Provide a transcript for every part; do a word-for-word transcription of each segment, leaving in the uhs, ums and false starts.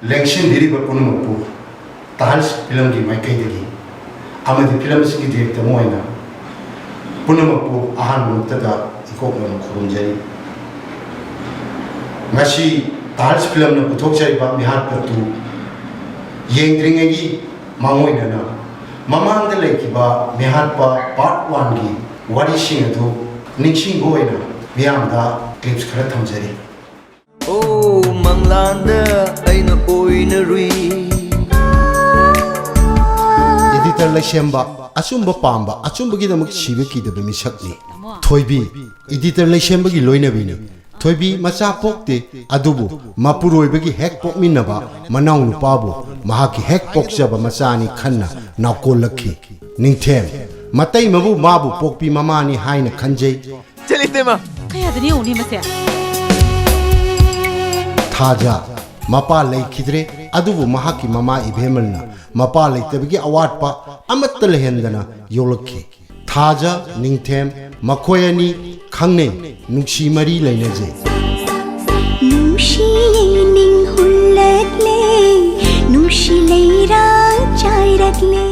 ꯂꯦꯡꯁꯤꯟꯕꯤꯔꯤꯕ ꯄꯨꯝꯅꯃꯛꯄꯨ ꯇꯍꯜꯁ ꯐꯤꯂꯝꯒꯤ ꯃꯥꯏꯀꯩꯗꯒꯤ ꯑꯃꯗꯤ ꯐꯤꯂꯝ ꯑꯁꯤꯒꯤ ꯗꯤꯔꯦꯛꯇꯔ ꯑꯃ ꯑꯣꯏꯅ ꯄꯨꯝꯅꯃꯛꯄꯨ ꯑꯍꯥꯟꯕ ꯃꯛꯇꯗ ꯏꯀꯣꯛꯅꯅ ꯈꯨꯔꯨꯝꯖꯔꯤ꯫ ꯉꯁꯤ ꯇꯍꯜꯁ ꯐꯤꯂꯝꯅ ꯄꯨꯊꯣꯛꯆꯔꯤꯕ ꯃꯤꯍꯥꯠ ꯄꯠꯇꯨ ꯌꯦꯡꯗ꯭ꯔꯤꯉꯩꯒꯤ ꯃꯥꯡꯑꯣꯏꯅꯅ ꯃꯃꯥꯡꯗ ꯂꯩꯈꯤꯕ ꯃꯤꯍꯥꯠꯄ ꯄꯥꯔꯠ ꯋꯥꯟꯒꯤ ꯋꯥꯔꯤꯁꯤꯡ ꯑꯗꯨ ꯅꯤꯡꯁꯤꯡꯕ ꯑꯣꯏꯅ ꯃꯤꯌꯥꯝꯗ ꯀ꯭ꯂꯤꯞꯁ ꯈꯔ ꯊꯝꯖꯔꯤ꯫ ꯑꯣ, ꯃꯪꯂꯥꯟꯗ ꯑꯩꯅ ꯑꯣꯏꯅꯔꯨꯏ꯫ ꯏꯗꯤꯇꯔ ꯂꯩꯁꯦꯝꯕ, ꯑꯆꯨꯝꯕ ꯄꯥꯝꯕ, ꯑꯆꯨꯝꯕꯒꯤꯗꯃꯛ ꯁꯤꯕ ꯀꯤꯗꯕ ꯃꯤꯁꯛꯅꯤ꯫ ꯊꯣꯏꯕꯤ, ꯏꯗꯤꯇꯔ ꯂꯩꯁꯦꯝꯕꯒꯤ ꯂꯣꯏꯅꯕꯤꯅꯤ꯫ ꯊꯣꯏꯕꯤ ꯃꯆꯥ ꯄꯣꯛꯇꯦ, ꯑꯗꯨꯕꯨ ꯃꯄꯨꯔꯣꯏꯕꯒꯤ ꯍꯦꯛ ꯄꯣꯛꯃꯤꯟꯅꯕ ꯃꯅꯥꯎ ꯅꯨꯄꯥꯕꯨ ꯃꯍꯥꯛꯀꯤ ꯍꯦꯛ ꯄꯣꯛꯆꯕ ꯃꯆꯥꯅꯤ ꯈꯟꯅ ꯅꯥꯎꯀꯣꯜꯂꯛꯈꯤ꯫ ꯅꯤꯡꯊꯦꯝ, ꯃꯇꯩꯃꯕꯨ ꯃꯥꯕꯨ ꯄꯣꯛꯄꯤ ꯃꯃꯥꯅꯤ ꯍꯥꯏꯅ ꯈꯟꯖꯩ꯫ ꯆꯠꯂꯤꯇꯦꯃ꯫ ꯀꯌꯥꯗꯅꯤ ꯌꯦꯡꯉꯨꯅꯦ ꯃꯁꯦ? ꯊꯥꯖ, ꯃꯄꯥ ꯂꯩꯈꯤꯗ꯭ꯔꯦ, ꯑꯗꯨꯕꯨ ꯃꯍꯥꯛꯀꯤ ꯃꯃꯥ ꯏꯕꯦꯝꯃꯜꯅ ꯃꯄꯥ ꯂꯩꯇꯕꯒꯤ ꯑꯋꯥꯠꯄ ꯑꯃꯠꯇ ꯂꯩꯍꯟꯗꯅ ꯌꯣꯛꯂꯛꯈꯤ꯫ ꯊꯥꯖ, ꯅꯤꯡꯊꯦꯝ, ꯃꯈꯣꯏ ꯑꯅꯤ ꯈꯪꯅꯩ, ꯅꯨꯡꯁꯤ ꯃꯔꯤ ꯂꯩꯅꯖꯩ꯫ ꯅꯨꯡꯁꯤ ꯂꯩꯅꯤꯡ ꯍꯨꯜꯂꯛꯂꯦ, ꯅꯨꯡꯁꯤ ꯂꯩꯔꯥ ꯆꯥꯏꯔꯛꯂꯦ꯫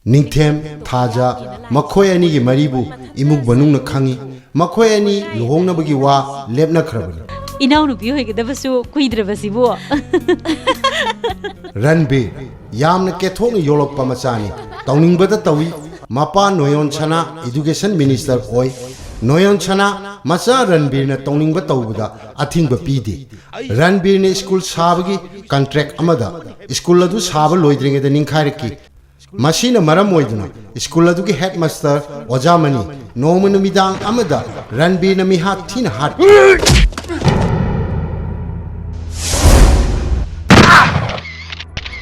ꯅꯤꯡꯊꯦꯝ, ꯊꯥꯖ, ꯃꯈꯣꯏ ꯑꯅꯤꯒꯤ ꯃꯔꯤꯕꯨ ꯏꯃꯨꯡ ꯃꯅꯨꯡꯅ ꯈꯪꯏ꯫ ꯃꯈꯣꯏ ꯑꯅꯤ ꯂꯨꯍꯣꯡꯅꯕꯒꯤ ꯋꯥ ꯂꯦꯞꯅꯈ꯭ꯔꯕꯅꯤ꯫ ꯏꯅꯥꯎꯅꯨꯄꯤ ꯑꯣꯏꯒꯗꯕꯁꯨ ꯀꯨꯏꯗ꯭ꯔꯕꯁꯤꯕꯨ꯫ ꯔꯟꯕꯤꯔ, ꯌꯥꯝꯅ ꯀꯦꯊꯣꯛꯅ ꯌꯣꯛꯂꯛꯄ ꯃꯆꯥꯅꯤ꯫ ꯇꯧꯅꯤꯡꯕꯗ ꯇꯧꯏ꯫ ꯃꯄꯥ ꯅꯣꯌꯣꯟ ꯁꯅꯥ education minister ꯑꯣꯏ꯫ ꯅꯣꯌꯣꯟ ꯁꯅꯥ ꯃꯆꯥ ꯔꯟꯕꯤꯔꯅ ꯇꯧꯅꯤꯡꯕ ꯇꯧꯕꯗ ꯑꯊꯤꯡꯕ ꯄꯤꯗꯦ꯫ ꯔꯟꯕꯤꯔꯅ ꯁ꯭ꯀꯨꯜ ꯁꯥꯕꯒꯤ contract ꯑꯃꯗ ꯁ꯭ꯀꯨꯜ ꯑꯗꯨ ꯁꯥꯕ ꯂꯣꯏꯗ꯭ꯔꯤꯉꯩꯗ ꯅꯤꯡꯈꯥꯏꯔꯛꯈꯤ꯫ ꯃꯁꯤꯅ ꯃꯔꯝ ꯑꯣꯏꯗꯨꯅ ꯁ꯭ꯀꯨꯜ ꯑꯗꯨꯒꯤ headmaster ꯑꯣꯖꯥ ꯃꯅꯤ ꯅꯣꯡꯃ ꯅꯨꯃꯤꯗꯥꯡ ꯑꯃꯗ ꯔꯟꯕꯤꯔꯅ ꯃꯤꯍꯥꯠ ꯊꯤꯅ ꯍꯥꯠꯈꯤ꯫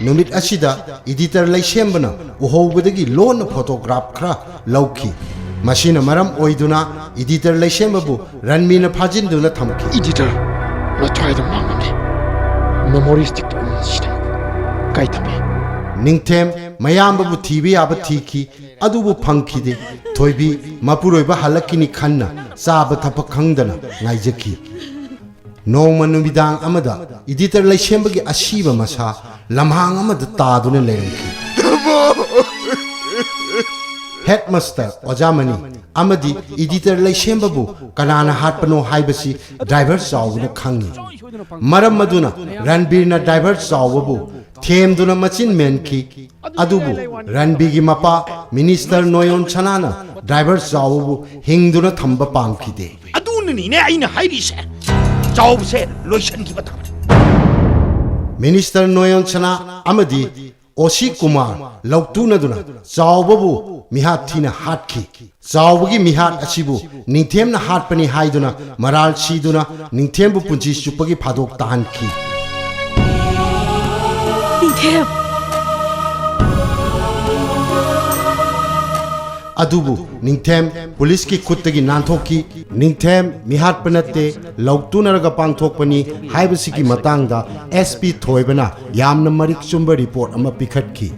ꯅꯨꯃꯤꯠ ꯑꯁꯤꯗ editor ꯂꯩꯁꯦꯝꯕꯅ ꯎꯍꯧꯕꯗꯒꯤ ꯂꯣꯟꯅ photograph ꯈꯔ ꯂꯧꯈꯤ꯫ ꯃꯁꯤꯅ ꯃꯔꯝ ꯑꯣꯏꯗꯨꯅ editor ꯂꯩꯁꯦꯝꯕꯕꯨ ꯔꯟꯕꯤꯔꯅ ꯐꯥꯖꯤꯟꯗꯨꯅ ꯊꯝꯈꯤ꯫ Editor ꯅꯊ꯭ꯋꯥꯏꯗ ꯃꯥꯡꯂꯝꯂꯦ꯫ Memories ꯇꯤꯛꯇ ꯑꯅꯤꯁꯤꯗ ꯀꯥꯏ ꯊꯝꯃꯦ? ꯅꯤꯡꯊꯦꯝ ꯃꯌꯥꯝꯕꯕꯨ ꯊꯤꯕ ꯌꯥꯕ ꯊꯤꯈꯤ, ꯑꯗꯨꯕꯨ ꯐꯪꯈꯤꯗꯦ꯫ ꯊꯣꯏꯕꯤ ꯃꯄꯨꯔꯣꯏꯕ ꯍꯜꯂꯛꯈꯤꯅꯤ ꯈꯟꯅ ꯆꯥꯕ ꯊꯛꯄ ꯈꯪꯗꯅ ꯉꯥꯏꯖꯈꯤ꯫ ꯅꯣꯡꯃ ꯅꯨꯃꯤꯗꯥꯡ ꯑꯃꯗ ꯏꯗꯤꯇꯔ ꯂꯩꯁꯦꯝꯕꯒꯤ ꯑꯁꯤꯕ ꯃꯁꯥ ꯂꯝꯍꯥꯡ ꯑꯃꯗ ꯇꯥꯗꯨꯅ ꯂꯩꯔꯝꯈꯤ꯫ ꯍꯦꯗꯃꯥꯁꯇꯔ ꯑꯣꯖꯥ ꯃꯅꯤ ꯑꯃꯗꯤ ꯏꯗꯤꯇꯔ ꯂꯩꯁꯦꯝꯕꯕꯨ ꯀꯅꯥꯅ ꯍꯥꯠꯄꯅꯣ ꯍꯥꯏꯕꯁꯤ ꯗ꯭ꯔꯥꯏꯚꯔ ꯆꯥꯎꯕꯅ ꯈꯪꯏ꯫ ꯃꯔꯝ ꯑꯗꯨꯅ ꯔꯟꯕꯤꯔꯅ ꯗ꯭ꯔꯥꯏꯚꯔ ꯆꯥꯎꯕꯕꯨ ꯊꯦꯝꯗꯨꯅ ꯃꯆꯤꯟ ꯃꯦꯟꯈꯤ꯫ ꯑꯗꯨꯕꯨ ꯔꯟꯕꯤꯒꯤ ꯃꯄꯥ ꯃꯤꯅꯤꯁꯇꯔ ꯅꯣꯌꯣꯟ ꯁꯅꯥꯅ ꯗ꯭ꯔꯥꯏꯚꯔ ꯆꯥꯎꯕꯕꯨ ꯍꯤꯡꯗꯨꯅ ꯊꯝꯕ ꯄꯥꯝꯈꯤꯗꯦ꯫ ꯑꯗꯨꯅꯅꯤꯅꯦ ꯑꯩꯅ ꯍꯥꯏꯔꯤꯁꯦ, ꯆꯥꯎꯕꯁꯦ ꯂꯣꯏꯁꯤꯟꯈꯤꯕ ꯇꯥꯕꯅꯤ꯫ ꯃꯤꯅꯤꯁꯇꯔ ꯅꯣꯌꯣꯟ ꯁꯅꯥ ꯑꯃꯗꯤ ꯑꯣꯁꯤ ꯀꯨꯃꯥꯔ ꯂꯧꯇꯨꯅꯗꯨꯅ ꯆꯥꯎꯕꯕꯨ ꯃꯤꯍꯥꯠ ꯊꯤꯅ ꯍꯥꯠꯈꯤ꯫ ꯆꯥꯎꯕꯒꯤ ꯃꯤꯍꯥꯠ ꯑꯁꯤꯕꯨ ꯅꯤꯡꯊꯦꯝꯅ ꯍꯥꯠꯄꯅꯤ ꯍꯥꯏꯗꯨꯅ ꯃꯔꯥꯜ ꯁꯤꯗꯨꯅ ꯅꯤꯡꯊꯦꯝꯕꯨ ꯄꯨꯟꯁꯤ ꯆꯨꯞꯄꯒꯤ ꯐꯥꯗꯣꯛ ꯇꯥꯍꯟꯈꯤ꯫ ꯅꯤꯡꯊꯦꯝ! ꯑꯗꯨꯕꯨ ꯅꯤꯡꯊꯦꯝ ꯄꯨꯂꯤꯁꯀꯤ ꯈꯨꯠꯇꯒꯤ ꯅꯥꯟꯊꯣꯛꯈꯤ꯫ ꯅꯤꯡꯊꯦꯝ ꯃꯤꯍꯥꯠꯄ ꯅꯠꯇꯦ, ꯂꯧꯇꯨꯅꯔꯒ ꯄꯥꯡꯊꯣꯛꯄꯅꯤ ꯍꯥꯏꯕꯁꯤꯒꯤ ꯃꯇꯥꯡꯗ ꯑꯦꯁ ꯄꯤ ꯊꯣꯏꯕꯅ ꯌꯥꯝꯅ ꯃꯔꯤꯛ ꯆꯨꯝꯕ ꯔꯤꯄꯣꯔꯠ ꯑꯃ ꯄꯤꯈꯠꯈꯤ꯫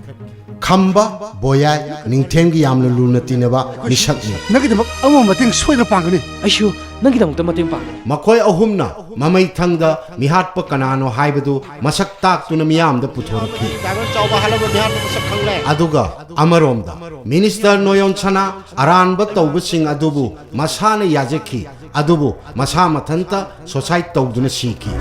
ꯈꯝꯕ ꯕꯣꯌꯥꯏ ꯅꯤꯡꯊꯦꯝꯒꯤ ꯌꯥꯝꯅ ꯂꯨꯅ ꯇꯤꯟꯅꯕ ꯃꯤꯁꯛꯅꯤ꯫ ꯅꯪꯒꯤꯗꯃꯛ ꯑꯃ ꯃꯇꯦꯡ ꯁꯣꯏꯗꯅ ꯄꯥꯡꯒꯅꯤ꯫ ꯑꯩꯁꯨ ꯅꯪꯒꯤꯗꯃꯛꯇ ꯃꯇꯦꯡ ꯄꯥꯡꯒꯦ꯫ ꯃꯈꯣꯏ ꯑꯍꯨꯝꯅ ꯃꯃꯩꯊꯪꯗ ꯃꯤꯍꯥꯠꯄ ꯀꯅꯥꯅꯣ ꯍꯥꯏꯕꯗꯨ ꯃꯁꯛ ꯇꯥꯛꯇꯨꯅ ꯃꯤꯌꯥꯝꯗ ꯄꯨꯊꯣꯔꯛꯈꯤ꯫ ꯗ꯭ꯔꯥꯏꯚꯔ ꯆꯥꯎꯕ ꯍꯥꯠꯂꯕ ꯃꯤꯍꯥꯠꯄ ꯃꯁꯛ ꯈꯪꯂꯦ꯫ ꯑꯗꯨꯒ ꯑꯃꯔꯣꯝꯗ ꯃꯤꯅꯤꯁꯇꯔ ꯅꯣꯌꯣꯟ ꯁꯅꯥ ꯑꯔꯥꯟꯕ ꯇꯧꯕꯁꯤꯡ ꯑꯗꯨꯕꯨ ꯃꯁꯥꯅ ꯌꯥꯖꯈꯤ, ꯑꯗꯨꯕꯨ ꯃꯁꯥ ꯃꯊꯟꯇ ꯁꯣꯁꯥꯏꯠ ꯇꯧꯗꯨꯅ ꯁꯤꯈꯤ꯫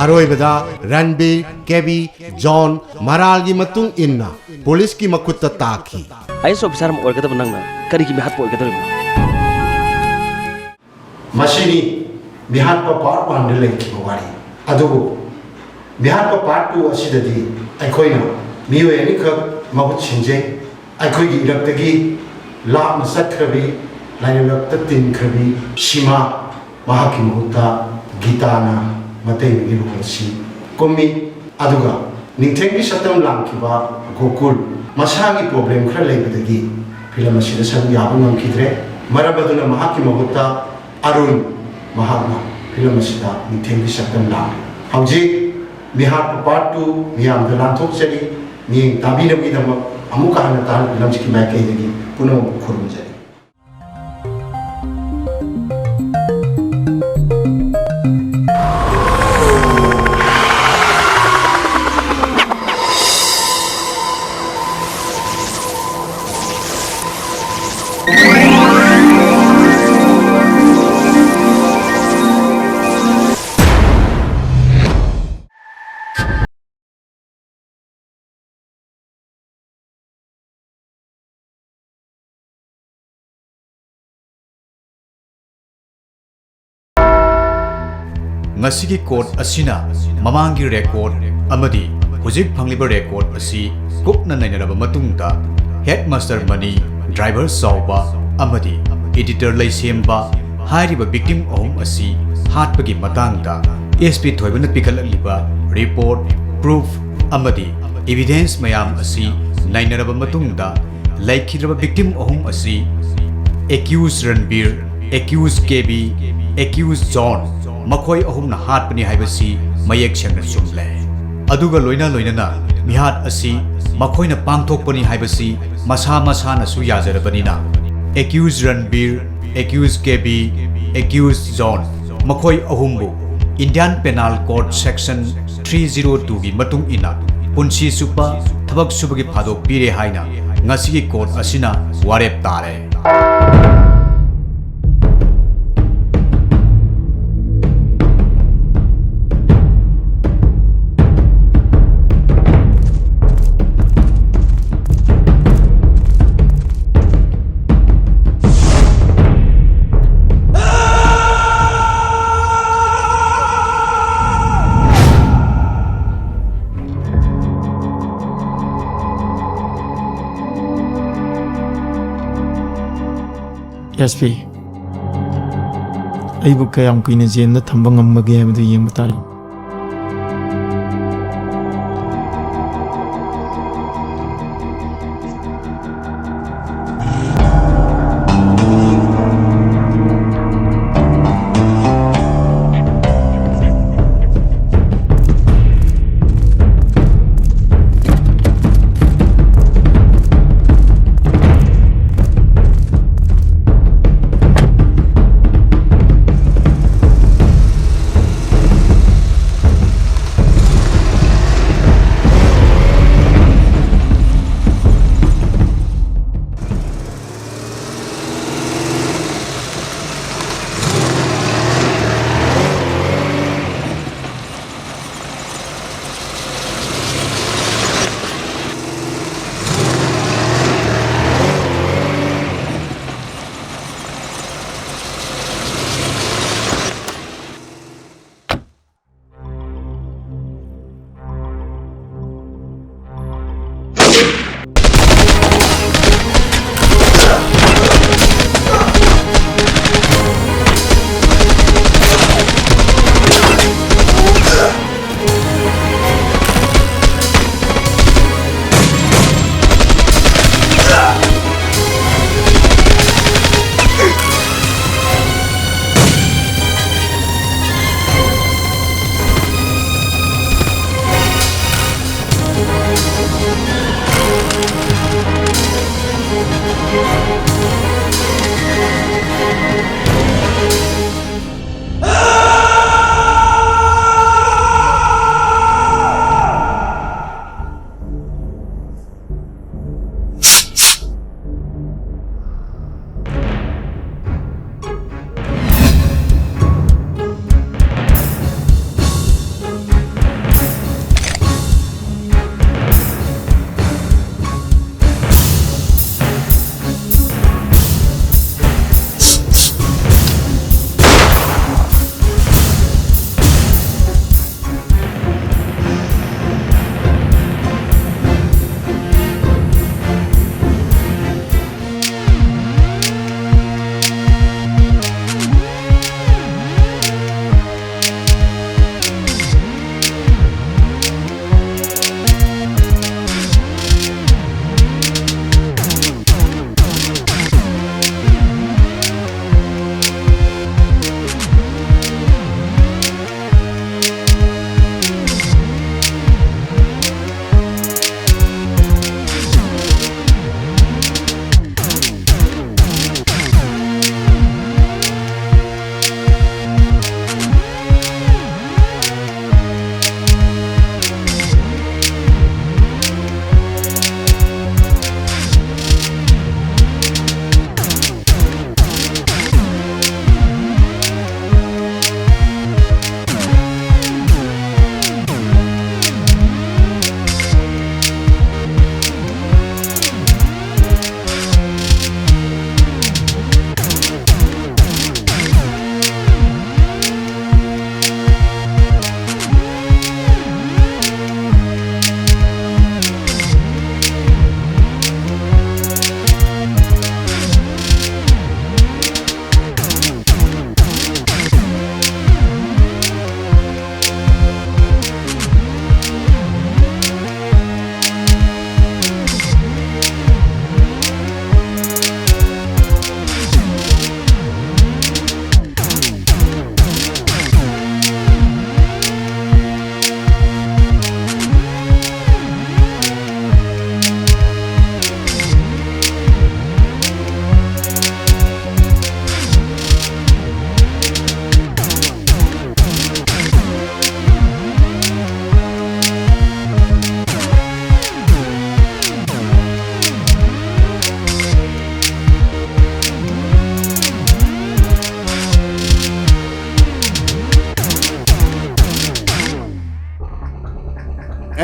ꯑꯔꯣꯏꯕꯗ ꯔꯟꯕꯤꯔ, ꯀꯦꯕꯤ, ꯖꯣꯟ, ꯃꯔꯥꯜꯒꯤ ꯃꯇꯨꯡ ꯏꯟꯅ ꯄꯨꯂꯤꯁꯀꯤ ꯃꯈꯨꯠꯇ ꯇꯥꯈꯤ꯫ ꯑꯥꯏ ꯑꯦꯁ ꯑꯣꯐꯤꯁꯥꯔ ꯑꯃ ꯑꯣꯏꯒꯗꯕ ꯅꯪꯅ ꯀꯔꯤꯒꯤ ꯃꯤꯍꯥꯠꯄ ꯑꯣꯏꯒꯗꯧꯔꯤꯕꯅꯣ? ꯃꯁꯤꯅꯤ ꯃꯤꯍꯥꯠꯄ ꯄꯥꯔꯠ ꯋꯥꯟꯗ ꯂꯩꯈꯤꯕ ꯋꯥꯔꯤ꯫ ꯑꯗꯨꯕꯨ ꯃꯤꯍꯥꯠꯄ ꯄꯥꯔꯠ ꯇꯨ ꯑꯁꯤꯗꯗꯤ ꯑꯩꯈꯣꯏꯅ ꯃꯤꯑꯣꯏ ꯑꯅꯤꯈꯛ ꯃꯍꯨꯠ ꯁꯤꯟꯖꯩ꯫ ꯑꯩꯈꯣꯏꯒꯤ ꯏꯔꯛꯇꯒꯤ ꯂꯥꯞꯅ ꯆꯠꯈ꯭ꯔꯕꯤ, ꯂꯥꯏꯔꯩꯕꯥꯛꯇ ꯇꯤꯟꯈ꯭ꯔꯕꯤ ꯁꯤꯃꯥ, ꯃꯍꯥꯛꯀꯤ ꯃꯍꯨꯠꯇ ꯒꯤꯇꯥꯅ ꯃꯇꯩ ꯃꯒꯤ ꯔꯣꯜ ꯑꯁꯤ ꯀꯨꯝꯃꯤ꯫ ꯑꯗꯨꯒ ꯅꯤꯡꯊꯦꯝꯒꯤ ꯁꯛꯇꯝ ꯂꯥꯡꯈꯤꯕ ꯒꯣꯀꯨꯜ ꯃꯁꯥꯒꯤ ꯄ꯭ꯔꯣꯕ꯭ꯂꯦꯝ ꯈꯔ ꯂꯩꯕꯗꯒꯤ ꯐꯤꯂꯝ ꯑꯁꯤꯗ ꯁꯔꯨꯛ ꯌꯥꯕ ꯉꯝꯈꯤꯗ꯭ꯔꯦ꯫ ꯃꯔꯝ ꯑꯗꯨꯅ ꯃꯍꯥꯛꯀꯤ ꯃꯍꯨꯠꯇ ꯑꯔꯨꯟ ꯃꯍꯥꯛꯅ ꯐꯤꯂꯝ ꯑꯁꯤꯗ ꯅꯤꯡꯊꯦꯝꯒꯤ ꯁꯛꯇꯝ ꯂꯥꯡꯂꯤ꯫ ꯍꯧꯖꯤꯛ ꯃꯤꯍꯥꯠꯄ ꯄꯥꯔꯠ ꯇꯨ ꯃꯤꯌꯥꯝꯗ ꯂꯥꯟꯊꯣꯛꯆꯔꯤ꯫ ꯃꯤꯠꯌꯦꯡ ꯇꯥꯕꯤꯅꯕꯒꯤꯗꯃꯛ ꯑꯃꯨꯛꯀ ꯍꯟꯅ ꯇꯥꯍꯟ ꯐꯤꯂꯝꯁꯤꯒꯤ ꯃꯥꯏꯀꯩꯗꯒꯤ ꯄꯨꯝꯅꯃꯛꯄꯨ ꯈꯨꯔꯨꯝꯖꯔꯤ꯫ ꯃꯁꯤꯒꯤ ꯀꯣꯔꯠ ꯑꯁꯤꯅ ꯃꯃꯥꯡꯒꯤ ꯔꯦꯀꯣꯔꯗ ꯑꯃꯗꯤ ꯍꯧꯖꯤꯛ ꯐꯪꯂꯤꯕ ꯔꯦꯀꯣꯔꯗ ꯑꯁꯤ ꯀꯨꯞꯅ ꯅꯩꯅꯔꯕ ꯃꯇꯨꯡꯗ, ꯍꯦꯗꯃꯥꯁꯇꯔ ꯃꯅꯤ, ꯗ꯭ꯔꯥꯏꯚꯔ ꯆꯥꯎꯕ ꯑꯃꯗꯤ ꯏꯗꯤꯇꯔ ꯂꯩꯁꯦꯝꯕ ꯍꯥꯏꯔꯤꯕ ꯚꯤꯛꯇꯤꯝ ꯑꯍꯨꯝ ꯑꯁꯤ ꯍꯥꯠꯄꯒꯤ ꯃꯇꯥꯡꯗ ꯑꯦꯁ ꯄꯤ ꯊꯣꯏꯕꯅ ꯄꯤꯈꯠꯂꯛꯂꯤꯕ ꯔꯤꯄꯣꯔꯠ, ꯄ꯭ꯔꯨꯐ ꯑꯃꯗꯤ ꯏꯚꯤꯗꯦꯟꯁ ꯃꯌꯥꯝ ꯑꯁꯤ ꯅꯩꯅꯔꯕ ꯃꯇꯨꯡꯗ, ꯂꯩꯈꯤꯗ꯭ꯔꯕ ꯚꯤꯛꯇꯤꯝ ꯑꯍꯨꯝ ꯑꯁꯤ ꯑꯦꯀ꯭ꯌꯨꯁ ꯔꯟꯕꯤꯔ, ꯑꯦꯀ꯭ꯌꯨꯁ ꯀꯦ ꯕꯤ, ꯑꯦꯀ꯭ꯌꯨꯁ ꯖꯣꯟ, ꯃꯈꯣꯏ ꯑꯍꯨꯝꯅ ꯍꯥꯠꯄꯅꯤ ꯍꯥꯏꯕꯁꯤ ꯃꯌꯦꯛ ꯁꯦꯡꯅ ꯆꯨꯝꯂꯦ꯫ ꯑꯗꯨꯒ ꯂꯣꯏꯅ ꯂꯣꯏꯅꯅ ꯃꯤꯍꯥꯠ ꯑꯁꯤ ꯃꯈꯣꯏꯅ ꯄꯥꯡꯊꯣꯛꯄꯅꯤ ꯍꯥꯏꯕꯁꯤ ꯃꯁꯥ ꯃꯁꯥꯅꯁꯨ ꯌꯥꯖꯔꯕꯅꯤꯅ, ꯑꯦꯀ꯭ꯌꯨꯁ ꯔꯟꯕꯤꯔ, ꯑꯦꯀ꯭ꯌꯨꯁ ꯀꯦ ꯕꯤ, ꯑꯦꯀ꯭ꯌꯨꯁ ꯖꯣꯟ, ꯃꯈꯣꯏ ꯑꯍꯨꯝꯕꯨ Indian penal code section three ꯖꯤꯔꯣ ꯇꯨꯒꯤ ꯃꯇꯨꯡ ꯏꯟꯅ ꯄꯨꯟꯁꯤ ꯆꯨꯞꯄ ꯊꯕꯛ ꯁꯨꯕꯒꯤ ꯐꯥꯗꯣꯛ ꯄꯤꯔꯦ ꯍꯥꯏꯅ ꯉꯁꯤꯒꯤ ꯀꯣꯔꯠ ꯑꯁꯤꯅ ꯋꯥꯔꯦꯞ ꯇꯥꯔꯦ꯫ ꯑꯦꯁ ꯄꯤ, ꯑꯩꯕꯨ ꯀꯌꯥꯝ ꯀꯨꯏꯅ ꯖꯦꯜꯗ ꯊꯝꯕ ꯉꯝꯕꯒꯦ ꯍꯥꯏꯕꯗꯨ ꯌꯦꯡꯕ ꯇꯥꯔꯦ꯫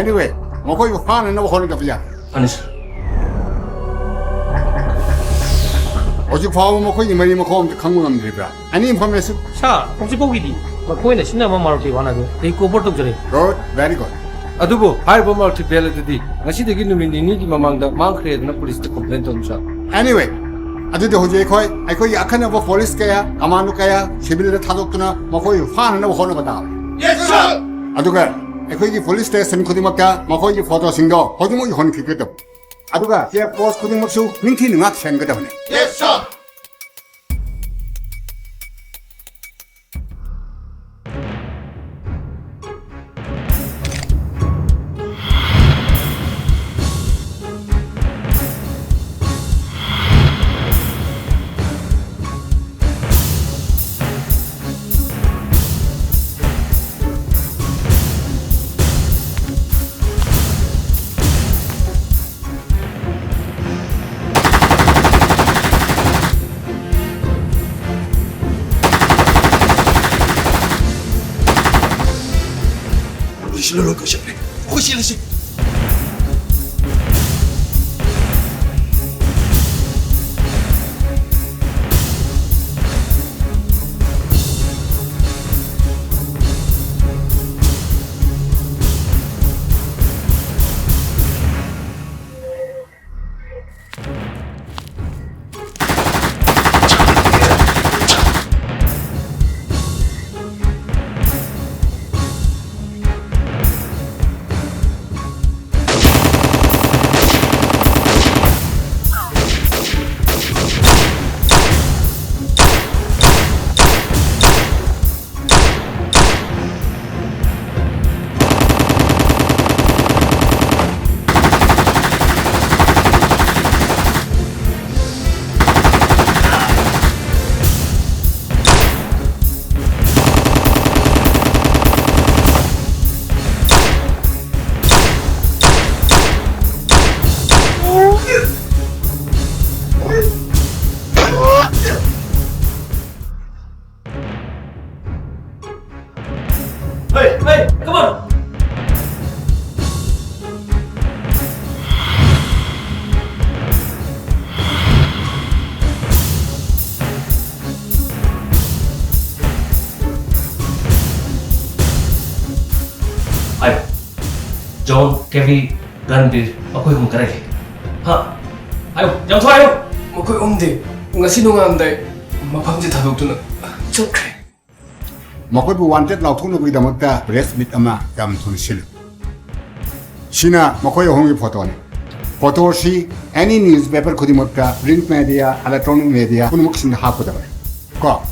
Anyway, ꯃꯈꯣꯏꯕꯨ ꯐꯥꯅꯅꯕ ꯍꯣꯠꯅꯒꯗꯕꯅꯤ꯫ ꯐꯅꯤ, ꯁꯥꯔ꯫ ꯍꯧꯖꯤꯛ ꯐꯥꯎꯕ ꯃꯈꯣꯏꯒꯤ ꯃꯔꯤ ꯃꯈꯣꯡ ꯑꯝꯇ ꯈꯪꯕ ꯉꯝꯗ꯭ꯔꯤꯕ꯭ꯔꯥ? Any information? ꯁꯥꯔ, ꯍꯧꯖꯤꯛ ꯐꯥꯎꯒꯤꯗꯤ ꯃꯈꯣꯏꯅ ꯁꯤꯖꯤꯟꯅꯕ ꯃꯥꯔꯨꯇꯤ ꯚꯦꯟ ꯑꯗꯨ recover ꯇꯧꯖꯔꯦ꯫ Good, very good. ꯑꯗꯨꯕꯨ ꯍꯥꯏꯔꯤꯕ ꯃꯥꯔꯨꯇꯤ ꯚꯦꯟ ꯑꯗꯨꯗꯤ ꯉꯁꯤꯗꯒꯤ ꯅꯨꯃꯤꯠ ꯅꯤꯅꯤꯒꯤ ꯃꯃꯥꯡꯗ ꯃꯥꯡꯈ꯭ꯔꯦ ꯍꯥꯏꯗꯨꯅ ꯄꯨꯂꯤꯁꯇ complain ꯇꯧꯔꯝꯃꯤ, ꯁꯥꯔ꯫ Anyway, ꯑꯗꯨꯗꯤ ꯍꯧꯖꯤꯛ ꯑꯩꯈꯣꯏ, ꯑꯩꯈꯣꯏꯒꯤ ꯑꯈꯟꯅꯕ ꯐꯣꯔꯁ ꯀꯌꯥ, ꯀꯃꯥꯟꯗꯣ ꯀꯌꯥ ꯁꯤꯚꯤꯜꯗ ꯊꯥꯗꯣꯛꯇꯨꯅ ꯃꯈꯣꯏꯕꯨ ꯐꯥꯅꯅꯕ ꯍꯣꯠꯅꯕ ꯇꯥꯕꯅꯤ꯫ Yes, sir! ꯑꯗꯨꯒ ꯑꯩꯈꯣꯏꯒꯤ ꯄꯨꯂꯤꯁ ꯁ꯭ꯇꯦꯁꯟ ꯈꯨꯗꯤꯡꯃꯛꯇ ꯃꯈꯣꯏꯒꯤ ꯐꯣꯇꯣꯁꯤꯡꯗꯣ ꯍꯧꯖꯤꯛꯃꯛ ꯌꯧꯍꯟꯈꯤꯒꯗꯕꯅꯤ꯫ ꯑꯗꯨꯒ ꯆꯦꯛ ꯄꯣꯁ ꯈꯨꯗꯤꯡꯃꯛꯁꯨ ꯅꯤꯡꯊꯤꯅ ꯉꯥꯛ ꯁꯦꯟꯒꯗꯕꯅꯤ꯫ Yes, sir! ꯂꯣꯏꯁꯤꯜꯂꯣ, ꯂꯣꯏ ꯀꯣꯏꯁꯤꯜꯂꯦ꯫ ꯑꯩꯈꯣꯏ ꯆꯦꯜꯂꯁꯤ꯫ Hey, hey, come on! John, Kebi, Ranbir, ꯃꯈꯣꯏ ꯑꯍꯨꯝ ꯀꯗꯥꯏ ꯂꯩ? ꯍꯥ? ꯍꯥꯏꯌꯨ, ꯌꯥꯝ ꯊꯨꯅ ꯍꯥꯏꯌꯨ! ꯃꯈꯣꯏ ꯑꯍꯨꯝꯗꯤ ꯉꯁꯤ ꯅꯣꯡꯉꯥꯜꯂꯝꯗꯥꯏ ꯃꯐꯝꯁꯤ ꯊꯥꯗꯣꯛꯇꯨꯅ ꯆꯠꯈ꯭ꯔꯦ꯫ ꯃꯈꯣꯏꯕꯨ wanted ꯂꯥꯎꯊꯣꯛꯅꯕꯒꯤꯗꯃꯛꯇ press meet ꯑꯃ ꯌꯥꯝ ꯊꯨꯅ ꯁꯤꯜꯂꯨ꯫ ꯁꯤꯅ ꯃꯈꯣꯏ ꯑꯍꯨꯝꯒꯤ ꯐꯣꯇꯣꯅꯤ꯫ ꯐꯣꯇꯣꯁꯤ any newspaper ꯈꯨꯗꯤꯡꯃꯛꯇ, print media, electronic media ꯄꯨꯝꯅꯃꯛꯁꯤꯡꯗ ꯍꯥꯞꯀꯗꯕꯅꯤ꯫ ꯀꯣ꯫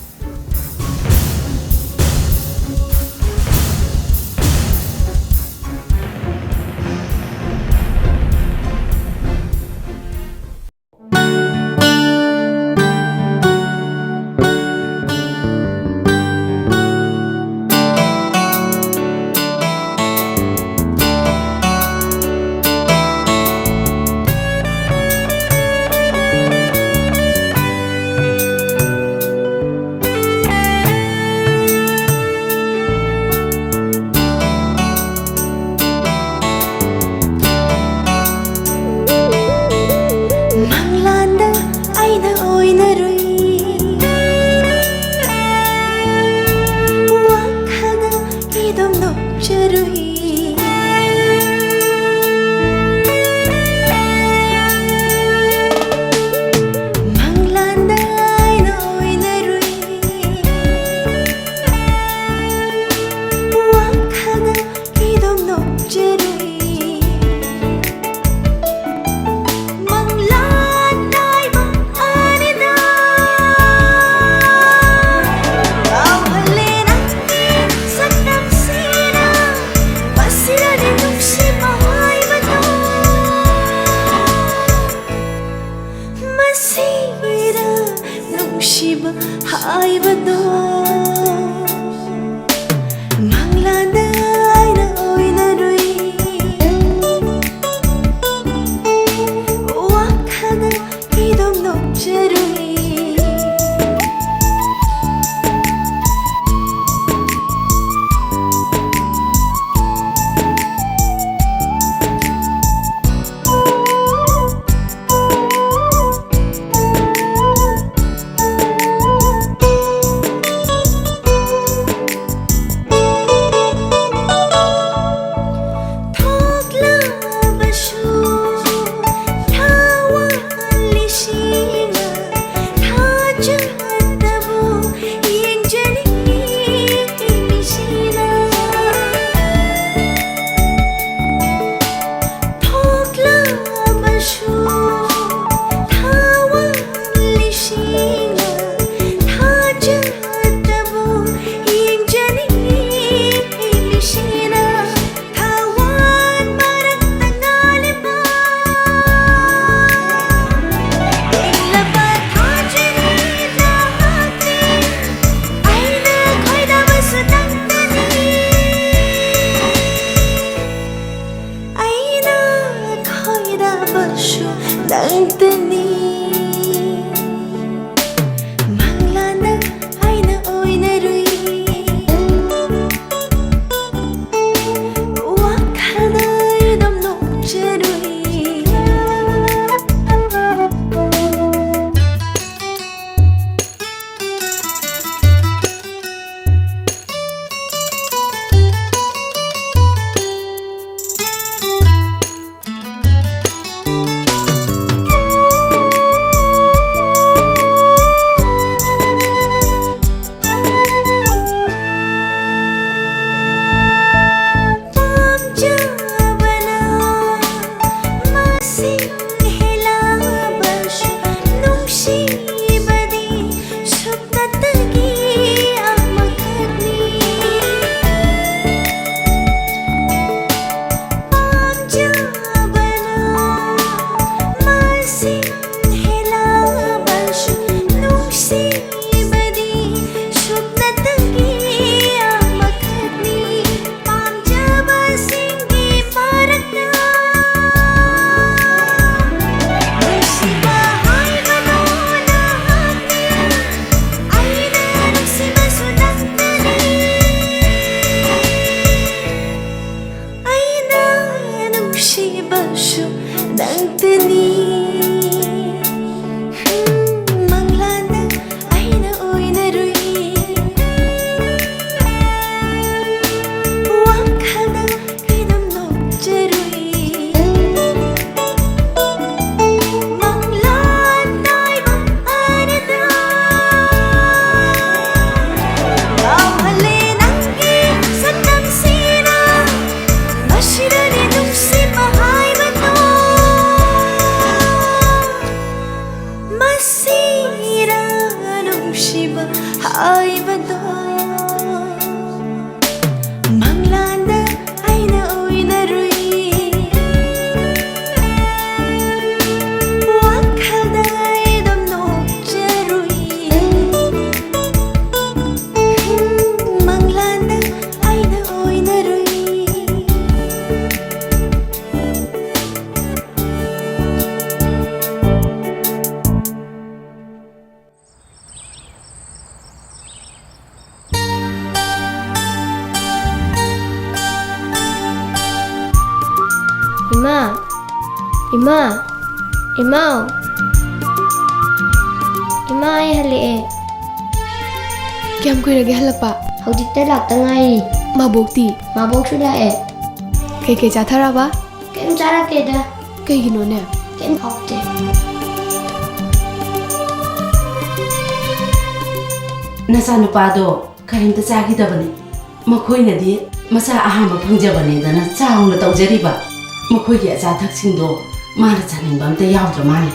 ꯏꯃꯥ, ꯏꯃꯥ, ꯏꯃꯥꯎ꯫ ꯏꯃꯥ, ꯑꯩ ꯍꯜꯂꯛꯑꯦ꯫ ꯀꯌꯥꯝ ꯀꯨꯏꯔꯒꯦ ꯍꯜꯂꯛꯄ? ꯍꯧꯖꯤꯛꯇ ꯂꯥꯛꯇ ꯉꯥꯏꯔꯤ꯫ ꯃꯥꯕꯣꯛꯇꯤ? ꯃꯥꯕꯣꯛꯁꯨ ꯂꯥꯛꯑꯦ꯫ ꯀꯩꯀꯩ ꯆꯥꯊꯔꯕ? ꯀꯩꯝ ꯆꯥꯔꯛꯇꯦꯗ꯫ ꯀꯩꯒꯤꯅꯣꯅꯦ? ꯀꯩꯝ ꯍꯥꯎꯇꯦ꯫ ꯅꯆꯥꯅꯨꯄꯥꯗꯣ ꯀꯔꯤꯝꯇ ꯆꯥꯈꯤꯗꯕꯅꯤ꯫ ꯃꯈꯣꯏꯅꯗꯤ ꯃꯆꯥ ꯑꯍꯥꯟꯕ ꯐꯪꯖꯕꯅꯦꯗꯅ ꯆꯥꯎꯅ ꯇꯧꯖꯔꯤꯕ꯫ ꯃꯈꯣꯏꯒꯤ ꯑꯆꯥ ꯑꯊꯛꯁꯤꯡꯗꯣ ꯃꯥꯅ ꯆꯥꯅꯤꯡꯕ ꯑꯝꯇ ꯌꯥꯎꯗ꯭ꯔ ꯃꯥꯜꯂꯦ꯫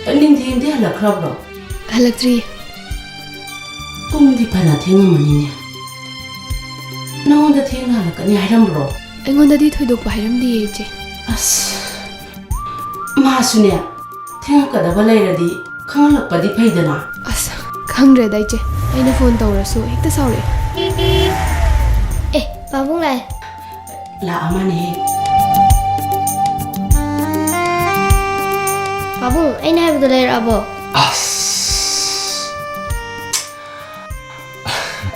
ꯑ, ꯅꯤꯡꯊꯦꯝꯗꯤ ꯍꯜꯂꯛꯈ꯭ꯔꯕ꯭ꯔꯣ? ꯍꯜꯂꯛꯇ꯭ꯔꯤ꯫ ꯄꯨꯡꯗꯤ ꯐꯅ ꯊꯦꯡꯉꯝꯃꯅꯤꯅꯦ꯫ ꯅꯉꯣꯟꯗ ꯊꯦꯡꯅ ꯍꯜꯂꯛꯀꯅꯤ ꯍꯥꯏꯔꯝꯕ꯭ꯔꯣ? ꯑꯩꯉꯣꯟꯗꯗꯤ ꯊꯣꯏꯗꯣꯛꯄ ꯍꯥꯏꯔꯝꯗꯤꯌꯦ, ꯏꯆꯦ꯫ ꯑꯁ, ꯃꯥꯁꯨꯅꯦ, ꯊꯦꯡꯉꯛꯀꯗꯕ ꯂꯩꯔꯗꯤ ꯈꯪꯍꯜꯂꯛꯄꯗꯤ ꯐꯩꯗꯅ꯫ ꯑꯁ, ꯈꯪꯗ꯭ꯔꯦꯗ, ꯏꯆꯦ꯫ ꯑꯩꯅ ꯐꯣꯟ ꯇꯧꯔꯁꯨ ꯍꯦꯛꯇ ꯁꯥꯎꯔꯛꯑꯦ꯫ ꯑꯦ, ꯄꯥꯕꯨꯡ ꯂꯥꯛꯑꯦ꯫ ꯂꯥꯛꯑ ꯃꯥꯅꯦꯍꯦ꯫ ꯄꯥꯕꯨꯡ, ꯑꯩꯅ ꯍꯥꯏꯕꯗꯣ ꯂꯩꯔꯛꯑꯕꯣ? ꯑꯁ!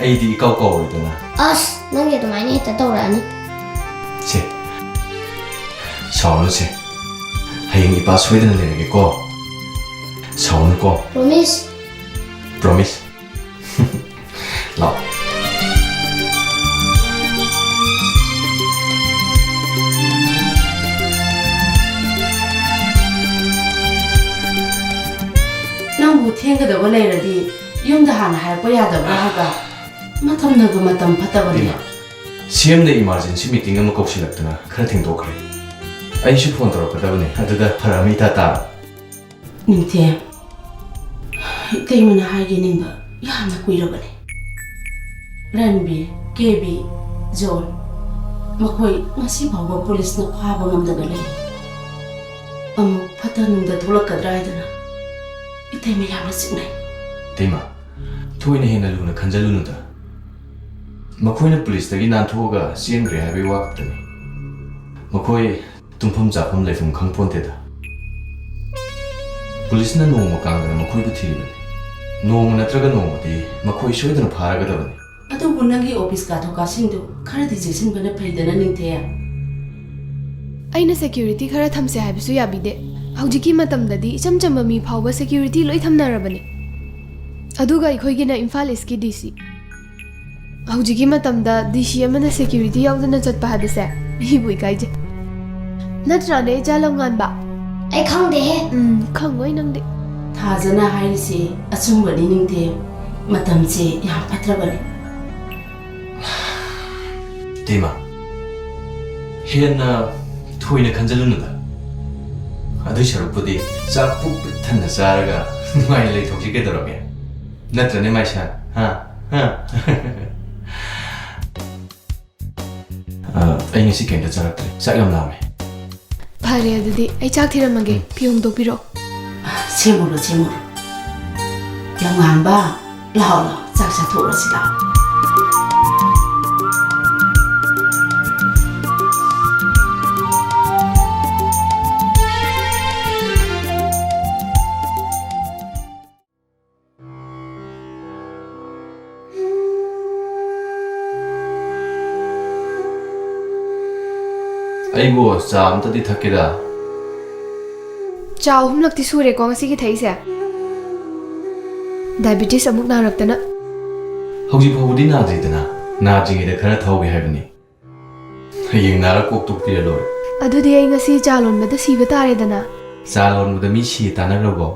ꯑꯩꯗꯤ ꯏꯀꯥꯎ ꯀꯥꯎꯔꯣꯏꯗꯅ꯫ ꯑꯁ, ꯅꯪꯗꯤ ꯑꯗꯨꯃꯥꯏꯅ ꯍꯦꯛꯇ ꯇꯧꯔꯛꯑꯅꯤ꯫ ꯁꯦ, ꯁꯥꯎꯔꯅꯨꯁꯦ꯫ ꯍꯌꯦꯡ ꯏꯄꯥ ꯁꯣꯏꯗꯅ ꯂꯩꯔꯒꯦꯀꯣ꯫ ꯁꯥꯎꯔꯅꯨꯀꯣ꯫ Promise? Promise꯫ ꯂꯥꯛꯑꯣ꯫ ꯅꯪꯕꯨ ꯊꯦꯡꯒꯗꯕ ꯂꯩꯔꯗꯤ ꯌꯨꯝꯗ ꯍꯥꯟꯅ ꯍꯥꯏꯔꯛꯄ ꯌꯥꯗꯕ꯭ꯔꯥ ꯍꯥꯏꯕ? ꯃꯇꯝꯅꯒ ꯃꯇꯝ ꯐꯠꯇꯕꯅꯦ꯫ ꯏꯃꯥ, ꯁꯤ ꯑꯦꯝꯗ emergency meeting ꯑꯃ ꯀꯧꯁꯤꯜꯂꯛꯇꯅ ꯈꯔ ꯊꯦꯡꯗꯣꯛꯈ꯭ꯔꯦ꯫ ꯑꯩꯁꯨ ꯐꯣꯟ ꯇꯧꯔꯛꯀꯗꯕꯅꯦ, ꯑꯗꯨꯗ ꯐꯔꯛ ꯑꯃ ꯏꯇꯥ ꯇꯥꯔꯕ꯫ ꯅꯤꯡꯊꯦꯝ, ꯏꯇꯩꯃꯅ ꯍꯥꯏꯒꯦ ꯅꯤꯡꯕ ꯌꯥꯝꯅ ꯀꯨꯏꯔꯕꯅꯦ꯫ ꯔꯟꯕꯤꯔ, ꯀꯦꯕꯤ, ꯖꯣꯟ, ꯃꯈꯣꯏ ꯉꯁꯤ ꯐꯥꯎꯕ ꯄꯨꯂꯤꯁꯅ ꯐꯥꯕ ꯉꯝꯗꯅ ꯂꯩ꯫ ꯑꯃꯨꯛ ꯐꯠꯇ ꯅꯨꯡꯗ ꯊꯣꯛꯂꯛꯀꯗ꯭ꯔꯥ ꯍꯥꯏꯗꯅ ꯏꯇꯩꯃ ꯌꯥꯝꯅ ꯆꯤꯡꯅꯩ꯫ ꯏꯇꯩꯃ, ꯊꯣꯏꯅ ꯍꯦꯟꯅ ꯂꯨꯅ ꯈꯟꯖꯜꯂꯨꯅꯨꯗ꯫ ꯃꯈꯣꯏꯅ ꯄꯨꯂꯤꯁꯇꯒꯤ ꯅꯥꯟꯊꯣꯛꯑꯒ ꯆꯦꯟꯈ꯭ꯔꯦ ꯍꯥꯏꯕꯒꯤ ꯋꯥ ꯈꯛꯇꯅꯤ꯫ ꯃꯈꯣꯏ ꯇꯨꯝꯐꯝ ꯆꯥꯐꯝ ꯂꯩꯐꯝ ꯈꯪꯄꯣꯟꯇꯦꯗ꯫ ꯄꯨꯂꯤꯁꯅ ꯅꯣꯡꯃ ꯀꯥꯡꯗꯅ ꯃꯈꯣꯏꯕꯨ ꯊꯤꯔꯤꯕꯅꯤ꯫ ꯅꯣꯡꯃ ꯅꯠꯇ꯭ꯔꯒ ꯅꯣꯡꯃꯗꯤ ꯃꯈꯣꯏ ꯁꯣꯏꯗꯅ ꯐꯥꯔꯒꯗꯕꯅꯤ꯫ ꯑꯗꯨꯕꯨ ꯅꯪꯒꯤ ꯑꯣꯐꯤꯁ ꯀꯥꯊꯣꯛ ꯀꯥꯁꯤꯟꯗꯨ ꯈꯔꯗꯤ ꯆꯦꯛꯁꯤꯟꯕꯅ ꯐꯩꯗꯅ, ꯅꯤꯡꯊꯦꯝ꯫ ꯑꯩꯅ ꯁꯦꯀ꯭ꯌꯨꯔꯤꯇꯤ ꯈꯔ ꯊꯝꯁꯦ ꯍꯥꯏꯕꯁꯨ ꯌꯥꯕꯤꯗꯦ꯫ ꯍꯧꯖꯤꯛꯀꯤ ꯃꯇꯝꯗꯗꯤ ꯏꯆꯝ ꯆꯝꯕ ꯃꯤ ꯐꯥꯎꯕ ꯁꯦꯀ꯭ꯌꯨꯔꯤꯇꯤ ꯂꯣꯏ ꯊꯝꯅꯔꯕꯅꯤ꯫ ꯑꯗꯨꯒ ꯑꯩꯈꯣꯏꯒꯤꯅ ꯏꯝꯐꯥꯜ ꯏꯁꯀꯤ ꯗꯤ ꯁꯤ꯫ ꯍꯧꯖꯤꯛꯀꯤ ꯃꯇꯝꯗ ꯗꯤ ꯁꯤ ꯑꯃꯅ ꯁꯦꯀ꯭ꯌꯨꯔꯤꯇꯤ ꯌꯥꯎꯗꯅ ꯆꯠꯄ ꯍꯥꯏꯕꯁꯦ ꯃꯤꯕꯨ ꯏꯀꯥꯏꯖꯩ꯫ ꯅꯠꯇ꯭ꯔꯥꯅꯦ, ꯏꯆꯥ ꯂꯝꯉꯥꯟꯕ? ꯑꯩ ꯈꯪꯗꯦꯍꯦ꯫ ꯎꯝ, ꯈꯪꯉꯣꯏ ꯅꯪꯗꯤ꯫ ꯊꯥꯖꯅ ꯍꯥꯏꯔꯤꯁꯤ ꯑꯆꯨꯝꯕꯅꯤ, ꯅꯤꯡꯊꯦꯝ꯫ ꯃꯇꯝꯁꯦ ꯌꯥꯝ ꯐꯠꯇ꯭ꯔꯕꯅꯤ꯫ ꯏꯇꯩꯃ, ꯍꯦꯟꯅ ꯊꯣꯏꯅ ꯈꯟꯖꯜꯂꯨꯅꯨꯗ꯫ ꯑꯗꯨꯏ ꯁꯔꯨꯛꯄꯨꯗꯤ ꯆꯥꯛ ꯄꯨꯛ ꯄꯤꯛ ꯊꯟꯅ ꯆꯥꯔꯒ ꯅꯨꯡꯉꯥꯏꯅ ꯂꯩꯊꯣꯛꯁꯤ ꯀꯩꯗꯧꯔꯒꯦ? ꯅꯠꯇ꯭ꯔꯅꯦ, ꯃꯥꯏꯁꯥ? ꯍꯥ? ꯍꯥ? ꯑ, ꯑꯩ ꯉꯁꯤ ꯀꯩꯝꯇ ꯆꯥꯔꯛꯇ꯭ꯔꯦ꯫ ꯆꯥꯛ ꯌꯥꯝ ꯂꯥꯝꯃꯦ꯫ ꯐꯔꯦ, ꯑꯗꯨꯗꯤ ꯑꯩ ꯆꯥꯛ ꯊꯤꯔꯝꯃꯒꯦ꯫ ꯎꯝ꯫ ꯐꯤ ꯍꯣꯡꯗꯣꯛꯄꯤꯔꯣ꯫ ꯁꯦꯝꯃꯨꯔꯣ, ꯁꯦꯝꯃꯨꯔꯣ꯫ ꯌꯥꯝꯉꯥꯟꯕ, ꯂꯥꯛꯑꯣ, ꯂꯥꯛꯑꯣ, ꯆꯥꯛ ꯆꯥꯊꯣꯛꯎꯔꯁꯤ, ꯂꯥꯛꯑꯣ꯫ ꯑꯩꯕꯨ ꯆꯥ ꯑꯝꯇꯗꯤ ꯊꯛꯀꯦꯗ꯫ ꯆꯥ ꯑꯍꯨꯝꯂꯛꯇꯤ ꯁꯨꯔꯦꯀꯣ ꯉꯁꯤꯒꯤ ꯊꯛꯏꯁꯦ꯫ ꯗꯥꯏꯕꯤꯇꯤꯁ ꯑꯃꯨꯛ ꯅꯥꯔꯛꯇꯅ꯫ ꯍꯧꯖꯤꯛ ꯐꯥꯎꯕꯗꯤ ꯅꯥꯗ꯭ꯔꯤꯗꯅ, ꯅꯥꯗ꯭ꯔꯤꯉꯩꯗ ꯈꯔ ꯊꯧꯒꯦ ꯍꯥꯏꯕꯅꯤ꯫ ꯍꯌꯦꯡ ꯅꯥꯔ ꯀꯣꯛ ꯇꯣꯛꯄꯤꯔ ꯂꯣꯏꯔꯦ꯫ ꯑꯗꯨꯗꯤ ꯑꯩ ꯉꯁꯤ ꯆꯥ ꯂꯣꯟꯕꯗ ꯁꯤꯕ ꯇꯥꯔꯦꯗꯅ꯫ ꯆꯥ ꯂꯣꯟꯕꯗ ꯃꯤ ꯁꯤ ꯇꯥꯟꯅꯈ꯭ꯔꯕꯣ?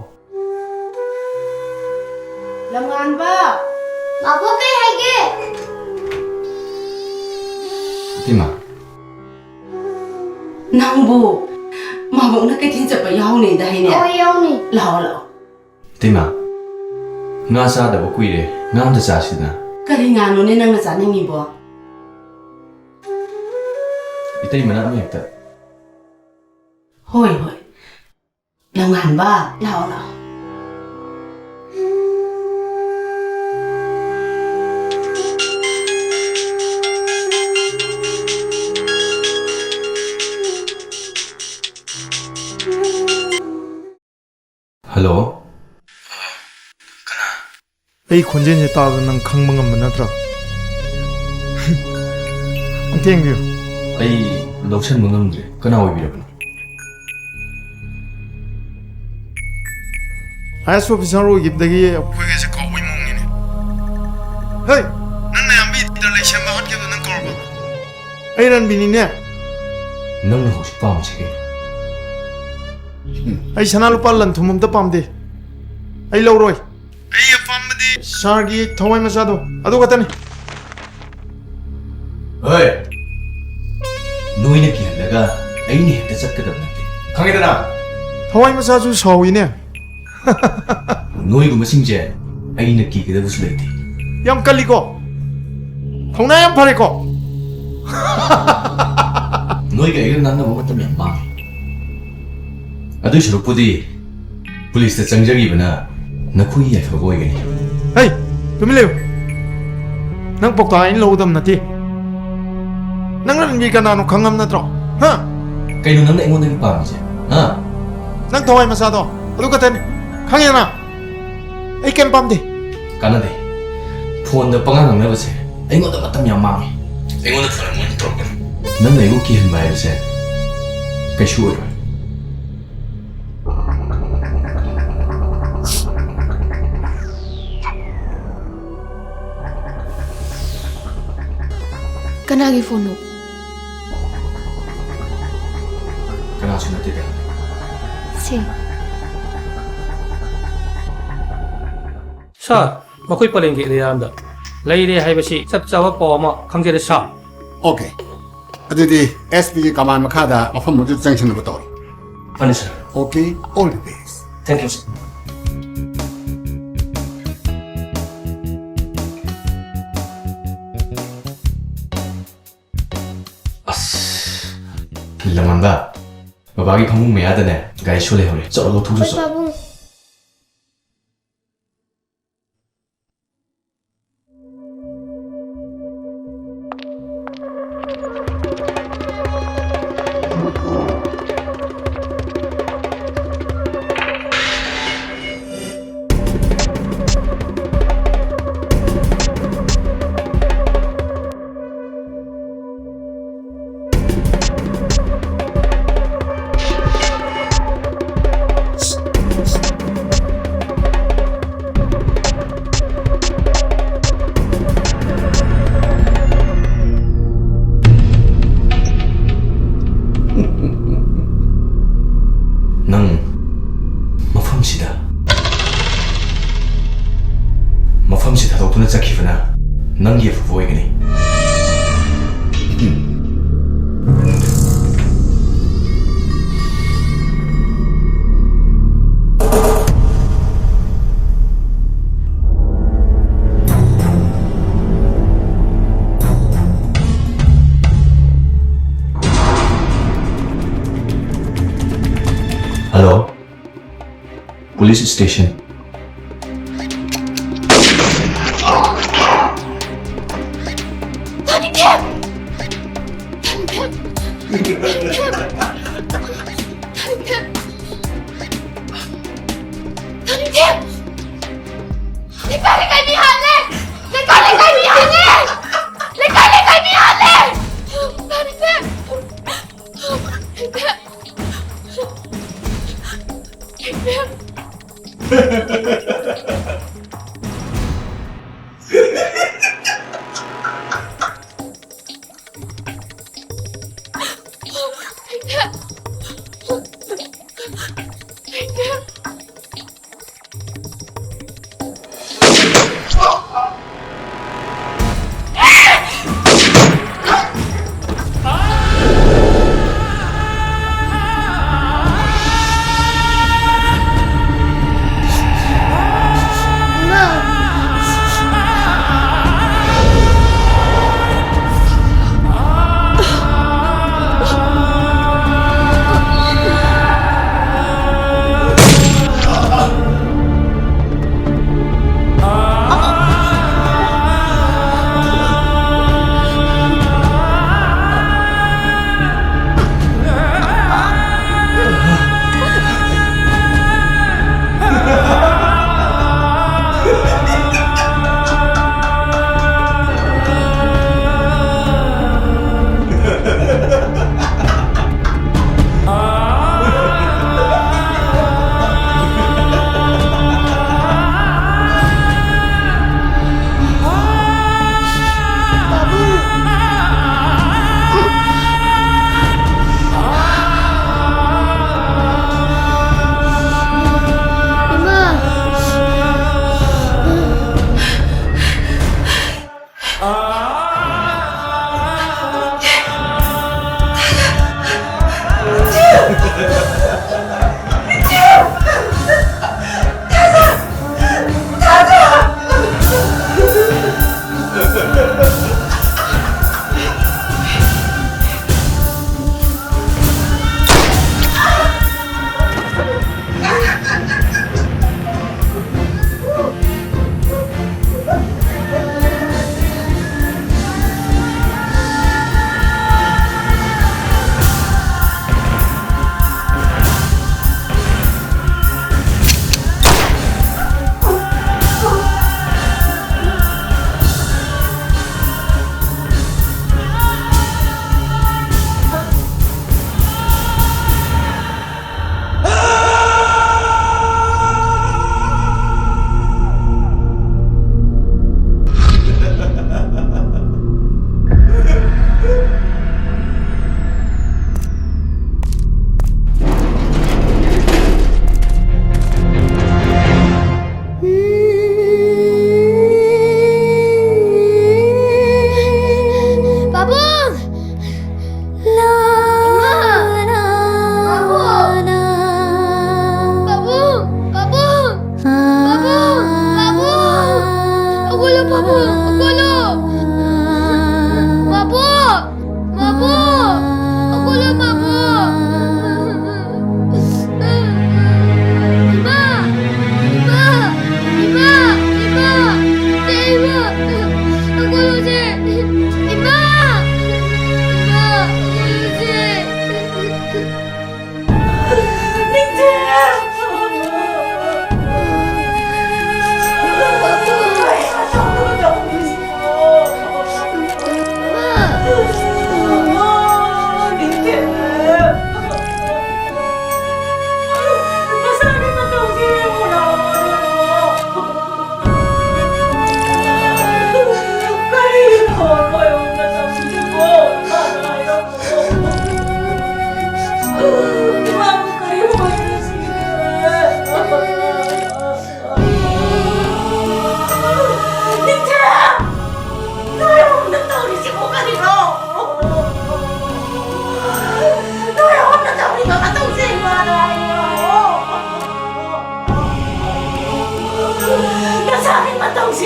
ꯂꯝꯉꯥꯟꯕ! ꯃꯥꯕꯣꯛ ꯀꯩ ꯍꯥꯏꯒꯦ? ꯏꯇꯩꯃ꯫ ꯅꯪꯕꯨ ꯃꯥꯕꯣꯛꯅ ꯀꯩꯊꯦꯜ ꯆꯠꯄ ꯌꯥꯎꯅꯤꯗ ꯍꯥꯏꯅꯦ? ꯍꯣꯏ, ꯌꯥꯎꯅꯤ꯫ ꯂꯥꯛꯑꯣ, ꯂꯥꯛꯑꯣ꯫ ꯏꯇꯩꯃ, ꯉꯥ ꯆꯥꯗꯕ ꯀꯨꯏꯔꯦ, ꯉꯥ ꯑꯝꯇ ꯆꯥꯁꯤꯗꯅ꯫ ꯀꯔꯤ ꯉꯥꯅꯣꯅꯦ ꯅꯪꯅ ꯆꯥꯅꯤꯡꯉꯤꯕꯣ? ꯏꯇꯩꯃꯅ ꯑꯃ ꯍꯦꯛꯇ꯫ ꯍꯣꯏ, ꯍꯣꯏ꯫ ꯂꯝꯉꯥꯟꯕ, ꯂꯥꯛꯑꯣ, ꯂꯥꯛꯑꯣ꯫ ꯍꯜꯂꯣ꯫ ꯀꯅꯥ? ꯑꯩ ꯈꯣꯟꯖꯦꯜꯁꯦ ꯇꯥꯕꯗ ꯅꯪ ꯈꯪꯕ ꯉꯝꯕ ꯅꯠꯇ꯭ꯔꯣ? ꯑꯝꯇ ꯌꯦꯡꯕꯤꯌꯨ꯫ ꯑꯩ ꯂꯧꯁꯟꯕ ꯉꯝꯗ꯭ꯔꯦ꯫ ꯀꯅꯥ ꯑꯣꯏꯕꯤꯔꯕꯅꯣ? ꯑꯥꯏ ꯑꯦꯁ ꯑꯣꯐꯤꯁꯥꯔ ꯑꯣꯏꯈꯤꯕꯗꯒꯤ ꯑꯩꯈꯣꯏꯒꯁꯦ ꯀꯥꯎꯕꯩ ꯃꯑꯣꯡꯅꯤꯅꯦ꯫ ꯍꯦ, ꯅꯪ ꯅꯌꯥꯝꯕꯤ ꯗꯤꯂꯔ ꯂꯩ ꯁꯦꯝꯕ ꯍꯥꯠꯈꯤꯕꯗꯣ ꯅꯪ ꯀꯥꯎꯔꯕ? ꯑꯩ ꯔꯟꯕꯤꯅꯤꯅꯦ꯫ ꯅꯪꯅ ꯍꯧꯖꯤꯛ ꯄꯥꯝꯃꯤꯁꯦ ꯀꯩꯅꯣ? ꯑꯩ ꯁꯅꯥ ꯂꯨꯄꯥ ꯂꯟ ꯊꯨꯝ ꯑꯝꯇ ꯄꯥꯝꯗꯦ꯫ ꯑꯩ ꯂꯧꯔꯣꯏ꯫ ꯑꯩ ꯑꯄꯥꯝꯕꯗꯤ ꯁꯥꯔꯒꯤ ꯊꯋꯥꯏ ꯃꯆꯥꯗꯣ, ꯑꯗꯨ ꯈꯛꯇꯅꯤ꯫ ꯍꯣꯏ, ꯅꯣꯏꯅ ꯀꯤꯍꯜꯂꯒ ꯑꯩꯅ ꯍꯦꯛꯇ ꯆꯠꯀꯗꯕ ꯅꯠꯇꯦ, ꯈꯪꯉꯦꯗꯅ? ꯊꯋꯥꯏ ꯃꯆꯥꯁꯨ ꯁꯥꯎꯏꯅꯦ꯫ ꯅꯣꯏꯒꯨꯝꯕꯁꯤꯡꯁꯦ ꯑꯩꯅ ꯀꯤꯒꯗꯕꯁꯨ ꯂꯩꯇꯦ꯫ ꯌꯥꯝ ꯀꯜꯂꯤꯀꯣ, ꯊꯧꯅꯥ ꯌꯥꯝ ꯐꯔꯦꯀꯣ꯫ ꯅꯣꯏꯒ ꯑꯩꯒ ꯉꯥꯡꯅꯕ ꯃꯇꯝ ꯌꯥꯝ ꯃꯥꯡꯉꯦ꯫ ꯑꯗꯨꯏ ꯁꯔꯨꯛꯄꯨꯗꯤ ꯄꯨꯂꯤꯁꯇ ꯆꯪꯖꯈꯤꯕꯅ ꯅꯈꯣꯏꯒꯤ ꯌꯥꯏꯐꯕ ꯑꯣꯏꯒꯅꯤ꯫ ꯍꯩ, ꯇꯨꯃꯤꯟ ꯂꯩꯌꯨ꯫ ꯅꯪ ꯄꯥꯎꯇꯥꯛ ꯑꯩꯅ ꯂꯧꯒꯗꯕ ꯅꯠꯇꯦ꯫ ꯅꯪ ꯔꯟꯕꯤꯔ ꯀꯅꯥꯅꯣ ꯈꯪꯉꯝ ꯅꯠꯇ꯭ꯔꯣ? ꯍꯥ? ꯀꯩꯅꯣ ꯅꯪꯅ ꯑꯩꯉꯣꯟꯗꯒꯤ ꯄꯥꯝꯃꯤꯁꯦ? ꯍꯥ? ꯅꯪ ꯊꯋꯥꯏ ꯃꯆꯥꯗꯣ, ꯑꯗꯨ ꯈꯛꯇꯅꯤ꯫ ꯈꯪꯉꯦꯗꯅ? ꯑꯩ ꯀꯩꯝ ꯄꯥꯝꯗꯦ꯫ ꯀꯥꯟꯅꯗꯦ꯫ ꯐꯣꯟꯗ ꯄꯉꯥꯡ ꯉꯥꯡꯅꯕꯁꯦ ꯑꯩꯉꯣꯟꯗ ꯃꯇꯝ ꯌꯥꯝ ꯃꯥꯡꯉꯦ꯫ ꯑꯩꯉꯣꯟꯗ ꯐꯣꯟ ꯑꯃꯨꯛ ꯍꯟꯅ ꯇꯧꯔꯛꯀꯅꯨ꯫ ꯅꯪꯅ ꯑꯩꯕꯨ ꯀꯤꯍꯟꯕ ꯍꯥꯏꯕꯁꯦ ꯀꯩꯁꯨ ꯑꯣꯏꯔꯣꯏ꯫ ꯀꯅꯥꯒꯤ ꯐꯣꯟꯅꯣ? ꯀꯅꯥꯁꯨ ꯅꯠꯇꯦꯗ꯫ ꯁꯦ꯫ ꯁꯥꯔ, ꯃꯈꯣꯏ ꯄꯔꯦꯡꯒꯤ ꯑꯦꯔꯤꯌꯥ ꯑꯃꯗ ꯂꯩꯔꯦ ꯍꯥꯏꯕꯁꯤ ꯆꯞ ꯆꯥꯕ ꯄꯥꯎ ꯑꯃ ꯈꯪꯖꯔꯦ, ꯁꯥꯔ꯫ ꯑꯣꯀꯦ꯫ ꯑꯗꯨꯗꯤ ꯑꯦꯁ ꯄꯤꯒꯤ ꯀꯃꯥꯟ ꯃꯈꯥꯗ ꯃꯐꯝ ꯑꯗꯨ ꯆꯪꯁꯤꯟꯅꯕ ꯇꯧꯔꯣ꯫ ꯐꯅꯤ, sir. Okay, all the best. Thank you, sir. ꯑꯁ, ꯂꯃꯥꯡꯗ, ꯕꯕꯥꯒꯤ ꯐꯃꯨꯡ ꯃꯌꯥꯗꯅꯦ ꯒꯥꯔꯤ ꯁꯣ ꯂꯩꯍꯧꯔꯦ꯫ ꯆꯠꯂꯣ, ꯂꯧꯊꯣꯛꯆꯣ, ꯍꯣꯏ, ꯆꯠꯂꯣ꯫ ꯄꯥꯕꯨꯡ꯫ Hello, police station.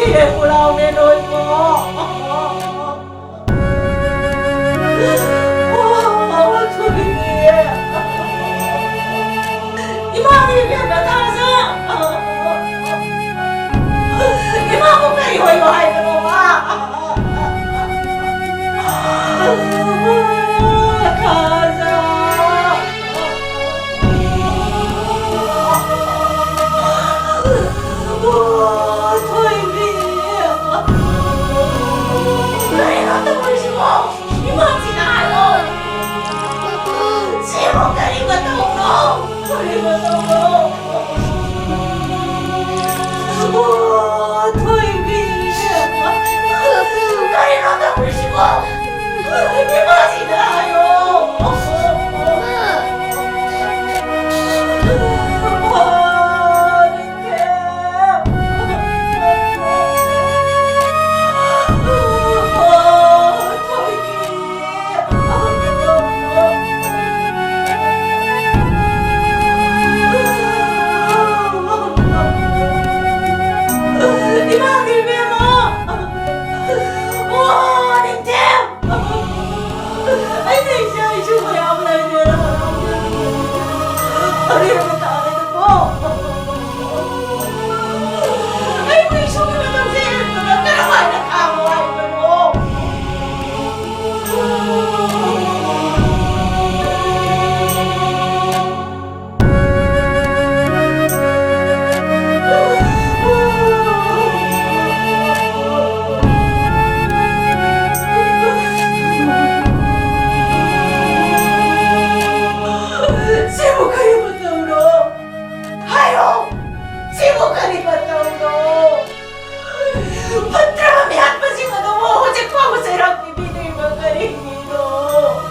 ꯄꯨꯔꯥꯎꯅꯦ ꯅꯣꯏꯕꯣ꯫ ꯑꯣ, ꯊꯣꯏꯕꯤ꯫ ꯏꯃꯥ, ꯏꯕꯦꯝꯃ ꯊꯥꯖ꯫ ꯏꯃꯥꯕꯨ ꯀꯔꯤ ꯑꯣꯏꯌꯣ ꯍꯥꯏꯕꯅꯣꯕ? ꯊꯥꯖ꯫ ꯑꯣ, ꯊꯣꯏꯕꯤ꯫ ꯀꯔꯤꯅꯣ ꯇꯧꯔꯤꯁꯤꯕꯣ? ꯏꯃꯥꯁꯤꯅ ꯍꯥꯏꯔꯣ꯫ ꯁꯤꯕꯨ ꯀꯔꯤ ꯃꯇꯧꯅꯣ? ꯀꯔꯤ ꯃꯇꯧꯅꯣ? ꯑꯣ, ꯊꯣꯏꯕꯤ꯫ ꯀꯔꯤꯅꯣ ꯇꯧꯔꯤꯁꯤꯕꯣ? ꯏꯃꯥꯁꯤꯗ ꯍꯥꯏꯌꯣ꯫ ꯏꯃꯥ, ꯏꯕꯦꯝꯃ! ꯑꯣ, ꯅꯤꯡꯊꯦꯝ! ꯑꯩꯅ ꯏꯆꯥ ꯏꯁꯨ ꯃꯌꯥꯝ ꯂꯩꯔꯦꯅ ꯍꯔꯥꯎꯖꯔꯤꯕꯅꯤ꯫ ꯑꯔꯦꯝꯕ ꯇꯥꯔꯦꯗꯀꯣ꯫ ꯑꯩꯕꯨ ꯏꯁꯨꯒꯤ ꯃꯇꯧꯁꯦ ꯌꯦꯡꯕꯗ ꯀꯔꯝꯍꯥꯏꯅ ꯈꯥꯡꯉꯣ ꯍꯥꯏꯕꯅꯣ? ꯁꯤꯕꯨ ꯀꯔꯤ ꯃꯇꯧꯅꯣ? ꯍꯥꯏꯌꯣ! ꯁꯤꯕꯨ ꯀꯔꯤ ꯃꯇꯧꯅꯣ? ꯐꯠꯇ꯭ꯔꯕ ꯃꯤꯍꯥꯠꯄꯁꯤꯡ ꯑꯗꯨꯕꯨ ꯍꯧꯖꯤꯛ ꯐꯥꯎꯕ ꯆꯩꯔꯥꯛ ꯄꯤꯕꯤꯗ꯭ꯔꯤꯕ ꯀꯔꯤꯒꯤꯅꯣ?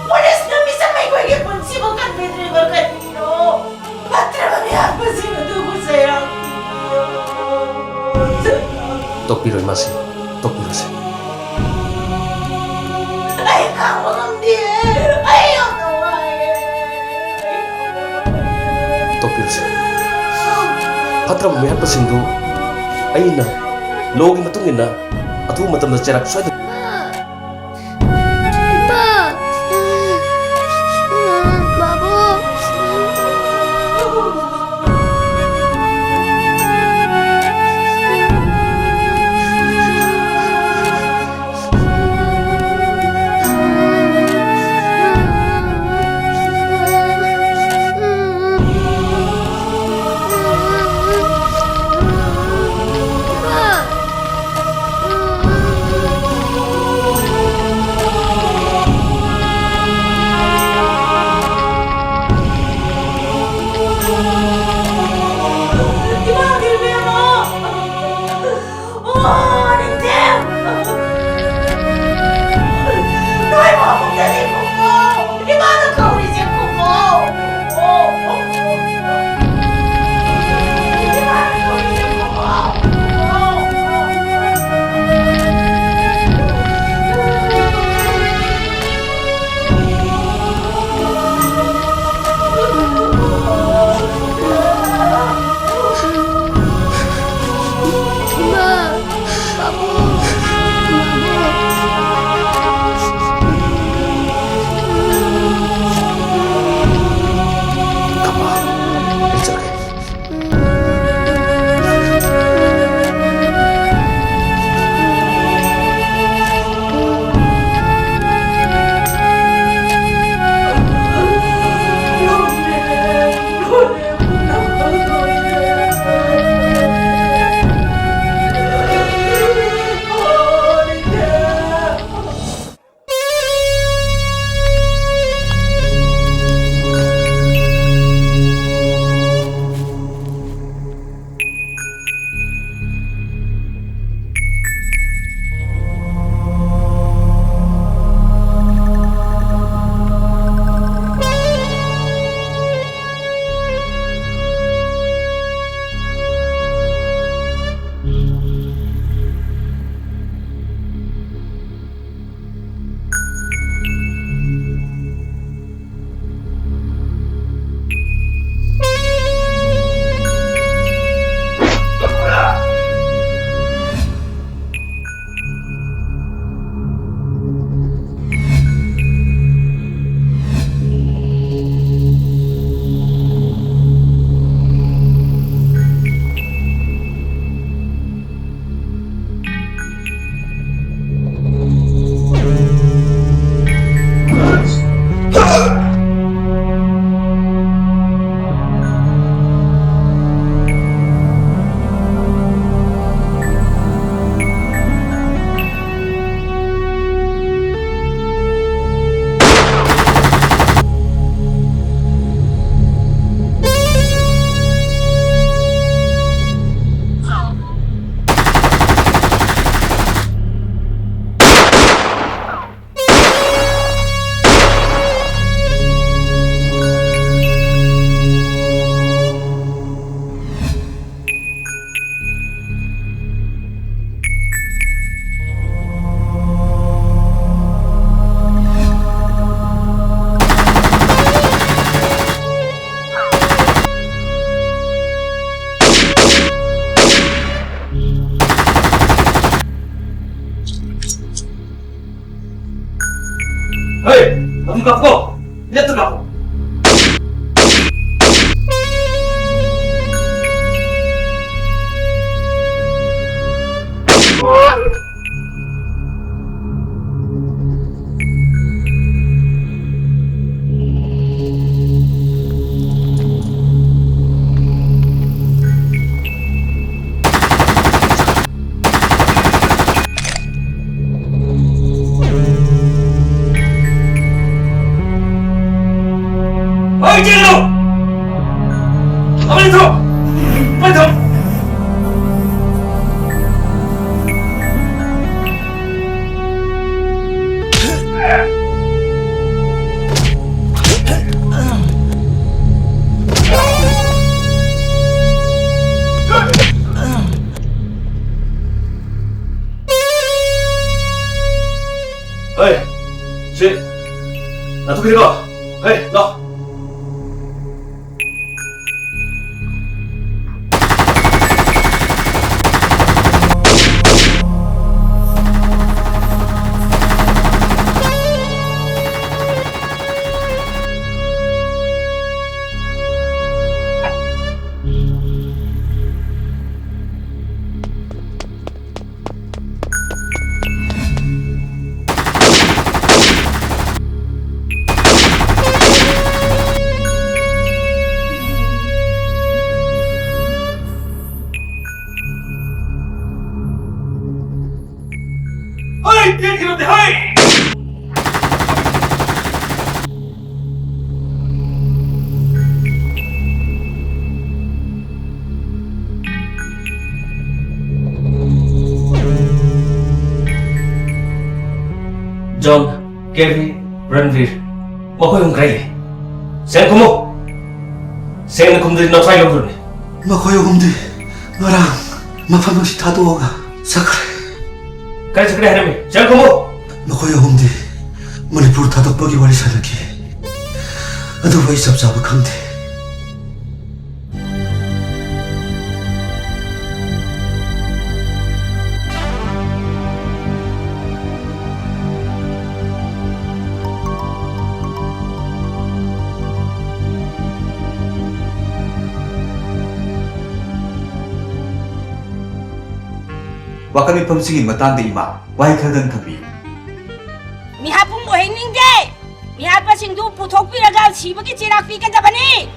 ꯄꯨꯂꯤꯁꯅ ꯃꯤꯆꯝ ꯑꯩꯈꯣꯏꯒꯤ ꯄꯨꯟꯁꯤꯕꯨ ꯀꯟꯕꯤꯗ꯭ꯔꯤꯕ ꯀꯔꯤꯒꯤꯅꯣ? ꯐꯠꯇ꯭ꯔꯕ ꯃꯤꯍꯥꯠꯄꯁꯤꯡ ꯑꯗꯨꯕꯨ ꯆꯩꯔꯥꯛ ꯄꯤꯕꯤꯌꯨ꯫ ꯇꯣꯛꯄꯤꯔꯣ, ꯏꯃꯥꯁꯤ, ꯇꯣꯛꯄꯤꯔꯣꯁꯦ꯫ ꯑꯩ ꯈꯥꯡꯕ ꯉꯝꯗꯦ꯫ ꯑꯩ ꯌꯥꯝꯅ ꯋꯥꯏꯌꯦ꯫ ꯇꯣꯛꯄꯤꯔꯁꯤ꯫ ꯐꯠꯇ꯭ꯔꯕ ꯃꯤꯍꯥꯠꯄꯁꯤꯡꯗꯨ ꯑꯩꯅ ꯂꯣꯒꯤ ꯃꯇꯨꯡ ꯏꯟꯅ ꯑꯊꯨꯕ ꯃꯇꯝꯗ ꯆꯩꯔꯥꯛ ꯁꯣꯏꯗꯅ ꯍꯦ, ꯑꯗꯨꯝ ꯀꯥꯞꯄꯣ꯫ ꯂꯦꯞꯇ ꯀꯥꯞꯄꯣ꯫ ꯍꯣꯏ, ꯆꯦꯜꯂꯨ! ꯑꯃꯅꯤ ꯊꯣꯛ! ꯑꯃꯅꯤ ꯊꯣꯛ! ꯍꯣꯏ, ꯁꯤ, ꯅꯥꯊꯣꯛꯈꯤꯗꯦꯀꯣ? ꯍꯣꯏ, ꯂꯥꯎ꯫ ꯍꯩ, ꯆꯦꯟꯈꯤꯅꯨꯗꯤ, ꯍꯩ! ꯖꯣꯟ, ꯀꯦꯚꯤ, ꯔꯟꯕꯤꯔ, ꯃꯈꯣꯏ ꯑꯍꯨꯝ ꯀꯥꯏ ꯂꯩ? ꯁꯦꯡꯅ ꯈꯨꯝꯃꯨ꯫ ꯁꯦꯡꯅ ꯈꯨꯝꯗ꯭ꯔꯗꯤ ꯅꯈ꯭ꯋꯥꯏ ꯂꯧꯗꯣꯔꯤꯕꯅꯤ꯫ ꯃꯈꯣꯏ ꯑꯍꯨꯝꯗꯤ ꯉꯔꯥꯡ ꯃꯐꯝ ꯑꯁꯤ ꯊꯥꯗꯣꯛꯑꯒ ꯆꯠꯈ꯭ꯔꯦ꯫ ꯀꯥꯏ ꯆꯠꯈ꯭ꯔꯦ ꯍꯥꯏꯔꯝꯃꯤ? ꯁꯦꯡꯅ ꯈꯨꯝꯃꯨ꯫ ꯃꯈꯣꯏ ꯑꯍꯨꯝꯗꯤ ꯃꯅꯤꯄꯨꯔ ꯊꯥꯗꯣꯛꯄꯒꯤ ꯋꯥꯔꯤ ꯁꯥꯟꯅꯈꯤ, ꯑꯗꯨꯕꯨ ꯑꯩ ꯆꯞ ꯆꯥꯕ ꯈꯪꯗꯦ꯫ ꯋꯥꯀꯠ ꯃꯤꯐꯝꯁꯤꯒꯤ ꯃꯇꯥꯡꯗ ꯏꯃꯥ ꯋꯥꯍꯩ ꯈꯔꯗꯪ ꯊꯝꯕꯤꯌꯨ꯫ ꯃꯤꯍꯥꯠ ꯄꯨꯡ ꯑꯣꯏꯍꯟꯅꯤꯡꯗꯦ꯫ ꯃꯤꯍꯥꯠꯄꯁꯤꯡꯗꯨ ꯄꯨꯊꯣꯛꯄꯤꯔꯒ ꯁꯤꯕꯒꯤ ꯆꯩꯔꯥꯛ ꯄꯤꯒꯗꯕꯅꯤ꯫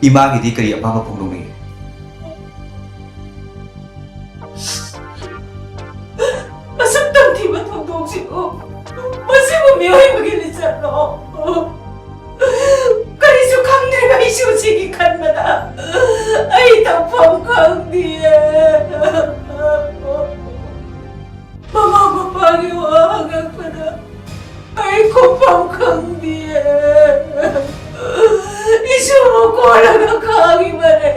ꯏꯃꯥꯒꯤꯗꯤ ꯀꯔꯤ ꯑꯄꯥꯝꯕ ꯐꯣꯡꯗꯣꯛꯅꯤꯡꯏ? ꯃꯁꯛ ꯇꯝꯊꯤꯕ ꯊꯧꯗꯣꯛꯁꯤꯕꯨ ꯃꯁꯤꯕꯨ ꯃꯤꯑꯣꯏꯕꯒꯤ ꯂꯤꯆꯠꯂꯣ? ꯀꯔꯤꯁꯨ ꯈꯪꯗ꯭ꯔꯤꯕ ꯑꯩꯁꯨ ꯁꯤꯒꯤ ꯈꯟꯕꯗ ꯑꯩ ꯇꯧꯐꯝ ꯈꯪꯗꯤꯌꯦ꯫ ꯃꯃꯥ ꯃꯄꯥꯒꯤ ꯋꯥ ꯍꯪꯉꯛꯄꯗ ꯑꯩ ꯈꯨꯝꯐꯝ ꯈꯪꯗꯤꯌꯦ꯫ ꯏꯁꯨꯕꯨ ꯀꯣꯜꯂꯒ ꯈꯥꯡꯉꯤꯕꯅꯦ꯫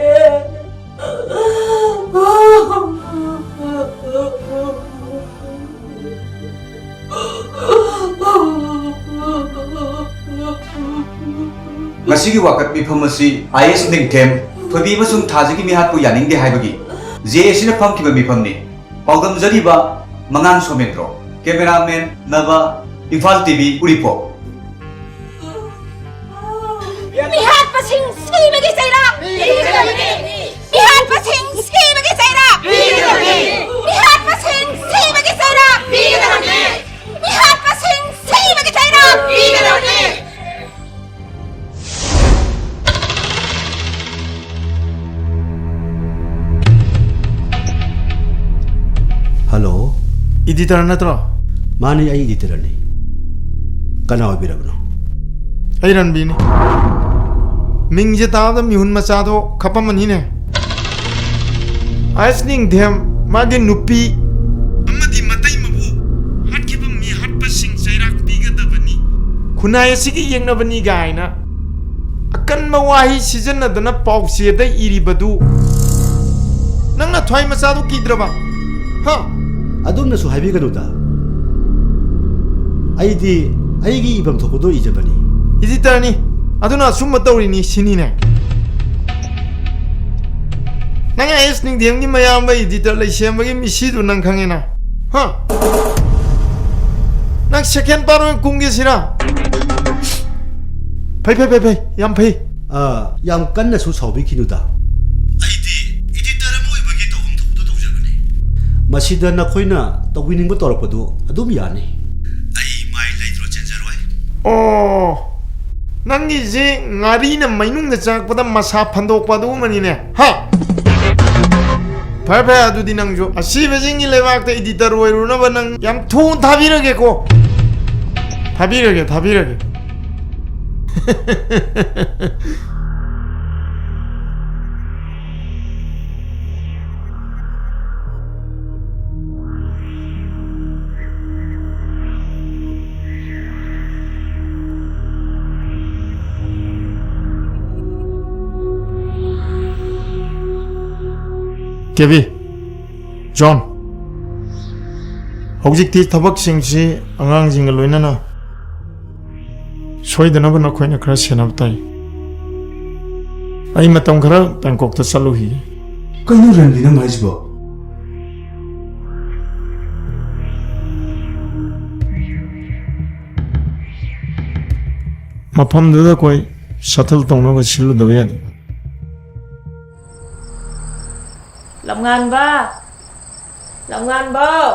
ꯉꯁꯤꯒꯤ ꯋꯥꯀꯠ ꯃꯤꯐꯝ ꯑꯁꯤ ꯑꯥꯏ ꯑꯦꯁ ꯅꯤꯡꯊꯦꯝ ꯊꯣꯏꯕꯤ ꯑꯃꯁꯨꯡ ꯊꯥꯖꯒꯤ ꯃꯤꯍꯥꯠꯄꯨ ꯌꯥꯅꯤꯡꯗꯦ ꯍꯥꯏꯕꯒꯤ ꯖꯦ ꯑꯦ ꯁꯤꯅ ꯐꯝꯈꯤꯕ ꯃꯤꯐꯝꯅꯤ꯫ ꯄꯥꯎꯗꯝꯖꯔꯤꯕ ꯃꯉꯥꯡ ꯁꯣꯃꯦꯟꯗ꯭ꯔꯣ, cameraman ꯅꯕ, ꯏꯝꯐꯥꯜ ꯇꯤ ꯚꯤ ꯎꯔꯤꯄꯣꯛ꯫ ꯃꯤꯍꯥꯠꯄꯁꯤꯡ ꯁꯤꯕꯒꯤ ꯆꯩꯔꯥꯛ ꯄꯤꯒꯗꯕꯅꯤ꯫ ꯃꯤꯍꯥꯠꯄꯁꯤꯡ ꯁꯤꯕꯒꯤ ꯆꯩꯔꯥꯛ ꯄꯤꯒꯗꯕꯅꯤ꯫ ꯃꯤꯍꯥꯠꯄꯁꯤꯡ ꯁꯤꯕꯒꯤ ꯆꯩꯔꯥꯛ ꯄꯤꯒꯗꯕꯅꯤ꯫ ꯃꯤꯍꯥꯠꯄꯁꯤꯡ ꯁꯤꯕꯒꯤ ꯆꯩꯔꯥꯛ ꯄꯤꯒꯗꯕꯅꯤ꯫ ꯍꯜꯂꯣ꯫ Editor ꯅꯠꯇ꯭ꯔꯣ? ꯃꯥꯅꯤ, ꯑꯩ editorꯅꯤ꯫ ꯀꯅꯥ ꯑꯣꯏꯕꯤꯔꯕꯅꯣ? ꯑꯩ ꯔꯟꯕꯤꯅꯤ꯫ ꯃꯤꯡꯁꯦ ꯇꯥꯕꯗ ꯃꯤꯍꯨꯟ ꯃꯆꯥꯗꯣ ꯈꯞꯄꯝꯃꯅꯤꯅꯦ꯫ ꯑꯥꯏ ꯑꯦꯁ ꯅꯤꯡꯊꯦꯝ, ꯃꯥꯒꯤ ꯅꯨꯄꯤ ꯑꯃꯗꯤ ꯃꯇꯩꯃꯕꯨ ꯍꯥꯠꯈꯤꯕ ꯃꯤꯍꯥꯠꯄꯁꯤꯡ ꯆꯩꯔꯥꯛ ꯄꯤꯒꯗꯕꯅꯤ, ꯈꯨꯟꯅꯥꯏ ꯑꯁꯤꯒꯤ ꯌꯦꯛꯅꯕꯅꯤ ꯀꯥꯏꯅ ꯑꯀꯟꯕ ꯋꯥꯍꯩ ꯁꯤꯖꯤꯟꯅꯗꯨꯅ ꯄꯥꯎꯆꯦꯗ ꯏꯔꯤꯕꯗꯨ ꯅꯪꯅ ꯊ꯭ꯋꯥꯏ ꯃꯆꯥꯗꯨ ꯀꯤꯗ꯭ꯔꯕ? ꯍ? ꯑꯗꯨꯝꯅꯁꯨ ꯍꯥꯏꯕꯤꯒꯅꯨꯗ꯫ ꯑꯩꯗꯤ ꯑꯩꯒꯤ ꯏꯐꯝ ꯊꯣꯛꯄꯗꯣ ꯏꯖꯕꯅꯤ꯫ Editorꯅꯤ, ꯑꯗꯨꯅ ꯑꯆꯨꯝꯕ ꯇꯧꯔꯤꯅꯤ ꯁꯤꯅꯤꯅꯦ꯫ ꯅꯪ ꯑꯥꯏ ꯑꯦꯁ ꯅꯤꯡꯊꯦꯝꯒꯤ ꯃꯌꯥꯝꯕ editor ꯂꯩꯁꯦꯝꯕꯒꯤ ꯃꯤꯁꯤꯗꯨ ꯅꯪ ꯈꯪꯉꯦꯅ? ꯍ? ꯅꯪ second part ꯑꯣꯏꯅ ꯀꯨꯝꯒꯦ ꯁꯤꯔꯥ? ꯐꯩ, ꯐꯩ, ꯐꯩ, ꯐꯩ, ꯌꯥꯝ ꯐꯩ꯫ ꯑ, ꯌꯥꯝ ꯀꯟꯅꯁꯨ ꯁꯥꯎꯕꯤꯈꯤꯅꯨꯗ꯫ ꯑꯩꯗꯤ ꯃꯁꯤꯗ ꯅꯈꯣꯏꯅ ꯇꯧꯕꯤꯅꯤꯡꯕ ꯇꯧꯔꯛꯄꯗꯨ ꯑꯗꯨꯝ ꯌꯥꯅꯤ꯫ ꯑꯩ ꯃꯥꯏ ꯂꯩꯇ꯭ꯔꯣ ꯆꯦꯟꯖꯔꯣꯏ꯫ ꯑꯣ, ꯅꯪꯒꯤꯁꯦ ꯉꯥꯔꯤꯅ ꯃꯩꯅꯨꯡꯗ ꯆꯪꯉꯛꯄꯗ ꯃꯁꯥ ꯐꯟꯗꯣꯛꯄ ꯑꯗꯨꯒꯨꯝꯕꯅꯤꯅꯦ, ꯍꯥ? ꯐꯔꯦ ꯐꯔꯦ, ꯑꯗꯨꯗꯤ ꯅꯪꯁꯨ ꯑꯁꯤꯕꯁꯤꯡꯒꯤ ꯂꯩꯕꯥꯛꯇ editor ꯑꯣꯏꯔꯨꯅꯕ ꯅꯪ ꯌꯥꯝ ꯊꯨꯅ ꯊꯥꯕꯤꯔꯒꯦꯀꯣ꯫ ꯊꯥꯕꯤꯔꯒꯦ, ꯊꯥꯕꯤꯔꯒꯦ꯫ ꯀꯦꯕꯤ, ꯖꯣꯟ, ꯍꯧꯖꯤꯛꯇꯤ ꯊꯕꯛꯁꯤꯡꯁꯤ ꯑꯉꯥꯡꯁꯤꯡꯒ ꯂꯣꯏꯅꯅ ꯁꯣꯏꯗꯅꯕ ꯅꯈꯣꯏꯅ ꯈꯔ ꯁꯦꯟꯅꯕ ꯇꯥꯏ꯫ ꯑꯩ ꯃꯇꯝ ꯈꯔ ꯕꯦꯡꯀꯣꯛꯇ ꯆꯠꯂꯨꯈꯤꯒꯦ꯫ ꯀꯩꯅꯣ ꯔꯟꯕꯤ, ꯅꯪ ꯍꯥꯏꯁꯤꯕꯣ? ꯃꯐꯝꯗꯨꯗ ꯑꯩꯈꯣꯏ ꯁꯦꯇꯜ ꯇꯧꯅꯕ ꯁꯤꯜꯂꯨꯗꯕ ꯌꯥꯗꯦ꯫ ꯂꯝꯉꯥꯟꯕ! ꯂꯝꯉꯥꯟꯕꯧ!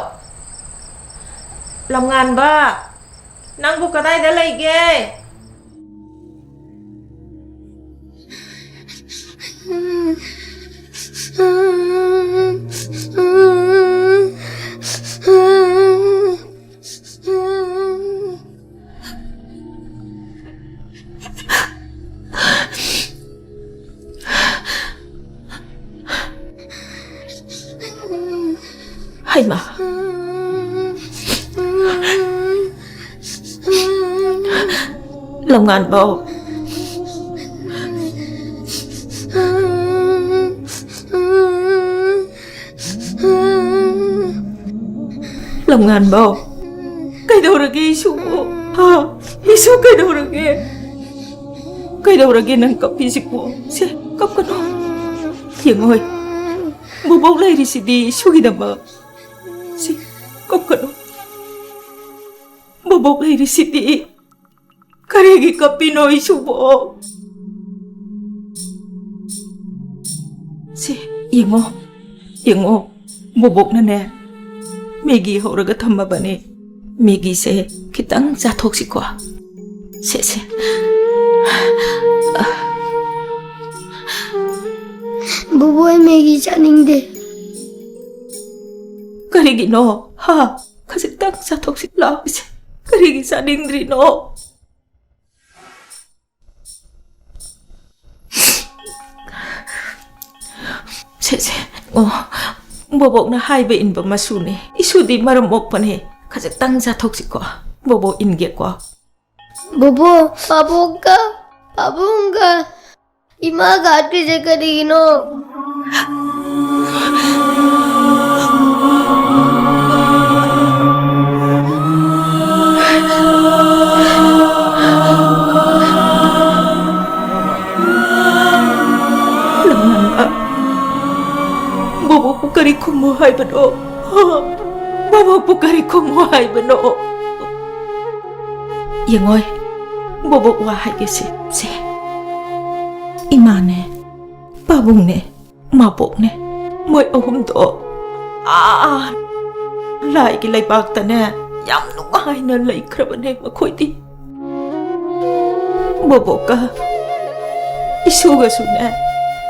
ꯂꯝꯉꯥꯟꯕ! ꯅꯪꯕꯨ ꯀꯗꯥꯏꯗ ꯂꯩꯒꯦ? ꯍꯩꯃꯥ! ꯂꯝꯉꯥꯟꯕꯧ! ꯂꯝꯉꯥꯟꯕꯧ! ꯀꯩꯗꯧꯔꯒꯦ ꯏꯁꯨꯕꯨ? ꯍꯥ? ꯏꯁꯨ ꯀꯩꯗꯧꯔꯒꯦ? ꯀꯩꯗꯧꯔꯒꯦ ꯅꯪ ꯀꯞꯄꯤꯁꯤꯕꯨ? ꯁꯦ, ꯀꯞꯀꯅꯨ꯫ ꯌꯦꯡꯉꯣꯏ, ꯕꯣꯕꯣꯛ ꯂꯩꯔꯤꯁꯤꯗꯤ ꯏꯁꯨꯒꯤꯗꯃꯛ꯫ ꯁꯤ, ꯀꯞꯀꯅꯨ꯫ ꯕꯣꯕꯣꯛ ꯂꯩꯔꯤꯁꯤꯗꯤ ꯀꯔꯤꯒꯤ ꯀꯞꯄꯤꯅꯣ ꯏꯁꯨꯕꯣ? ꯁꯤ, ꯌꯦꯡꯉꯣ, ꯌꯦꯡꯉꯣ꯫ ꯕꯣꯕꯣꯛꯅꯅꯦ, ꯃꯦꯒꯤ ꯍꯧꯔꯒ ꯊꯝꯃꯕꯅꯦ꯫ ꯃꯦꯒꯤꯁꯦ ꯈꯤꯇꯪ ꯆꯥꯊꯣꯛꯁꯤꯀꯣ꯫ ꯁꯦ, ꯁꯦ꯫ ꯕꯣꯕꯣ, ꯑꯩ ꯃꯦꯒꯤ ꯆꯥꯅꯤꯡꯗꯦ꯫ ꯀꯔꯤꯒꯤꯅꯣ? ꯍꯥ? ꯈꯖꯤꯛꯇꯪ ꯆꯥꯊꯣꯛꯁꯤ ꯂꯥꯎ ꯏꯆꯦ꯫ ꯀꯔꯤꯒꯤ ꯆꯥꯅꯤꯡꯗ꯭ꯔꯤꯅꯣ? ꯁꯦ, ꯁꯦ꯫ ꯑꯣ, ꯕꯣꯕꯣꯛꯅ ꯍꯥꯏꯕ ꯏꯟꯕ ꯃꯁꯨꯅꯦ꯫ ꯏꯁꯨꯗꯤ ꯃꯔꯝ ꯃꯣꯛꯄꯅꯦ꯫ ꯈꯖꯤꯛꯇꯪ ꯆꯥꯊꯣꯛꯁꯤꯀꯣ꯫ ꯕꯣꯕꯣꯛ ꯏꯟꯒꯦꯀꯣ꯫ ꯕꯣꯕꯣ, ꯄꯥꯕꯨꯡꯒ, ꯄꯥꯕꯨꯡꯒ ꯏꯃꯥꯒ ꯍꯥꯠꯈ꯭ꯔꯤꯁꯦ ꯀꯔꯤꯒꯤꯅꯣ? ꯂꯝꯉꯥꯟꯕ, ꯕꯣꯕꯣꯛꯄꯨ ꯀꯔꯤ ꯈꯨꯝꯃꯨ ꯍꯥꯏꯕꯅꯣ? ꯕꯣꯕꯣꯛꯄꯨ ꯀꯔꯤ ꯈꯨꯝꯃꯨ ꯍꯥꯏꯕꯅꯣ? ꯌꯦꯡꯉꯣꯏ, ꯕꯣꯕꯣꯛ ꯋꯥ ꯍꯥꯏꯒꯦꯁꯦ, ꯁꯦ꯫ ꯏꯃꯥꯅꯦ, ꯄꯥꯕꯨꯡꯅꯦ, ꯃꯥꯕꯣꯛꯅꯦ, ꯃꯣꯏ ꯑꯍꯨꯝꯗꯣ ꯑꯥ ꯂꯥꯏꯒꯤ ꯂꯩꯕꯥꯛꯇꯅꯦ ꯌꯥꯝ ꯅꯨꯡꯉꯥꯏꯅ ꯂꯩꯈ꯭ꯔꯕꯅꯦ ꯃꯈꯣꯏꯗꯤ꯫ ꯕꯣꯕꯣꯛꯀ ꯏꯁꯨꯒꯁꯨꯅꯦ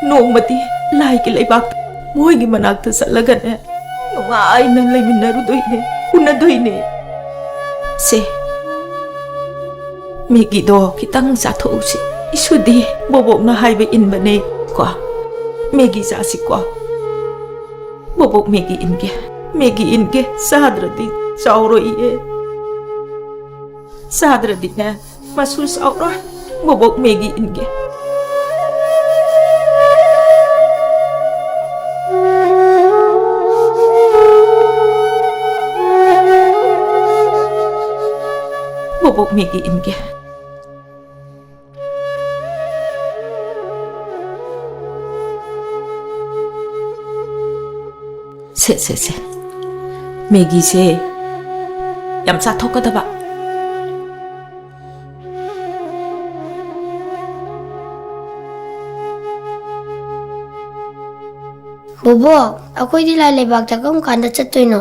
ꯅꯣꯡꯃꯗꯤ ꯂꯥꯏꯒꯤ ꯂꯩꯕꯥꯛꯇ ꯃꯣꯏꯒꯤ ꯃꯅꯥꯛꯇ ꯆꯠꯂꯒꯅꯦ ꯅꯨꯡꯉꯥꯏꯅ ꯂꯩꯃꯤꯟꯅꯔꯨꯗꯣꯏꯅꯦ, ꯎꯅꯗꯣꯏꯅꯦ꯫ ꯁꯦ, ꯃꯦꯒꯤꯗꯣ ꯈꯤꯇꯪ ꯆꯥꯊꯣꯛꯎꯁꯤ꯫ ꯏꯁꯨꯗꯤ ꯕꯣꯕꯣꯛꯅ ꯍꯥꯏꯕ ꯏꯟꯕꯅꯦ ꯀꯣ꯫ ꯃꯦꯒꯤ ꯆꯥꯁꯤꯀꯣ꯫ ꯕꯣꯕꯣꯛ ꯃꯦꯒꯤ ꯏꯟꯒꯦ꯫ ꯃꯦꯒꯤ ꯏꯟꯒꯦ꯫ ꯆꯥꯗ꯭ꯔꯗꯤ ꯆꯥꯎꯔꯣꯏꯌꯦ꯫ ꯆꯥꯗ꯭ꯔꯗꯤꯅꯦ, ꯃꯁꯨ ꯆꯥꯎꯔꯣꯏ꯫ ꯕꯣꯕꯣꯛ ꯃꯦꯒꯤ ꯏꯟꯒꯦ꯫ ꯕꯣꯕꯣꯛ ꯃꯦꯒꯤ ꯏꯟꯒꯦ꯫ ꯁꯦ, ꯁꯦ, ꯁꯦ꯫ ꯃꯦꯒꯤꯁꯦ ꯌꯥꯝ ꯆꯥꯊꯣꯛꯀꯗꯕ꯫ ꯕꯣꯕꯣꯛ, ꯑꯩꯈꯣꯏꯗꯤ ꯂꯥꯏ ꯂꯩꯕꯥꯛꯇ ꯀꯔꯝ ꯀꯥꯟꯗ ꯆꯠꯇꯣꯏꯅꯣ?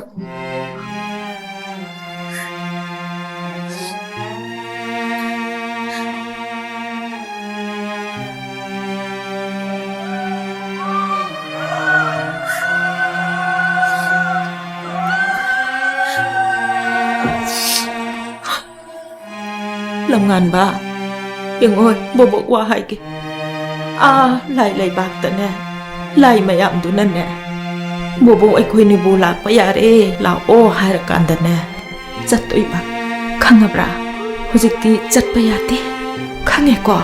ꯂꯝꯉꯥꯟꯕ, ꯌꯦꯡꯉꯣ, ꯕꯣꯕꯣꯛ ꯋꯥ ꯍꯥꯏꯒꯦ꯫ ꯑꯥ ꯂꯥꯏ ꯂꯩꯕꯥꯛꯇꯅꯦ, ꯂꯥꯏ ꯃꯌꯥꯝꯗꯨꯅꯅꯦ, "ꯕꯣꯕꯣꯛ, ꯑꯩꯈꯣꯏꯅꯤꯕꯨ ꯂꯥꯛꯄ ꯌꯥꯔꯦ, ꯂꯥꯛꯑꯣ" ꯍꯥꯏꯔꯀꯥꯟꯗꯅꯦ ꯆꯠꯇꯣꯏꯕ꯫ ꯈꯪꯉꯕ꯭ꯔꯥ? ꯍꯧꯖꯤꯛꯇꯤ ꯆꯠꯄ ꯌꯥꯗꯦ꯫ ꯈꯪꯉꯦꯀꯣ?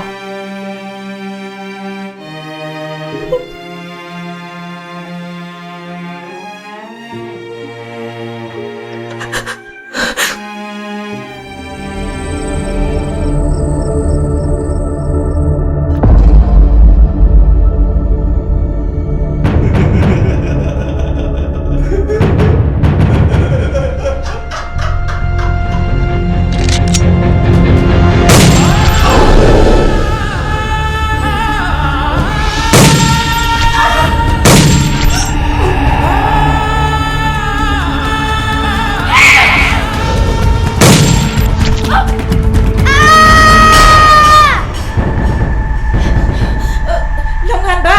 ꯂꯝꯉꯥꯟꯕ!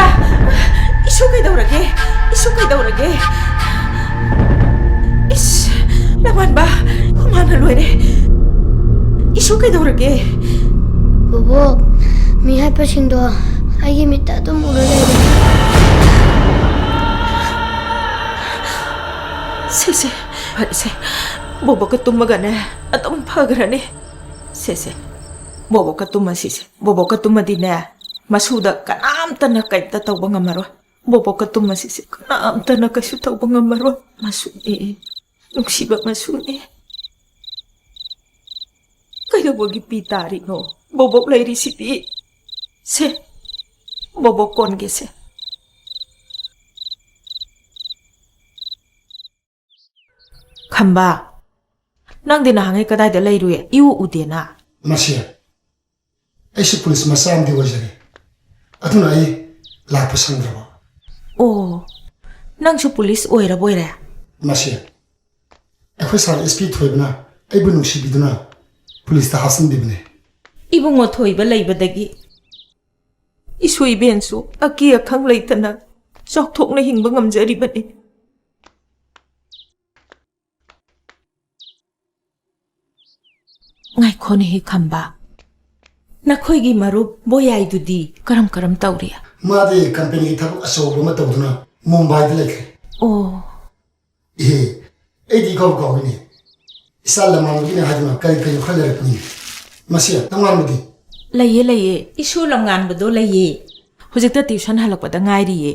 ꯏꯁꯨ ꯀꯩꯗꯧꯔꯒꯦ? ꯏꯁꯨ ꯀꯩꯗꯧꯔꯒꯦ? ꯏꯁ! ꯂꯝꯉꯥꯟꯕ! ꯍꯨꯃꯥꯡꯅ ꯂꯣꯏꯔꯦ꯫ ꯏꯁꯨ ꯀꯩꯗꯧꯔꯒꯦ? ꯕꯣꯕꯣꯛ, ꯃꯤ ꯍꯥꯠꯄꯁꯤꯡꯗꯣ ꯑꯩꯒꯤ ꯃꯤꯠꯇ ꯑꯗꯨꯝ ꯎꯔ ꯂꯩꯔꯦ꯫ ꯁꯦ, ꯁꯦ, ꯐꯔꯦꯁꯦ꯫ ꯕꯣꯕꯣꯛꯀ ꯇꯨꯝꯃꯒꯅꯦ, ꯑꯗꯨꯝ ꯐꯈ꯭ꯔꯅꯤ꯫ ꯁꯦ, ꯁꯦ꯫ ꯕꯣꯕꯣꯛꯀ ꯇꯨꯝꯃꯁꯤꯁꯦ꯫ ꯕꯣꯕꯣꯛꯀ ꯇꯨꯝꯃꯗꯤꯅꯦ, ꯃꯁꯨꯗ ꯀꯅꯥꯝꯇꯅ ꯀꯩꯝꯇ ꯇꯧꯕ ꯉꯝꯃꯔꯣꯏ꯫ ꯕꯣꯕꯣꯛꯀ ꯇꯨꯝꯃꯁꯤꯁꯦ꯫ ꯀꯅꯥꯝꯇꯅ ꯀꯩꯁꯨ ꯇꯧꯕ ꯉꯝꯃꯔꯣꯏ꯫ ꯃꯁꯨꯅꯦ꯫ ꯅꯨꯡꯁꯤꯕ ꯃꯁꯨꯅꯦ꯫ ꯀꯩꯗꯧꯕꯒꯤ ꯄꯤ ꯇꯥꯔꯤꯅꯣ? ꯕꯣꯕꯣꯛ ꯂꯩꯔꯤꯁꯤꯗꯤ꯫ ꯁꯦ, ꯕꯣꯕꯣꯛ ꯀꯣꯟꯒꯦꯁꯦ꯫ ꯈꯝꯕ, ꯅꯪꯗꯤ ꯅꯍꯥꯟꯉꯩ ꯀꯗꯥꯏꯗ ꯂꯩꯔꯨꯏ? ꯏꯎ ꯎꯗꯦꯅ꯫ ꯃꯁꯤ, ꯑꯩꯁꯨ ꯄꯨꯂꯤꯁ ꯃꯆꯥ ꯑꯃꯗꯤ ꯑꯣꯏꯖꯔꯦ, ꯑꯗꯨꯅ ꯑꯩ ꯂꯥꯛꯄ ꯁꯪꯗ꯭ꯔꯕ꯫ ꯑꯣ, ꯅꯪꯁꯨ ꯄꯨꯂꯤꯁ ꯑꯣꯏꯔꯕꯣꯏꯔꯦ? ꯃꯁꯤ ꯑꯩꯈꯣꯏ ꯁꯥꯔ ꯑꯦꯁ ꯄꯤ ꯊꯣꯏꯕꯅ ꯑꯩꯕꯨ ꯅꯨꯡꯁꯤꯕꯤꯗꯨꯅ ꯄꯨꯂꯤꯁꯇ ꯍꯥꯞꯆꯤꯟꯕꯤꯕꯅꯦ꯫ ꯏꯕꯨꯡꯉꯣ ꯊꯣꯏꯕ ꯂꯩꯕꯗꯒꯤ ꯏꯁꯨ ꯏꯕꯦꯟꯁꯨ ꯑꯀꯤ ꯑꯈꯪ ꯂꯩꯇꯅ ꯆꯥꯎꯊꯣꯛꯅ ꯍꯤꯡꯕ ꯉꯝꯖꯔꯤꯕꯅꯤ꯫ ꯉꯥꯏꯈꯣꯅꯦꯍꯦ ꯈꯝꯕ, ꯅꯈꯣꯏꯒꯤ ꯃꯔꯨꯞ ꯕꯣꯌꯥꯏꯗꯨꯗꯤ ꯀꯔꯝ ꯀꯔꯝ ꯇꯧꯔꯤ? ꯃꯥꯗꯤ ꯀꯝꯄꯦꯅꯤꯒꯤ ꯊꯕꯛ ꯑꯆꯧꯕ ꯑꯃ ꯇꯧꯗꯨꯅ ꯃꯨꯝꯕꯥꯏꯗ ꯂꯩꯈ꯭ꯔꯦ꯫ ꯑꯣ꯫ ꯏꯍꯦ, ꯑꯩꯗꯤ ꯏꯀꯥꯎ ꯀꯥꯎꯏꯅꯦ꯫ ꯏꯆꯥ ꯂꯝꯃꯥꯡꯕꯒꯤꯅꯦ ꯍꯥꯏꯗꯨꯅ ꯀꯔꯤ ꯀꯔꯤꯅꯣ ꯈꯔ ꯂꯩꯔꯛꯄꯅꯤ꯫ ꯃꯁꯤ ꯂꯝꯉꯥꯟꯕꯗꯤ? ꯂꯩꯌꯦ, ꯂꯩꯌꯦ꯫ ꯏꯁꯨ ꯂꯝꯉꯥꯟꯕꯗꯣ ꯂꯩꯌꯦ꯫ ꯍꯧꯖꯤꯛꯇ ꯇ꯭ꯌꯨꯁꯟ ꯍꯜꯂꯛꯄꯗ ꯉꯥꯏꯔꯤꯌꯦ꯫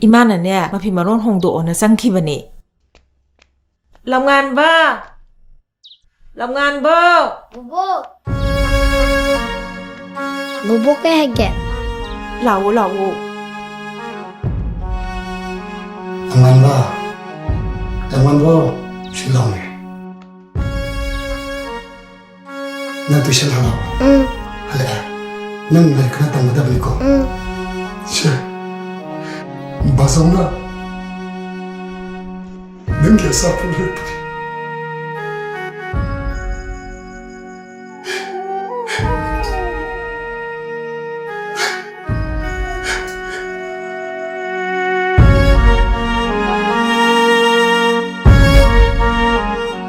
ꯏꯃꯥꯅꯅꯦ ꯃꯐꯤ ꯃꯔꯣꯟ ꯍꯣꯡꯗꯣꯛꯑꯣꯅ ꯆꯪꯈꯤꯕꯅꯦ꯫ ꯂꯝꯉꯥꯟꯕ! ꯂꯝꯉꯥꯟꯕ! ꯕꯣꯕꯣꯛ! ꯕꯣꯕꯣꯛ ꯀꯩ ꯍꯥꯏꯒꯦ? ꯂꯥꯛꯑꯣ, ꯂꯥꯛꯑꯣ꯫ ꯂꯝꯉꯥꯟꯕ! ꯂꯝꯉꯥꯟꯕ! ꯁꯤ ꯂꯥꯎꯅꯦ꯫ ꯅꯪ ꯇꯨꯏꯁꯟ ꯍꯜꯂꯛꯑꯕꯣ? ꯎꯝ꯫ ꯍꯜꯂꯛꯑꯦ? ꯅꯪ ꯂꯥꯏꯔꯤꯛ ꯈꯔ ꯇꯝꯒꯗꯕꯅꯤꯀꯣ꯫ ꯎꯝ꯫ ꯁꯦ, ꯕꯥꯖꯧꯅ ꯅꯪꯒꯤ ꯑꯆꯥꯄꯣꯠ ꯂꯩꯔꯛꯄꯅꯤ꯫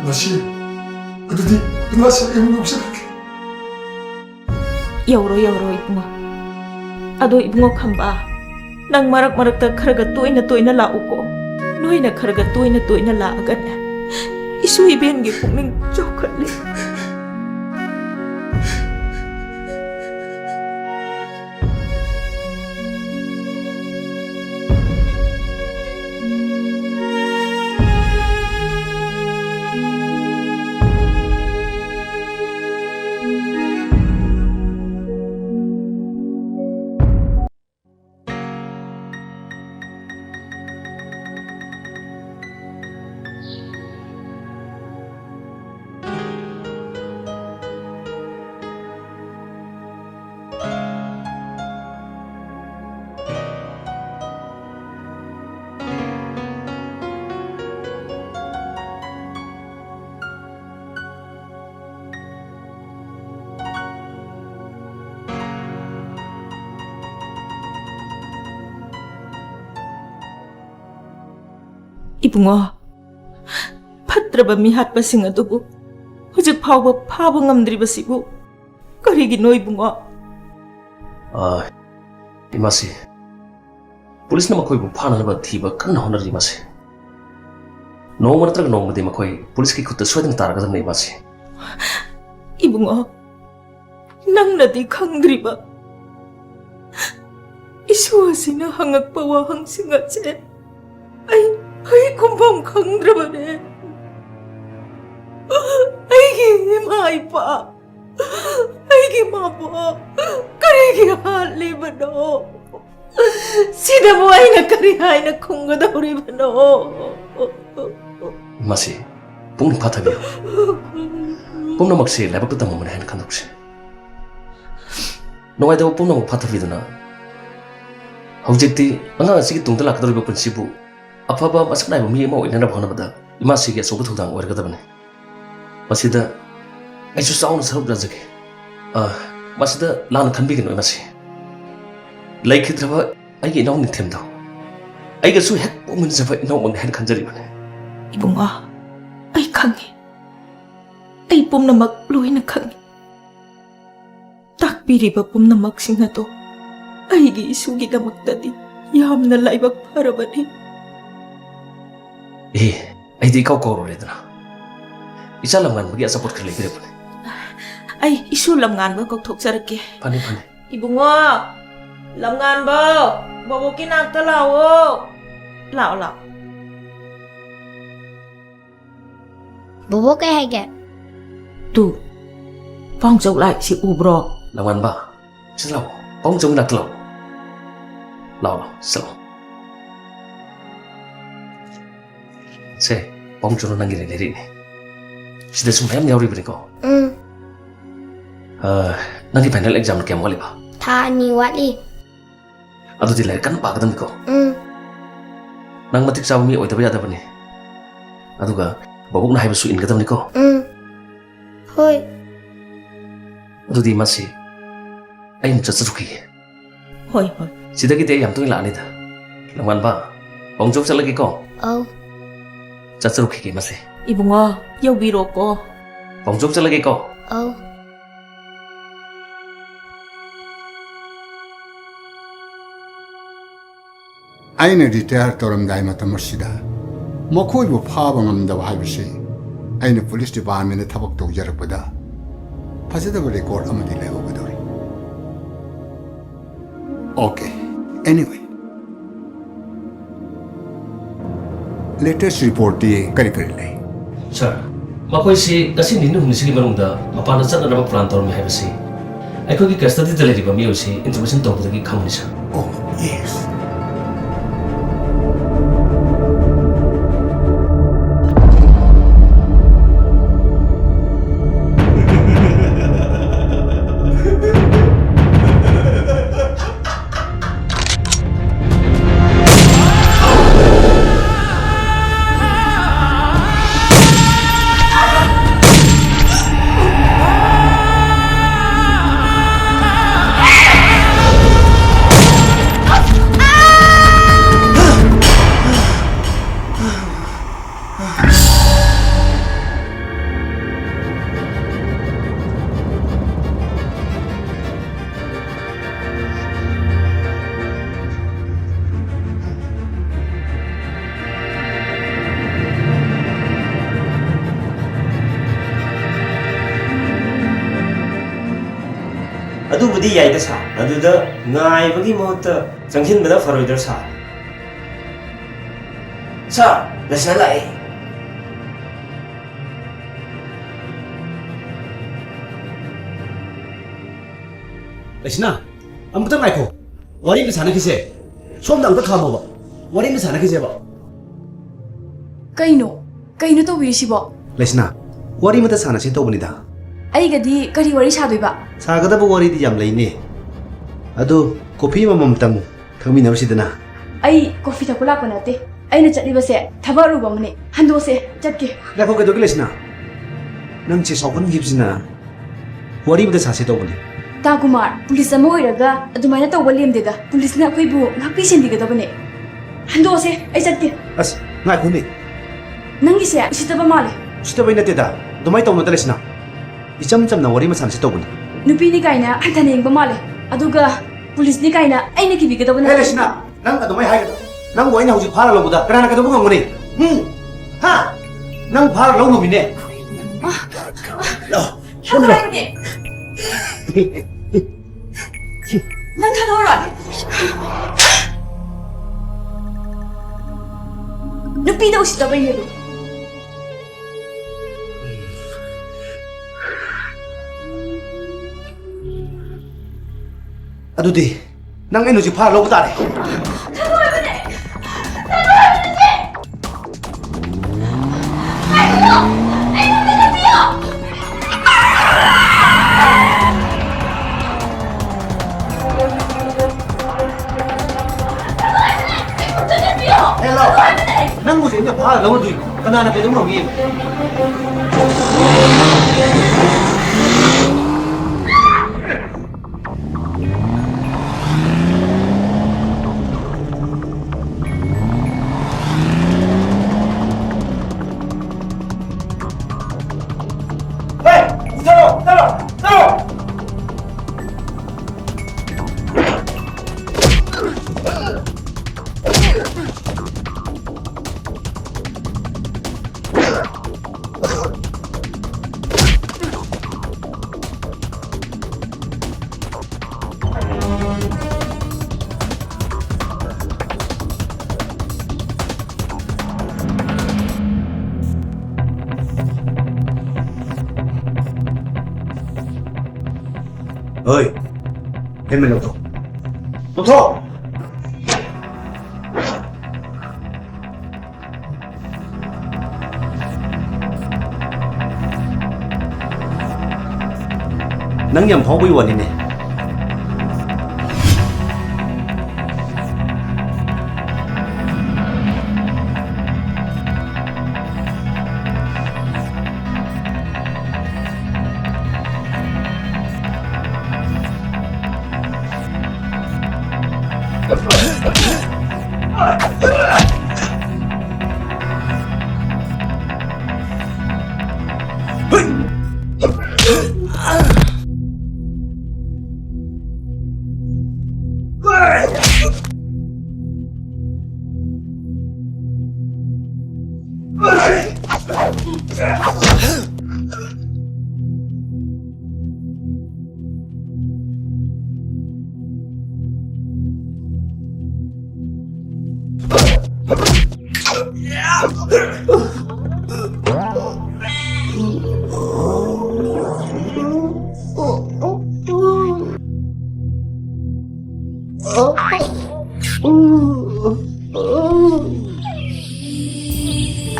ꯃꯁꯤ, ꯑꯗꯨꯗꯤ ꯏꯃꯥꯁꯦ ꯑꯩ ꯑꯃꯨꯛ ꯌꯧꯖꯔꯒꯦ꯫ ꯌꯧꯔꯣ, ꯌꯧꯔꯣ, ꯏꯕꯨꯡꯉꯣ꯫ ꯑꯗꯣ ꯏꯕꯨꯡꯉꯣ ꯈꯝꯕ, ꯅꯪ ꯃꯔꯛ ꯃꯔꯛꯇ ꯈꯔꯒ ꯇꯣꯏꯅ ꯇꯣꯏꯅ ꯂꯥꯛꯎꯀꯣ꯫ ꯅꯣꯏꯅ ꯈꯔꯒ ꯇꯣꯏꯅ ꯇꯣꯏꯅ ꯂꯥꯛꯑꯒꯅꯦ, ꯏꯁꯨ ꯏꯕꯦꯟꯒꯤ ꯄꯨꯛꯅꯤꯡ ꯆꯥꯎꯈꯠꯂꯤ꯫ ꯏꯕꯨꯡꯉꯣ, ꯐꯠꯇ꯭ꯔꯕ ꯃꯤꯍꯥꯠꯄꯁꯤꯡ ꯑꯗꯨꯕꯨ ꯍꯧꯖꯤꯛ ꯐꯥꯎꯕ ꯐꯥꯕ ꯉꯝꯗ꯭ꯔꯤꯕꯁꯤꯕꯨ ꯀꯔꯤꯒꯤꯅꯣ, ꯏꯕꯨꯡꯉꯣ? ꯑꯥ, ꯏꯃꯥꯁꯤ, ꯄꯨꯂꯤꯁꯅ ꯃꯈꯣꯏꯕꯨ ꯐꯥꯅꯅꯕ ꯊꯤꯕ ꯀꯟꯅ ꯍꯣꯠꯅꯔꯤ, ꯏꯃꯥꯁꯤ꯫ ꯅꯣꯡꯃ ꯅꯠꯇ꯭ꯔꯒ ꯅꯣꯡꯃꯗꯤ ꯃꯈꯣꯏ ꯄꯨꯂꯤꯁꯀꯤ ꯈꯨꯠꯇ ꯁꯣꯏꯗꯅ ꯇꯥꯔꯛꯀꯗꯕꯅꯤ, ꯏꯃꯥꯁꯤ꯫ ꯏꯕꯨꯡꯉꯣ, ꯅꯪꯅꯗꯤ ꯈꯪꯗ꯭ꯔꯤꯕ, ꯏꯁꯨ ꯑꯁꯤꯅ ꯍꯪꯉꯛꯄ ꯋꯥꯍꯪꯁꯤꯡ ꯑꯁꯦ ꯑꯩ, ꯑꯩ ꯈꯨꯝꯐꯝ ꯈꯪꯗ꯭ꯔꯕꯅꯦ꯫ ꯑꯩꯒꯤ ꯏꯃꯥ ꯏꯄꯥ, ꯑꯩꯒꯤ ꯃꯥꯕꯣꯛ ꯀꯔꯤꯒꯤ ꯍꯥꯠꯂꯤꯕꯅꯣ? ꯁꯤꯗꯕꯨ ꯑꯩꯅ ꯀꯔꯤ ꯍꯥꯏꯅ ꯈꯨꯝꯒꯗꯧꯔꯤꯕꯅꯣ? ꯃꯁꯤ ꯄꯨꯛꯅꯤꯡ ꯐꯥꯊꯕꯤꯌꯨ꯫ ꯄꯨꯝꯅꯃꯛꯁꯤ ꯂꯥꯏꯕꯛꯇ ꯇꯝꯃꯝꯕꯅꯤ ꯍꯥꯏꯅ ꯈꯟꯗꯣꯛꯁꯤ꯫ ꯅꯨꯡꯉꯥꯏꯇꯕ ꯄꯨꯝꯅꯃꯛ ꯐꯥꯊꯕꯤꯗꯨꯅ ꯍꯧꯖꯤꯛꯇꯤ ꯑꯉꯥꯡ ꯑꯁꯤꯒꯤ ꯇꯨꯡꯗ ꯂꯥꯛꯀꯗꯧꯔꯤꯕ ꯄꯨꯟꯁꯤꯕꯨ ꯑꯐꯕ ꯃꯁꯛ ꯅꯥꯏꯕ ꯃꯤ ꯑꯃ ꯑꯣꯏꯅꯅꯕ ꯍꯣꯠꯅꯕꯗ ꯏꯃꯥꯁꯤꯒꯤ ꯑꯆꯧꯕ ꯊꯧꯗꯥꯡ ꯑꯣꯏꯔꯒꯗꯕꯅꯤ꯫ ꯃꯁꯤꯗ ꯑꯩꯁꯨ ꯆꯥꯎꯅ ꯁꯔꯨꯛ ꯌꯥꯖꯒꯦ꯫ ꯑ, ꯃꯁꯤꯗ ꯂꯥꯟꯅ ꯈꯟꯕꯤꯒꯅꯨ ꯏꯃꯥꯁꯤ꯫ ꯂꯩꯈꯤꯗ꯭ꯔꯕ ꯑꯩꯒꯤ ꯏꯅꯥꯎ ꯅꯤꯡꯊꯦꯝꯗꯣ ꯑꯩꯒꯁꯨ ꯍꯦꯛ ꯄꯣꯛꯃꯤꯟꯅꯖꯕ ꯏꯅꯥꯎꯃꯛꯅꯤ ꯍꯥꯏꯅ ꯈꯟꯖꯔꯤꯕꯅꯤ꯫ ꯏꯕꯨꯡꯉꯣ, ꯑꯩ ꯈꯪꯉꯤ꯫ ꯑꯩ ꯄꯨꯝꯅꯃꯛ ꯂꯣꯏꯅ ꯈꯪꯉꯤ꯫ ꯇꯥꯛꯄꯤꯔꯤꯕ ꯄꯨꯝꯅꯃꯛꯁꯤꯡ ꯑꯗꯣ ꯑꯩꯒꯤ ꯏꯁꯨꯒꯤꯗꯃꯛꯇꯗꯤ ꯌꯥꯝꯅ ꯂꯥꯏꯕꯛ ꯐꯔꯕꯅꯤ꯫ ꯑꯦ, ꯑꯩꯗꯤ ꯏꯀꯥꯎ ꯀꯥꯎꯔꯨꯔꯦꯗꯅ꯫ ꯏꯆꯥ ꯂꯝꯉꯥꯟꯕꯒꯤ ꯑꯆꯥꯄꯣꯠ ꯈꯔ ꯂꯩꯕꯤꯔꯛꯄꯅꯦ꯫ ꯑꯩ ꯏꯁꯨ ꯂꯝꯉꯥꯟꯕ ꯀꯧꯊꯣꯛꯆꯔꯛꯀꯦ꯫ ꯐꯅꯤ, ꯐꯅꯤ꯫ ꯏꯕꯨꯡꯉꯣ, ꯂꯝꯉꯥꯟꯕ, ꯕꯣꯕꯣꯛꯀꯤ ꯅꯥꯛꯇ ꯂꯥꯛꯑꯣ꯫ ꯂꯥꯛꯑꯣ, ꯂꯥꯛꯑꯣ꯫ ꯕꯣꯕꯣꯛ ꯀꯩ ꯍꯥꯏꯒꯦ? ꯇꯨ, ꯄꯥꯎꯆꯧ ꯂꯥꯛꯏꯁꯤ ꯎꯕ꯭ꯔꯣ? ꯂꯝꯉꯥꯟꯕ, ꯁꯤꯗ ꯂꯥꯛꯑꯣ꯫ ꯄꯥꯎꯆꯧ ꯅꯥꯛꯇ ꯂꯥꯛꯑꯣ꯫ ꯂꯥꯛꯑꯣ, ꯂꯥꯛꯑꯣ, ꯁꯤꯗ ꯂꯥꯛꯑꯣ꯫ ꯁꯦ, ꯄꯥꯎꯆꯧꯅ ꯅꯪꯒꯤ ꯂꯩꯔꯤꯛꯅꯦ꯫ ꯁꯤꯗꯁꯨ ꯃꯌꯥꯝ ꯌꯥꯎꯔꯤꯕꯅꯤꯀꯣ꯫ ꯎꯝ꯫ ꯑ, ꯅꯪꯒꯤ final exam ꯀꯌꯥꯝ ꯋꯥꯠꯂꯤꯕ? ꯊꯥ ꯑꯅꯤ ꯋꯥꯠꯂꯤ꯫ ꯑꯗꯨꯗꯤ ꯂꯥꯏꯔꯤꯛ ꯀꯟꯅ ꯄꯥꯒꯗꯕꯅꯤꯀꯣ꯫ ꯎꯝ꯫ ꯅꯪ ꯃꯇꯤꯛ ꯆꯥꯕ ꯃꯤ ꯑꯣꯏꯗꯕ ꯌꯥꯗꯕꯅꯤ꯫ ꯑꯗꯨꯒ ꯕꯕꯣꯛꯅ ꯍꯥꯏꯕꯁꯨ ꯏꯟꯒꯗꯕꯅꯤꯀꯣ꯫ ꯎꯝ꯫ ꯍꯣꯏ꯫ ꯑꯗꯨꯗꯤ ꯃꯁꯤ ꯑꯩ ꯑꯃꯨꯛ ꯆꯠꯆꯔꯨꯈꯤꯒꯦ꯫ ꯍꯣꯏ, ꯍꯣꯏ꯫ ꯁꯤꯗꯒꯤꯗꯤ ꯑꯩ ꯌꯥꯝ ꯇꯣꯏꯅ ꯂꯥꯛꯑꯅꯤꯗ꯫ ꯂꯝꯉꯥꯟꯕ, ꯄꯥꯎꯆꯧ ꯆꯠꯂꯒꯦꯀꯣ꯫ ꯑꯧ꯫ ꯆꯠꯆꯔꯨꯈꯤꯒꯦ ꯃꯁꯦ꯫ ꯏꯕꯨꯡꯉꯣ, ꯌꯧꯕꯤꯔꯣꯀꯣ꯫ ꯄꯥꯎꯖꯧ ꯆꯠꯂꯒꯦꯀꯣ꯫ ꯑꯧ꯫ ꯑꯩꯅ ꯔꯤꯇꯥꯌꯔ ꯇꯧꯔꯝꯗꯥꯏ ꯃꯇꯝ ꯑꯁꯤꯗ ꯃꯈꯣꯏꯕꯨ ꯐꯥꯕ ꯉꯝꯗꯕ ꯍꯥꯏꯕꯁꯤ ꯑꯩꯅ ꯄꯨꯂꯤꯁ ꯗꯤꯄꯥꯔꯠꯃꯦꯟꯗ ꯊꯕꯛ ꯇꯧꯖꯔꯛꯄꯗ ꯐꯖꯗꯕ ꯔꯦꯀꯣꯔꯗ ꯑꯃꯗꯤ ꯂꯩꯍꯧꯒꯗꯧꯔꯤ꯫ ꯑꯣꯀꯦ, ꯑꯦꯅꯤꯋꯦ, ꯂꯦꯇꯦꯁ ꯔꯤꯄꯣꯔꯠꯇꯤ ꯀꯔꯤ ꯀꯔꯤ ꯂꯩ? ꯁꯥꯔ, ꯃꯈꯣꯏꯁꯤ ꯉꯁꯤ ꯅꯤꯅꯤ ꯍꯨꯝꯅꯤꯁꯤꯒꯤ ꯃꯅꯨꯡꯗ ꯃꯄꯥꯟꯗ ꯆꯠꯅꯅꯕ ꯄ꯭ꯂꯥꯟ ꯇꯧꯔꯝꯃꯤ ꯍꯥꯏꯕꯁꯤ ꯑꯩꯈꯣꯏꯒꯤ ꯀꯁꯇꯗꯤꯗ ꯂꯩꯔꯤꯕ ꯃꯤꯑꯣꯏꯁꯤ ꯏꯟꯇ꯭ꯔꯣꯒꯦꯁꯟ ꯇꯧꯕꯗꯒꯤ ꯈꯪꯕꯅꯤ, ꯁꯥꯔ꯫ ꯑꯣ, ꯌꯦꯁ꯫ ꯑꯗꯨꯕꯨꯗꯤ ꯌꯥꯏꯗ ꯁꯥꯔ, ꯑꯗꯨꯗ ꯉꯥꯏꯕꯒꯤ ꯃꯍꯨꯠꯇ ꯆꯪꯁꯤꯟꯕꯅ ꯐꯔꯣꯏꯗ꯭ꯔꯥ ꯁꯥꯔ? ꯁꯥꯔ, ꯂꯩꯁꯅꯥ ꯂꯥꯛꯑꯦ꯫ ꯂꯩꯁꯅꯥ, ꯑꯃꯨꯛꯇ ꯉꯥꯏꯈꯣ꯫ ꯋꯥꯔꯤ ꯑꯃ ꯁꯥꯟꯅꯈꯤꯁꯦ꯫ ꯁꯣꯝꯗ ꯑꯃꯨꯛꯇ ꯈꯥꯝꯃꯣꯕ꯫ ꯋꯥꯔꯤ ꯑꯃ ꯁꯥꯟꯅꯈꯤꯁꯦꯕ꯫ ꯀꯩꯅꯣ? ꯀꯩꯅꯣ ꯇꯧꯕꯤꯔꯤꯁꯤꯕꯣ? ꯂꯩꯁꯅꯥ, ꯋꯥꯔꯤ ꯑꯃꯇ ꯁꯥꯟꯅꯁꯤ ꯇꯧꯕꯅꯤꯗ꯫ ꯑꯩꯒꯗꯤ ꯀꯔꯤ ꯋꯥꯔꯤ ꯁꯥꯗꯣꯏꯕ? ꯁꯥꯒꯗꯕ ꯋꯥꯔꯤꯗꯤ ꯌꯥꯝ ꯂꯩꯅꯦ꯫ ꯑꯗꯣ ꯀꯣꯐꯤ ꯑꯃꯃꯝ ꯇꯪꯉꯨ꯫ ꯊꯛꯃꯤꯟꯅꯔꯨꯁꯤꯗꯅ꯫ ꯑꯩ ꯀꯣꯐꯤ ꯊꯛꯄ ꯂꯥꯛꯄ ꯅꯠꯇꯦ꯫ ꯑꯩꯅ ꯆꯠꯂꯤꯕꯁꯦ ꯊꯕꯛ ꯑꯔꯨꯕ ꯑꯃꯅꯤ꯫ ꯍꯟꯗꯣꯛꯑꯁꯦ, ꯆꯠꯀꯦ꯫ ꯉꯥꯏꯈꯣ, ꯀꯩꯗꯧꯒꯦ ꯂꯩꯁꯅꯥ? ꯅꯪ ꯆꯦ ꯁꯥꯎꯍꯟꯈꯤꯕꯁꯤꯅ ꯋꯥꯔꯤ ꯑꯃꯇ ꯁꯥꯁꯦ ꯇꯧꯕꯅꯤ꯫ ꯇꯥ ꯀꯨꯃꯥꯔ, ꯄꯨꯂꯤꯁ ꯑꯃ ꯑꯣꯏꯔꯒ ꯑꯗꯨꯃꯥꯏꯅ ꯇꯧꯕ ꯂꯦꯝꯗꯦꯗ꯫ ꯄꯨꯂꯤꯁꯅ ꯑꯩꯈꯣꯏꯕꯨ ꯉꯥꯛꯄꯤ ꯁꯦꯟꯕꯤꯒꯗꯕꯅꯦ꯫ ꯍꯟꯗꯣꯛꯑꯁꯦ, ꯑꯩ ꯆꯠꯀꯦ꯫ ꯑꯁ, ꯉꯥꯏꯈꯣꯅꯦ꯫ ꯅꯪꯒꯤꯁꯦ ꯎꯁꯤꯠꯇꯕ ꯃꯥꯜꯂꯦ꯫ ꯎꯁꯤꯠꯇꯕꯩ ꯅꯠꯇꯦꯗ, ꯑꯗꯨꯃꯥꯏꯅ ꯇꯧꯅꯨꯗ ꯂꯩꯁꯅꯥ꯫ ꯏꯆꯝ ꯆꯝꯅ ꯋꯥꯔꯤ ꯃꯁꯥꯟꯅꯁꯤ ꯇꯧꯕꯅꯤ꯫ ꯅꯨꯄꯤꯅꯤ ꯀꯥꯏꯅ ꯍꯟꯊꯅ ꯌꯦꯡꯕ ꯃꯥꯜꯂꯦ, ꯑꯗꯨꯒ ꯄꯨꯂꯤꯁꯅꯤ ꯀꯥꯏꯅ ꯑꯩꯅ ꯀꯤꯕꯤꯒꯗꯕ ꯅꯠꯇꯦ꯫ ꯂꯩꯁꯅꯥ, ꯅꯪ ꯑꯗꯨꯃꯥꯏꯅ ꯍꯥꯏꯒꯅꯨ꯫ ꯅꯪꯕꯨ ꯑꯩꯅ ꯍꯧꯖꯤꯛ ꯐꯥꯔ ꯂꯧꯕꯗ ꯀꯅꯥꯅ ꯀꯩꯗꯧꯕ ꯉꯝꯒꯅꯤ? ꯎꯝ? ꯍꯥ? ꯅꯪ ꯐꯥꯔ ꯂꯧ ꯉꯝꯃꯤꯅꯦ꯫ ꯂꯥꯛꯑꯣ, ꯁꯣꯝꯗ ꯂꯥꯛꯑꯣ꯫ ꯊꯥꯗꯣꯔꯛꯑꯣꯅꯦ꯫ ꯅꯪ ꯊꯥꯗꯣꯔꯛꯑꯣꯅꯦ꯫ ꯅꯨꯄꯤꯗ ꯎꯁꯤꯠꯇꯕꯩꯅꯦ ꯑꯗꯨ꯫ ꯑꯗꯨꯗꯤ ꯅꯪ ꯑꯩꯅ ꯍꯧꯖꯤꯛ ꯐꯥꯔ ꯂꯧꯕ ꯇꯥꯔꯦ꯫ ꯍꯦ, ꯂꯥꯎ꯫ ꯅꯪꯕꯨ ꯍꯧꯖꯤꯛ ꯑꯩꯅ ꯐꯥꯔ ꯂꯧꯔꯨꯗꯣꯏꯅꯤ꯫ ꯀꯅꯥꯅ ꯀꯩꯗꯧ ꯉꯝꯒꯦ? ꯍꯦ! ꯃꯨꯊꯠꯂꯣ! ꯃꯨꯊꯠꯂꯣ! ꯃꯨꯊꯠꯂꯣ! ꯍꯣꯏ, ꯍꯦꯜꯃꯦꯠ ꯂꯧꯊꯣꯛ꯫ ꯂꯧꯊꯣꯛ! ꯅꯪ ꯌꯥꯝ ꯐꯥꯎꯕꯒꯤ ꯋꯥꯅꯤꯅꯦ꯫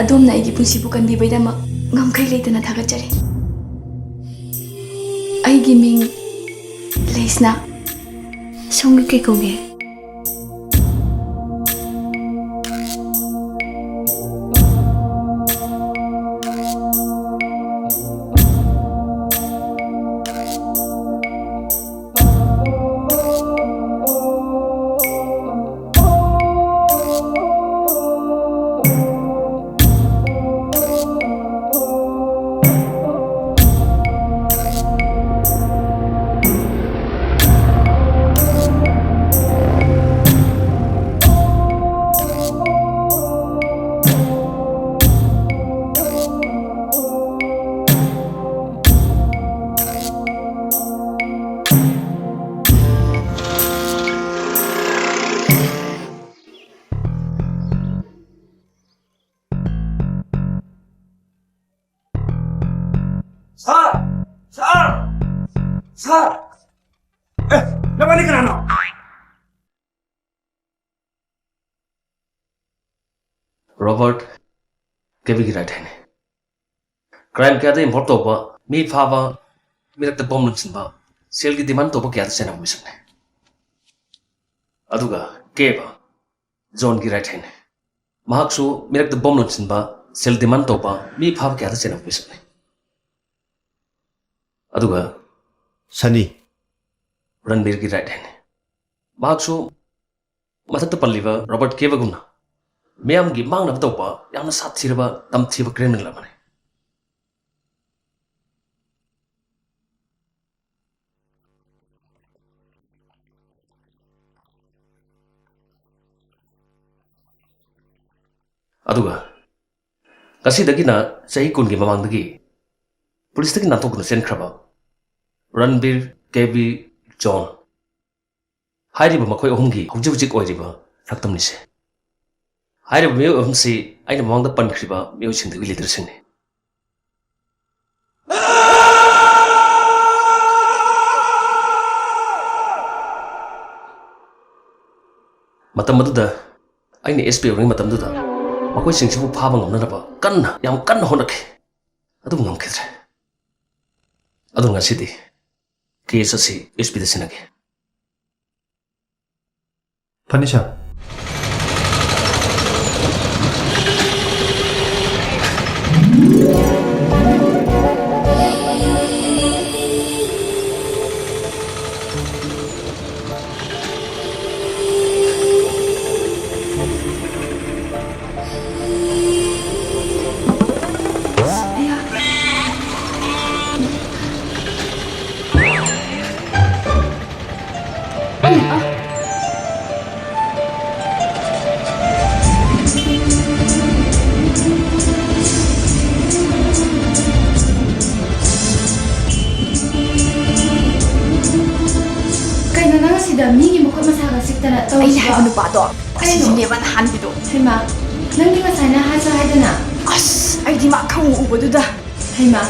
ꯑꯗꯣꯝꯅ ꯑꯩꯒꯤ ꯄꯨꯟꯁꯤꯕꯨ ꯀꯟꯕꯤꯕꯒꯤꯗꯃꯛ ꯉꯝꯈꯩ ꯂꯩꯇꯅ ꯊꯥꯒꯠꯆꯔꯤ꯫ ꯑꯩꯒꯤ ꯃꯤꯡ ꯂꯩꯁꯅꯥ꯫ ꯁꯣꯝꯒꯤ ꯀꯩ ꯀꯧꯒꯦ? ꯁꯥꯔ! ꯁꯥꯔ! ꯁꯥꯔ! ꯑꯦ, ꯅꯕꯥꯅꯤ ꯀꯅꯥꯅꯣ? ꯔꯣꯕꯔꯠ, ꯀꯦꯕꯤꯒꯤ ꯔꯥꯏꯠ ꯍꯦꯟꯅꯤ꯫ ꯀ꯭ꯔꯥꯏꯝ ꯀꯌꯥꯗ ꯏꯟꯚꯣꯜꯕ ꯇꯧꯕ, ꯃꯤ ꯐꯥꯕ, ꯃꯤꯔꯛꯇ ꯕꯣꯝ ꯂꯪꯁꯤꯟꯕ, ꯁꯦꯜꯒꯤ ꯗꯤꯃꯥꯟ ꯇꯧꯕ ꯀꯌꯥꯗ ꯆꯦꯟꯅꯕ ꯃꯤꯁꯛꯅꯤ꯫ ꯑꯗꯨꯒ ꯀꯦꯕ, ꯖꯣꯟꯒꯤ ꯔꯥꯏꯠ ꯍꯦꯟꯅꯤ꯫ ꯃꯍꯥꯛꯁꯨ ꯃꯤꯔꯛꯇ ꯕꯣꯝ ꯂꯪꯁꯤꯟꯕ, ꯁꯦꯜ ꯗꯤꯃꯥꯟ ꯇꯧꯕ, ꯃꯤ ꯐꯥꯕ ꯀꯌꯥꯗ ꯆꯦꯟꯅꯕ ꯃꯤꯁꯛꯅꯤ꯫ ꯑꯗꯨꯒ ꯁꯅꯤ, ꯔꯟꯕꯤꯔꯒꯤ ꯔꯥꯏꯠ ꯍꯦꯟꯅꯤ꯫ ꯃꯍꯥꯛꯁꯨ ꯃꯊꯛꯇ ꯄꯜꯂꯤꯕ ꯔꯣꯕꯔꯠ ꯀꯦꯕꯒꯨꯝꯅ ꯃꯤꯌꯥꯝꯒꯤ ꯃꯥꯡꯅꯕ ꯇꯧꯕ ꯌꯥꯝꯅ ꯁꯥꯊꯤꯔꯕ ꯇꯝꯊꯤꯕ ꯀ꯭ꯔꯤꯃꯤꯅꯦꯜ ꯑꯃꯅꯤ꯫ ꯑꯗꯨꯒ ꯉꯁꯤꯗꯒꯤꯅ ꯆꯍꯤ ꯀꯨꯟꯒꯤ ꯃꯃꯥꯡꯗꯒꯤ ꯄꯨꯂꯤꯁꯇꯒꯤ ꯅꯥꯟꯊꯣꯛꯇꯨꯅ ꯆꯦꯟꯈ꯭ꯔꯕ ꯔꯟꯕꯤꯔ, ꯀꯦꯕꯤ, ꯖꯣꯟ ꯍꯥꯏꯔꯤꯕ ꯃꯈꯣꯏ ꯑꯍꯨꯝꯒꯤ ꯍꯧꯖꯤꯛ ꯍꯧꯖꯤꯛ ꯑꯣꯏꯔꯤꯕ ꯁꯛꯇꯝꯅꯤꯁꯦ꯫ ꯍꯥꯏꯔꯤꯕ ꯃꯤꯑꯣꯏ ꯑꯍꯨꯝꯁꯤ ꯑꯩꯅ ꯃꯃꯥꯡꯗ ꯄꯟꯈ꯭ꯔꯤꯕ ꯃꯤꯑꯣꯏꯁꯤꯡꯗꯨꯒꯤ ꯂꯤꯗꯔꯁꯤꯡꯅꯤ꯫ ꯃꯇꯝ ꯑꯗꯨꯗ ꯑꯩꯅ ꯑꯦꯁ ꯄꯤ ꯑꯣꯏꯔꯤꯉꯩ ꯃꯇꯝꯗꯨꯗ ꯃꯈꯣꯏꯁꯤꯡꯁꯤꯕꯨ ꯐꯥꯕ ꯉꯝꯅꯅꯕ ꯀꯟꯅ, ꯌꯥꯝ ꯀꯟꯅ ꯍꯣꯠꯅꯈꯤ꯫ ꯑꯗꯨꯕꯨ ꯉꯝꯈꯤꯗ꯭ꯔꯦ꯫ ꯑꯗꯨꯅ ꯉꯁꯤꯗꯤ ꯀꯦꯁ ꯑꯁꯤ ꯑꯦꯁ ꯄꯤꯗ ꯁꯤꯟꯅꯒꯦ꯫ ꯐꯅꯤ, ꯁꯥꯔ꯫ ꯀꯩꯅꯣ ꯅꯪ ꯑꯁꯤꯗ ꯃꯤꯒꯤ ꯃꯈꯨꯠ ꯃꯁꯥꯒ ꯁꯤꯛꯇꯅ ꯑꯩꯅ ꯇꯧꯔꯤꯁꯤꯕꯣ? ꯍꯥꯏꯕ ꯅꯨꯄꯥꯗꯣ, ꯀꯩꯅꯣ? ꯑꯁꯤꯅꯦꯕ ꯅꯍꯥꯟꯒꯤꯗꯣ꯫ ꯍꯩꯃꯥ, ꯅꯪꯗꯤ ꯉꯁꯥꯏꯅ ꯍꯥꯏꯁꯨ ꯍꯥꯏꯗꯅ꯫ ꯑꯁ, ꯑꯩꯗꯤ ꯃꯥ ꯈꯪꯎ ꯎꯕꯗꯨꯗ꯫ ꯍꯩꯃꯥ꯫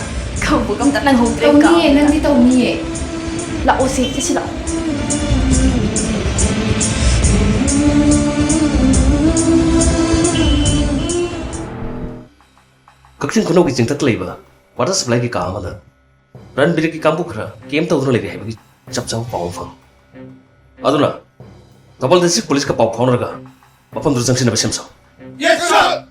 ꯈꯪꯎꯕꯒ ꯑꯝꯇ ꯅꯪꯍꯧꯗ꯭ꯔꯦ꯫ ꯇꯧꯅꯤꯌꯦ, ꯀꯥꯎꯗꯅ꯫ ꯅꯪꯗꯤ ꯇꯧꯅꯤꯌꯦ꯫ ꯂꯥꯛꯑꯣꯁꯦ, ꯆꯠꯁꯤ ꯂꯥꯛꯑꯣ꯫ ꯀꯛꯆꯤꯡ ꯈꯨꯅꯧꯒꯤ ꯆꯤꯡꯊꯛꯇ ꯂꯩꯕ ꯋꯥꯇꯔ ꯁꯄ꯭ꯂꯥꯏꯒꯤ ꯀꯥ ꯑꯃꯗ ꯔꯟꯕꯤꯔꯒꯤ ꯀꯥꯡꯕꯨ ꯈꯔ ꯀꯦꯝ ꯇꯧꯗꯨꯅ ꯂꯩꯔꯤ ꯍꯥꯏꯕꯒꯤ ꯆꯞ ꯆꯥꯕ ꯄꯥꯎ ꯑꯃ ꯐꯪꯉꯤ꯫ ꯑꯗꯨꯅ ꯒ꯭ꯂꯣꯕꯜ ꯗꯤꯁꯇ꯭ꯔꯤꯛ ꯄꯨꯂꯤꯁꯀ ꯄꯥꯎ ꯐꯥꯎꯅꯔꯒ ꯃꯐꯝꯗꯨꯗ ꯆꯪꯁꯤꯟꯅꯕ ꯁꯦꯝ ꯁꯥꯎ꯫ Yes, sir!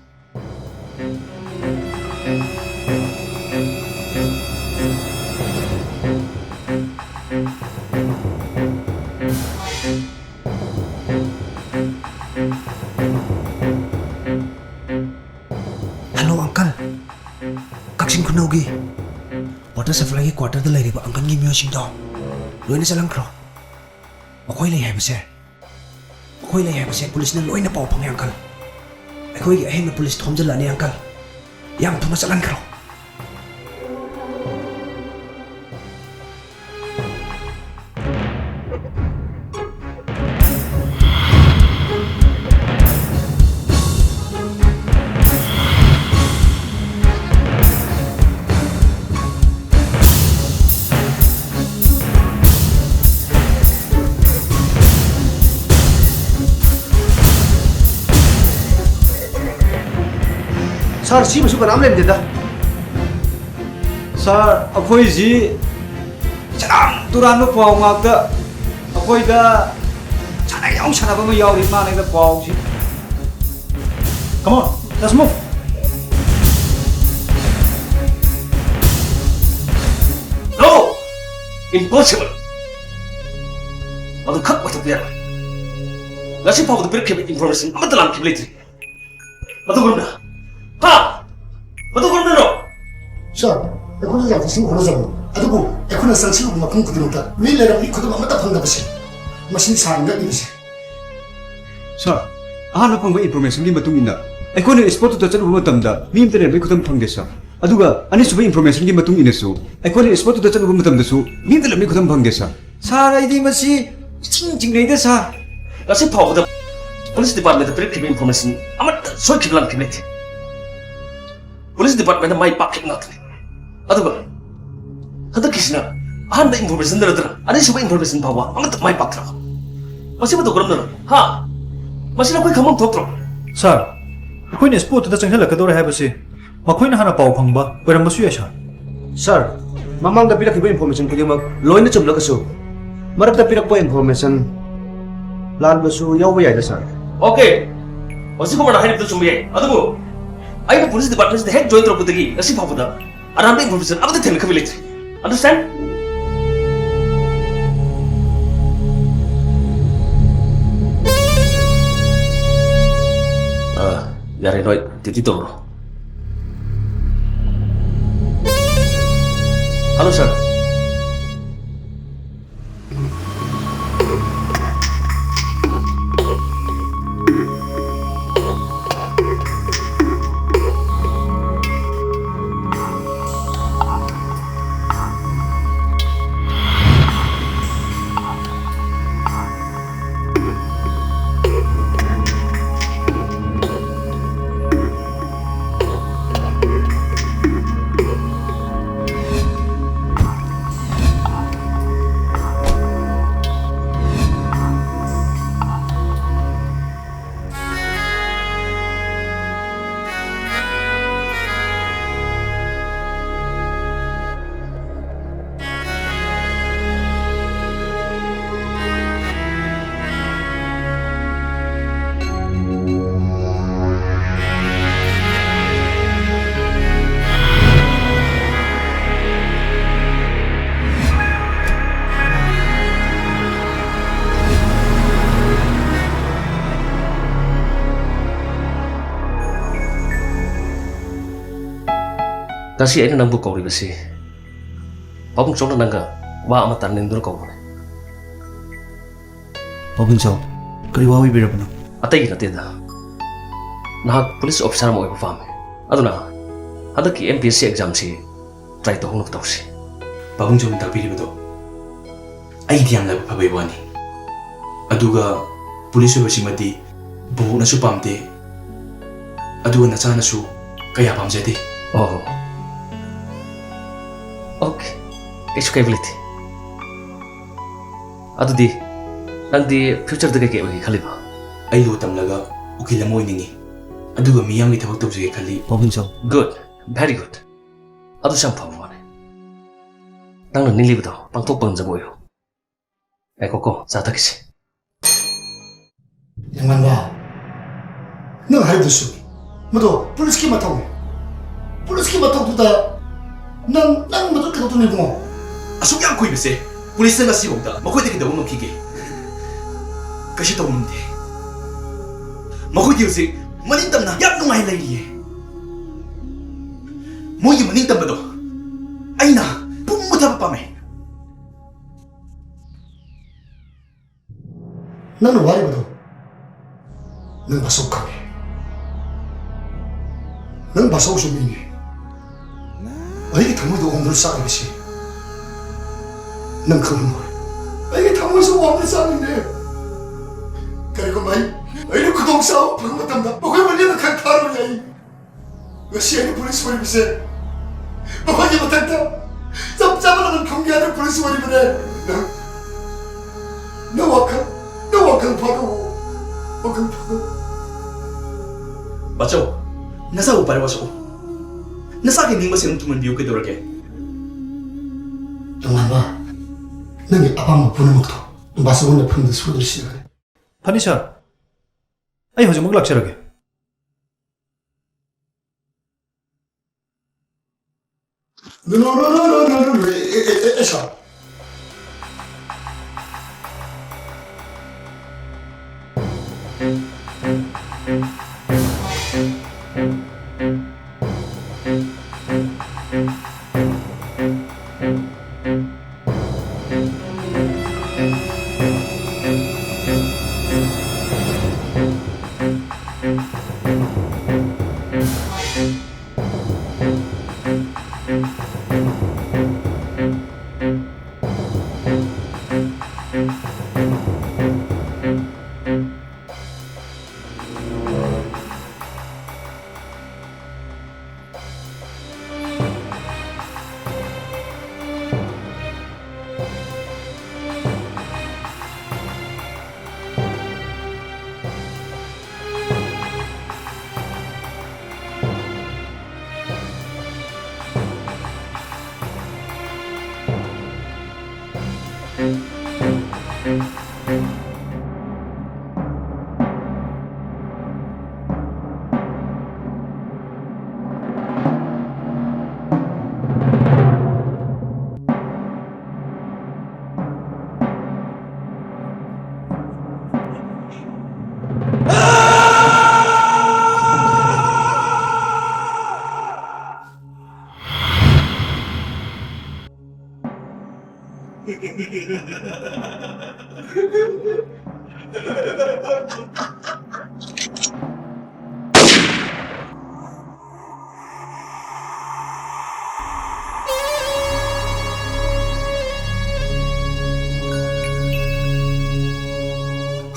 ꯍꯜꯂꯣ, ꯑꯪꯀꯜ꯫ ꯀꯛꯆꯤꯡ ꯈꯨꯅꯧꯒꯤ ꯋꯥꯇꯔ ꯁꯄ꯭ꯂꯥꯏꯒꯤ ꯀ꯭ꯋꯥꯇꯔꯗ ꯂꯩꯔꯤꯕ ꯑꯪꯀꯜꯒꯤ ꯃꯤꯑꯣꯏꯁꯤꯡꯗꯣ ꯂꯣꯏꯅ ꯆꯠꯍꯟꯈ꯭ꯔꯣ꯫ ꯃꯈꯣꯏ ꯂꯩ ꯍꯥꯏꯕꯁꯦ, ꯃꯈꯣꯏ ꯂꯩ ꯍꯥꯏꯕꯁꯦ ꯄꯨꯂꯤꯁꯅ ꯂꯣꯏꯅ ꯄꯥꯎ ꯐꯪꯉꯦ, ꯑꯪꯀꯜ꯫ ꯑꯩꯈꯣꯏꯒꯤ ꯑꯍꯤꯡꯗ ꯄꯨꯂꯤꯁ ꯊꯣꯝꯖꯤꯜꯂꯛꯑꯅꯤ, ꯑꯪꯀꯜ꯫ ꯌꯥꯝ ꯊꯨꯅ ꯆꯠꯍꯟꯈ꯭ꯔꯣ꯫ ꯁꯥꯔ, ꯁꯤꯃꯁꯨ ꯀꯅꯥꯝ ꯂꯩꯔꯝꯗꯦꯗ꯫ ꯁꯥꯔ, ꯑꯩꯈꯣꯏꯁꯤ ꯁꯦꯔꯥꯟ ꯇꯨꯔꯥꯟꯕ ꯄꯥꯎ ꯉꯥꯛꯇ꯫ ꯑꯩꯈꯣꯏꯗ ꯁꯥꯟꯅ ꯌꯥꯎ ꯁꯥꯟꯅꯕ ꯑꯃ ꯌꯥꯎꯔꯤ ꯃꯥꯜꯂꯦꯗ ꯄꯥꯎꯁꯤ꯫ Come on, let's move. No! Impossible! ꯃꯗꯨ ꯈꯛ ꯑꯣꯏꯊꯣꯛꯄ ꯌꯥꯔꯣꯏ꯫ ꯉꯁꯤ ꯐꯥꯎꯕꯗ ꯄꯤꯔꯛꯈꯤꯕ information ꯑꯃꯠꯇ ꯂꯥꯟꯈꯤꯕ ꯂꯩꯇ꯭ꯔꯤ꯫ ꯃꯗꯨ ꯀꯔꯝꯅ? ꯍꯥ? ꯃꯗꯨ ꯀꯔꯝꯅꯅꯣ? ꯁꯥꯔ, ꯑꯩꯈꯣꯏꯅ ꯌꯥꯝ ꯊꯤꯅ ꯍꯣꯠꯅꯖꯕꯅꯤ, ꯑꯗꯨꯕꯨ ꯑꯩꯈꯣꯏꯅ ꯆꯪꯁꯤꯜꯂꯨꯕ ꯃꯐꯝ ꯈꯨꯗꯤꯡꯃꯛꯇ ꯃꯤ ꯂꯩꯔꯝꯃꯤ ꯈꯨꯗꯝ ꯑꯃꯠꯇ ꯐꯪꯗꯕꯁꯤ, ꯃꯁꯤꯅꯤ ꯁꯥꯔꯅ ꯉꯛꯂꯤꯕꯁꯤ꯫ ꯁꯥꯔ, ꯑꯍꯥꯟꯕ ꯐꯪꯕ informationꯒꯤ ꯃꯇꯨꯡ ꯏꯟꯅ ꯑꯩꯈꯣꯏꯅ spotꯇꯨꯗ ꯆꯠꯂꯨꯕ ꯃꯇꯝꯗ ꯃꯤ ꯑꯃꯠꯇ ꯂꯩꯔꯝꯕꯒꯤ ꯈꯨꯗꯝ ꯐꯪꯗꯦ, ꯁꯥꯔ꯫ ꯑꯗꯨꯒ ꯑꯅꯤꯁꯨꯕ informationꯒꯤ ꯃꯇꯨꯡ ꯏꯟꯅꯁꯨ ꯑꯩꯈꯣꯏꯅ spotꯇꯨꯗ ꯆꯠꯂꯨꯕ ꯃꯇꯝꯗꯁꯨ ꯃꯤ ꯑꯃꯠꯇ ꯂꯩꯔꯝꯕꯒꯤ ꯈꯨꯗꯝ ꯐꯪꯗꯦ, ꯁꯥꯔ꯫ ꯁꯥꯔ, ꯑꯩꯗꯤ ꯃꯁꯤ ꯏꯆꯤꯡ ꯆꯤꯡꯅꯩꯗ, ꯁꯥꯔ꯫ ꯉꯁꯤ ꯐꯥꯎꯕꯗ police departmentꯇ ꯄꯤꯔꯛꯈꯤꯕ information ꯑꯃꯠꯇ ꯁꯣꯏꯈꯤꯕ ꯂꯥꯟꯈꯤꯕ ꯂꯩꯇꯦ꯫ Police departmentꯅ ꯃꯥꯏ ꯄꯥꯛꯈꯤꯕ ꯉꯥꯛꯇꯅꯤ꯫ ꯑꯗꯨꯒ ꯍꯟꯗꯛꯀꯤꯁꯤꯅ ꯑꯍꯥꯟꯕ informationꯗ ꯅꯠꯇꯅ ꯑꯅꯤꯁꯨꯕ information ꯐꯥꯎꯕ ꯑꯃꯠꯇ ꯃꯥꯏ ꯄꯥꯛꯇ꯭ꯔꯕ꯫ ꯃꯁꯤ ꯃꯇꯧ ꯀꯔꯝꯅꯅꯣ? ꯍꯥ? ꯃꯁꯤ ꯅꯈꯣꯏ ꯈꯪꯐꯝ ꯊꯣꯛꯇ꯭ꯔꯣ? ꯁꯥꯔ, ꯑꯩꯈꯣꯏꯅ spotꯇꯨꯗ ꯆꯪꯁꯤꯜꯂꯛꯀꯗꯧꯔꯦ ꯍꯥꯏꯕꯁꯤ ꯃꯈꯣꯏꯅ ꯍꯥꯟꯅ ꯄꯥꯎ ꯐꯪꯕ ꯑꯣꯏꯔꯝꯕꯁꯨ ꯌꯥꯏ, ꯁꯥꯔ꯫ ꯁꯥꯔ, ꯃꯃꯥꯡꯗ ꯄꯤꯔꯛꯈꯤꯕ information ꯈꯨꯗꯤꯡꯃꯛ ꯂꯣꯏꯅ ꯆꯨꯝꯂꯒꯁꯨ, ꯃꯔꯛꯇ ꯄꯤꯔꯛꯄ information ꯂꯥꯟꯕꯁꯨ ꯌꯥꯎꯕ ꯌꯥꯏꯗ, ꯁꯥꯔ꯫ Okay, ꯍꯧꯖꯤꯛ ꯀꯨꯃꯥꯔꯅ ꯍꯥꯏꯔꯤꯕꯗꯨ ꯆꯨꯝꯕ ꯌꯥꯏ, ꯑꯗꯨꯕꯨ ꯑꯩꯅ police departmentꯁꯤꯗ ꯍꯦꯛ join ꯇꯧꯔꯛꯄꯗꯒꯤ ꯉꯁꯤ ꯐꯥꯎꯕꯗ ꯑꯔꯥꯟꯕ information ꯑꯃꯠꯇ ꯊꯦꯡꯅꯈꯤꯕ ꯂꯩꯇ꯭ꯔꯤ꯫ Understand? ꯑ, ꯌꯥꯔꯦ, ꯅꯣꯏ duty ꯇꯧꯔꯣ꯫ Hello, sir. ꯉꯁꯤ ꯑꯩꯅ ꯅꯪꯕꯨ ꯀꯧꯔꯤꯕꯁꯤ ꯄꯥꯕꯨꯡ ꯆꯧꯅ ꯅꯪꯒ ꯋꯥ ꯑꯃ ꯇꯥꯟꯅꯅꯤꯡꯗꯨꯅ ꯀꯧꯕꯅꯦ꯫ ꯄꯥꯕꯨꯡ ꯆꯧ, ꯀꯔꯤ ꯋꯥ ꯑꯣꯏꯕꯤꯔꯕꯅꯣ? ꯑꯇꯩꯒꯤ ꯅꯠꯇꯦꯗ, ꯅꯍꯥꯛ ꯄꯨꯂꯤꯁ ꯑꯣꯐꯤꯁꯥꯔ ꯑꯃ ꯑꯣꯏꯕ ꯄꯥꯝꯃꯤ꯫ ꯑꯗꯨꯅ ꯍꯟꯗꯛꯀꯤ M P S C ꯑꯦꯛꯖꯥꯝꯁꯤ try ꯇꯧꯍꯧꯅꯕ ꯇꯧꯁꯤ꯫ ꯄꯥꯕꯨꯡ ꯆꯧꯅ ꯇꯥꯛꯄꯤꯔꯤꯕꯗꯣ ꯑꯩꯗꯤ ꯌꯥꯝꯅ ꯐꯕꯩ ꯋꯥꯅꯤ꯫ ꯑꯗꯨꯒ ꯄꯨꯂꯤꯁ ꯑꯣꯏꯕꯁꯤꯃꯗꯤ ꯕꯣꯕꯣꯛꯅꯁꯨ ꯄꯥꯝꯗꯦ, ꯑꯗꯨꯒ ꯅꯆꯥꯅꯁꯨ ꯀꯌꯥ ꯄꯥꯝꯖꯗꯦ꯫ ꯑꯣ, ꯑꯣꯀꯦ, ꯀꯩꯁꯨ ꯀꯥꯏꯕ ꯂꯩꯇꯦ꯫ ꯑꯗꯨꯗꯤ ꯅꯪꯗꯤ ꯐ꯭ꯌꯨꯆꯔꯗ ꯀꯩꯀꯩ ꯑꯣꯏꯒꯦ ꯈꯜꯂꯤꯕ? ꯑꯩ ꯂꯣ ꯇꯝꯂꯒ ꯎꯀꯤꯜ ꯑꯃ ꯑꯣꯏꯅꯤꯡꯉꯤ, ꯑꯗꯨꯒ ꯃꯤꯌꯥꯝꯒꯤ ꯊꯕꯛ ꯇꯧꯖꯒꯦ ꯈꯜꯂꯤ꯫ ꯄꯥꯕꯨꯡ ꯆꯧ꯫ Good, very good. ꯑꯗꯨꯁꯨ ꯌꯥꯝ ꯐꯕ ꯋꯥꯅꯤ꯫ ꯅꯪꯅ ꯅꯤꯡꯂꯤꯕꯗꯣ ꯄꯥꯡꯊꯣꯛꯄ ꯉꯝꯖꯕ ꯑꯣꯏꯌꯨ꯫ ꯉꯥꯏꯈꯣꯀꯣ, ꯆꯥ ꯊꯛꯈꯤꯁꯤ꯫ ꯌꯥꯝꯉꯟꯕ, ꯅꯪ ꯍꯥꯏꯕꯗꯨꯁꯨ, ꯃꯗꯣ ꯄꯨꯂꯤꯁꯀꯤ ꯃꯊꯧꯅꯤ꯫ ꯄꯨꯂꯤꯁꯀꯤ ꯃꯊꯧꯗꯨꯗ ꯅꯪ, ꯅꯪ ꯃꯗꯨ ꯀꯩꯗꯧꯗꯣꯏꯅꯣ, ꯏꯕꯨꯡꯉꯣ? ꯑꯁꯨꯛ ꯌꯥꯝ ꯀꯨꯏꯕꯁꯦ ꯄꯨꯂꯤꯁꯅ ꯉꯁꯤꯐꯥꯎꯗ ꯃꯈꯣꯏꯗ ꯀꯩꯗꯧꯕ ꯉꯝꯈꯤꯒꯦ? ꯀꯩꯁꯨ ꯇꯧꯕ ꯉꯝꯗꯦ꯫ ꯃꯈꯣꯏꯗꯤ ꯍꯧꯖꯤꯛ ꯃꯅꯤꯡ ꯇꯝꯅ ꯌꯥꯝ ꯅꯨꯡꯉꯥꯏ ꯂꯩꯔꯤꯌꯦ꯫ ꯃꯣꯏꯒꯤ ꯃꯅꯤꯡ ꯇꯝꯕꯗꯣ ꯑꯩꯅ ꯄꯨꯝ ꯃꯨꯊꯠꯄ ꯄꯥꯝꯃꯦ꯫ ꯅꯪꯅ ꯋꯥꯔꯤꯕꯗꯣ ꯅꯪ ꯕꯥꯆꯧ ꯈꯪꯉꯦ꯫ ꯅꯪ ꯕꯥꯆꯧꯁꯨ ꯃꯤꯅꯤ꯫ ꯑꯩꯒꯤ ꯊꯃꯣꯏꯗ ꯑꯣꯝꯗꯨꯅ ꯆꯥꯛꯂꯤꯕꯁꯤ ꯅꯪ ꯈꯪꯂꯝꯂꯣꯏ꯫ ꯑꯩꯒꯤ ꯊꯃꯣꯏꯁꯨ ꯑꯣꯝꯗꯨꯅ ꯆꯥꯛꯂꯤꯅꯦ꯫ ꯀꯔꯤꯒꯨꯝꯕ ꯑꯩ, ꯑꯩꯅ ꯈꯨꯗꯣꯡꯆꯥꯕ ꯐꯪꯕ ꯃꯇꯝꯗ ꯃꯈꯣꯏ ꯃꯅꯦꯝꯅ ꯈꯟ ꯊꯥꯔꯣꯏ ꯑꯩ꯫ ꯉꯁꯤ ꯑꯩꯅ ꯄꯨꯂꯤꯁ ꯑꯣꯏꯔꯤꯕꯁꯦ ꯃꯈꯣꯏꯒꯤ ꯃꯊꯛꯇ ꯆꯞ ꯆꯥꯕ ꯂꯃꯟ ꯈꯨꯝꯒꯦ ꯍꯥꯏꯗꯨꯅ ꯄꯨꯂꯤꯁ ꯑꯣꯏꯔꯤꯕꯅꯦ꯫ ꯅꯪ, ꯅꯪ ꯋꯥꯈꯜ, ꯅꯪ ꯋꯥꯈꯜ ꯐꯥꯗꯣꯛꯑꯣ꯫ ꯋꯥꯈꯜ ꯐꯥꯗꯣꯛꯑꯣ꯫ ꯕꯥꯆꯧ, ꯅꯆꯥꯕꯨ ꯄꯥꯏꯔꯣ ꯕꯥꯆꯧ꯫ ꯅꯆꯥꯒꯤ ꯅꯤꯡꯕꯁꯦ ꯑꯗꯨꯝ ꯊꯨꯡꯍꯟꯕꯤꯌꯨ ꯀꯩꯗꯧꯔꯒꯦ? ꯇꯣꯉꯥꯟꯕ, ꯅꯪꯒꯤ ꯑꯄꯥꯝꯕ ꯄꯨꯝꯅꯃꯛꯇꯣ ꯕꯥꯆꯧꯅ ꯐꯪꯗ ꯁꯣꯏꯗꯅ ꯁꯤꯖꯤꯟꯅꯒꯅꯤ꯫ ꯐꯅꯤ ꯁꯥꯔ, ꯑꯩ ꯍꯧꯖꯤꯛꯃꯛ ꯂꯥꯛꯆꯔꯒꯦ꯫ No, no, no, no, no, no, no, no, eh, eh, eh, eh, sir.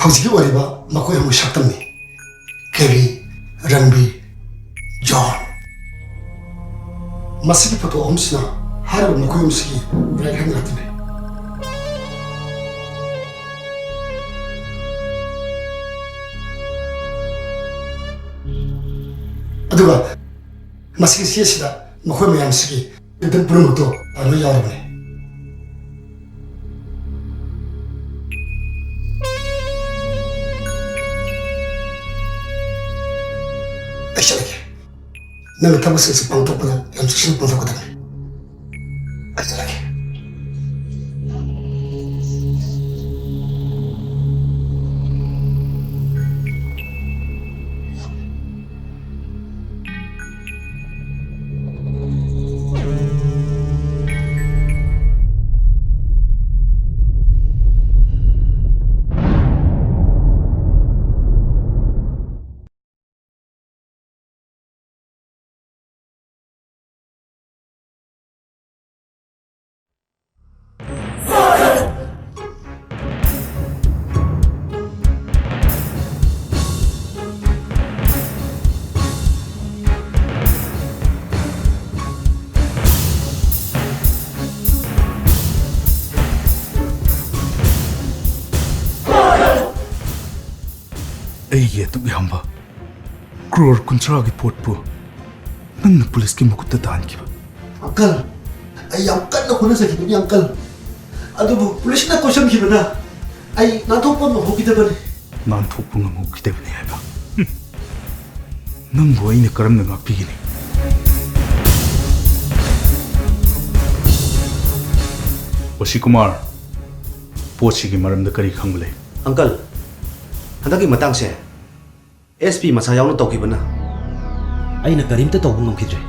ꯍꯧꯖꯤꯛꯀꯤ ꯑꯣꯏꯔꯤꯕ ꯃꯈꯣꯏ ꯑꯍꯨꯝꯒꯤ ꯁꯛꯇꯝꯅꯤ꯫ ꯀꯦꯕꯤ, ꯔꯟꯕꯤꯔ, ꯖꯣꯟ꯫ ꯃꯁꯤꯒꯤ ꯐꯣꯇꯣ ꯑꯍꯨꯝꯁꯤꯅ ꯍꯥꯏꯔꯤꯕ ꯃꯈꯣꯏ ꯑꯍꯨꯝꯁꯤꯒꯤ ꯕ꯭ꯔꯥꯏꯠ ꯍꯦꯟ ꯉꯥꯛꯇꯅꯤ꯫ ꯑꯗꯨꯒ ꯃꯁꯤꯒꯤ ꯆꯦꯁꯤꯗ ꯃꯈꯣꯏ ꯃꯌꯥꯝꯁꯤꯒꯤ ꯇꯤꯇꯜ ꯄꯨꯝꯅꯃꯛꯇꯣ ꯂꯣꯏ ꯌꯥꯎꯔꯕꯅꯤ꯫ ꯑꯩ ꯆꯠꯂꯒꯦ꯫ ꯅꯪꯅ ꯊꯕꯛꯁꯤꯡꯁꯤ ꯄꯥꯡꯊꯣꯛꯄꯗ ꯌꯥꯝ ꯆꯦꯛꯁꯤꯟꯅ ꯄꯥꯡꯊꯣꯛꯀꯗꯕꯅꯤ꯫ ꯑꯩ ꯆꯠꯂꯒꯦ꯫ ꯑꯩꯒꯤ ꯑꯗꯨꯛ ꯌꯥꯝꯕ ꯀ꯭ꯔꯣꯔ ꯀꯨꯟꯊ꯭ꯔꯥꯒꯤ ꯄꯣꯠꯄꯨ ꯅꯪꯅ ꯄꯨꯂꯤꯁꯀꯤ ꯃꯈꯨꯠꯇ ꯇꯥꯍꯟꯈꯤꯕ꯫ ꯑꯪꯀꯜ, ꯑꯩ ꯌꯥꯝ ꯀꯟꯅ ꯍꯣꯠꯅꯖꯈꯤꯕꯅꯤ, ꯑꯪꯀꯜ꯫ ꯑꯗꯨꯕꯨ ꯄꯨꯂꯤꯁꯅ ꯀꯣꯏꯁꯟꯈꯤꯕꯅ ꯑꯩ ꯅꯥꯟꯊꯣꯛꯄ ꯉꯝꯍꯧꯈꯤꯗꯕꯅꯤ꯫ ꯅꯥꯟꯊꯣꯛꯄ ꯉꯝꯍꯧꯈꯤꯗꯕꯅꯤ ꯍꯥꯏꯕ? ꯍꯨꯝ꯫ ꯅꯪꯕꯨ ꯑꯩꯅ ꯀꯔꯝꯅ ꯉꯥꯛꯄꯤꯒꯅꯤ? ꯋꯁꯤ ꯀꯨꯃꯥꯔ, ꯄꯣꯠꯁꯤꯒꯤ ꯃꯔꯝꯗ ꯀꯔꯤ ꯈꯪꯕ ꯂꯩ? ꯑꯪꯀꯜ, ꯍꯟꯗꯛꯀꯤ ꯃꯇꯥꯡꯁꯦ ꯑꯦꯁ ꯄꯤ ꯃꯁꯥ ꯌꯥꯎꯅ ꯇꯧꯈꯤꯕꯅ ꯑꯩꯅ ꯀꯔꯤꯝꯇ ꯇꯧꯕ ꯉꯝꯈꯤꯗ꯭ꯔꯦ꯫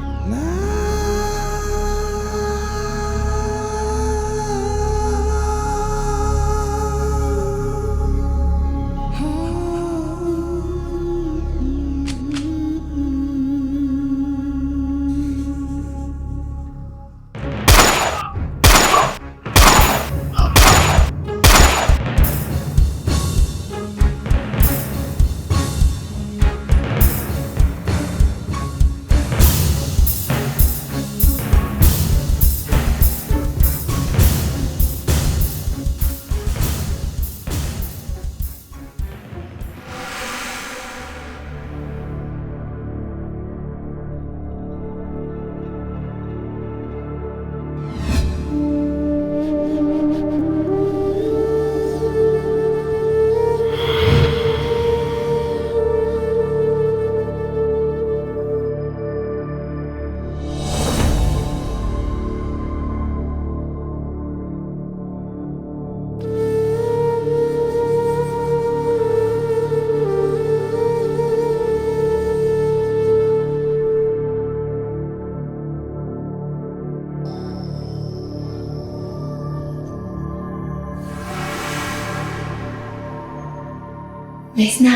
ꯂꯩꯁꯅꯥ,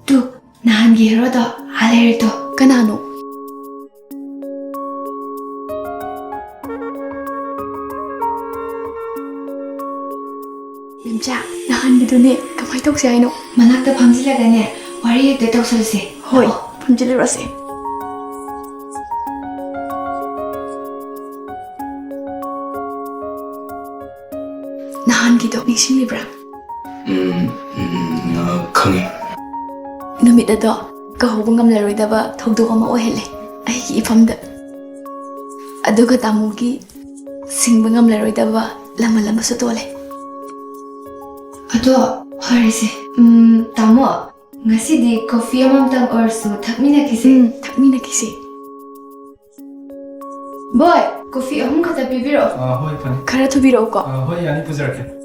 ꯇꯨ, ꯅꯍꯥꯟꯒꯤ ꯍꯦꯔꯣꯗꯣ ꯑꯥ ꯂꯩꯔꯦ ꯇꯨ꯫ ꯀꯅꯥꯅꯣ? ꯏꯝꯆꯥ, ꯅꯍꯥꯟꯒꯤꯗꯨꯅꯦ, ꯀꯃꯥꯏ ꯇꯧꯁꯦ ꯍꯥꯏꯅꯣ? ꯃꯅꯥꯛꯇ ꯐꯝꯖꯤꯜꯂꯒꯅꯦ, ꯋꯥꯔꯤ ꯍꯦꯛꯇ ꯇꯧꯁꯜꯂꯁꯦ꯫ ꯍꯣꯏ, ꯂꯥꯛꯑꯣ꯫ ꯐꯝꯖꯤꯜꯂꯨꯔꯁꯦ꯫ ꯅꯍꯥꯟꯒꯤꯗꯣ ꯅꯤꯡꯁꯤꯡꯂꯤꯕ꯭ꯔꯥ? ꯎꯝ, ꯎꯝ, ꯎꯝ, ꯈꯪꯉꯦ꯫ ꯑꯗꯣ ꯀꯧꯍꯧꯕ ꯉꯝꯂꯔꯣꯏꯗꯕ ꯊꯧꯗꯣꯛ ꯑꯃ ꯑꯣꯏꯍꯜꯂꯦ ꯑꯩꯒꯤ ꯏꯐꯝꯗ꯫ ꯑꯗꯨꯒ ꯇꯥꯃꯣꯒꯤ ꯁꯤꯡꯕ ꯉꯝꯂꯔꯣꯏꯗꯕ ꯂꯃꯟ ꯑꯃꯁꯨ ꯇꯣꯜꯂꯦ꯫ ꯑꯗꯣ ꯐꯔꯦꯁꯦ, ꯎꯝ, ꯇꯥꯃꯣ, ꯉꯁꯤꯗꯤ ꯀꯣꯐꯤ ꯑꯃꯃꯝꯇꯪ ꯑꯣꯏꯔꯁꯨ ꯊꯛꯃꯤꯟꯅꯈꯤꯁꯦ꯫ ꯎꯝ, ꯊꯛꯃꯤꯟꯅꯈꯤꯁꯦ꯫ ꯕꯣꯏ, ꯀꯣꯐꯤ ꯑꯍꯨꯝ ꯈꯛꯇ ꯄꯤꯕꯤꯔꯛꯑꯣ꯫ ꯑꯥ, ꯍꯣꯏ, ꯐꯅꯤ꯫ ꯈꯔ ꯊꯨꯕꯤꯔꯛꯎꯀꯣ꯫ ꯑꯥ, ꯍꯣꯏ, ꯌꯥꯅꯤ, ꯄꯨꯖꯔꯛꯀꯦ꯫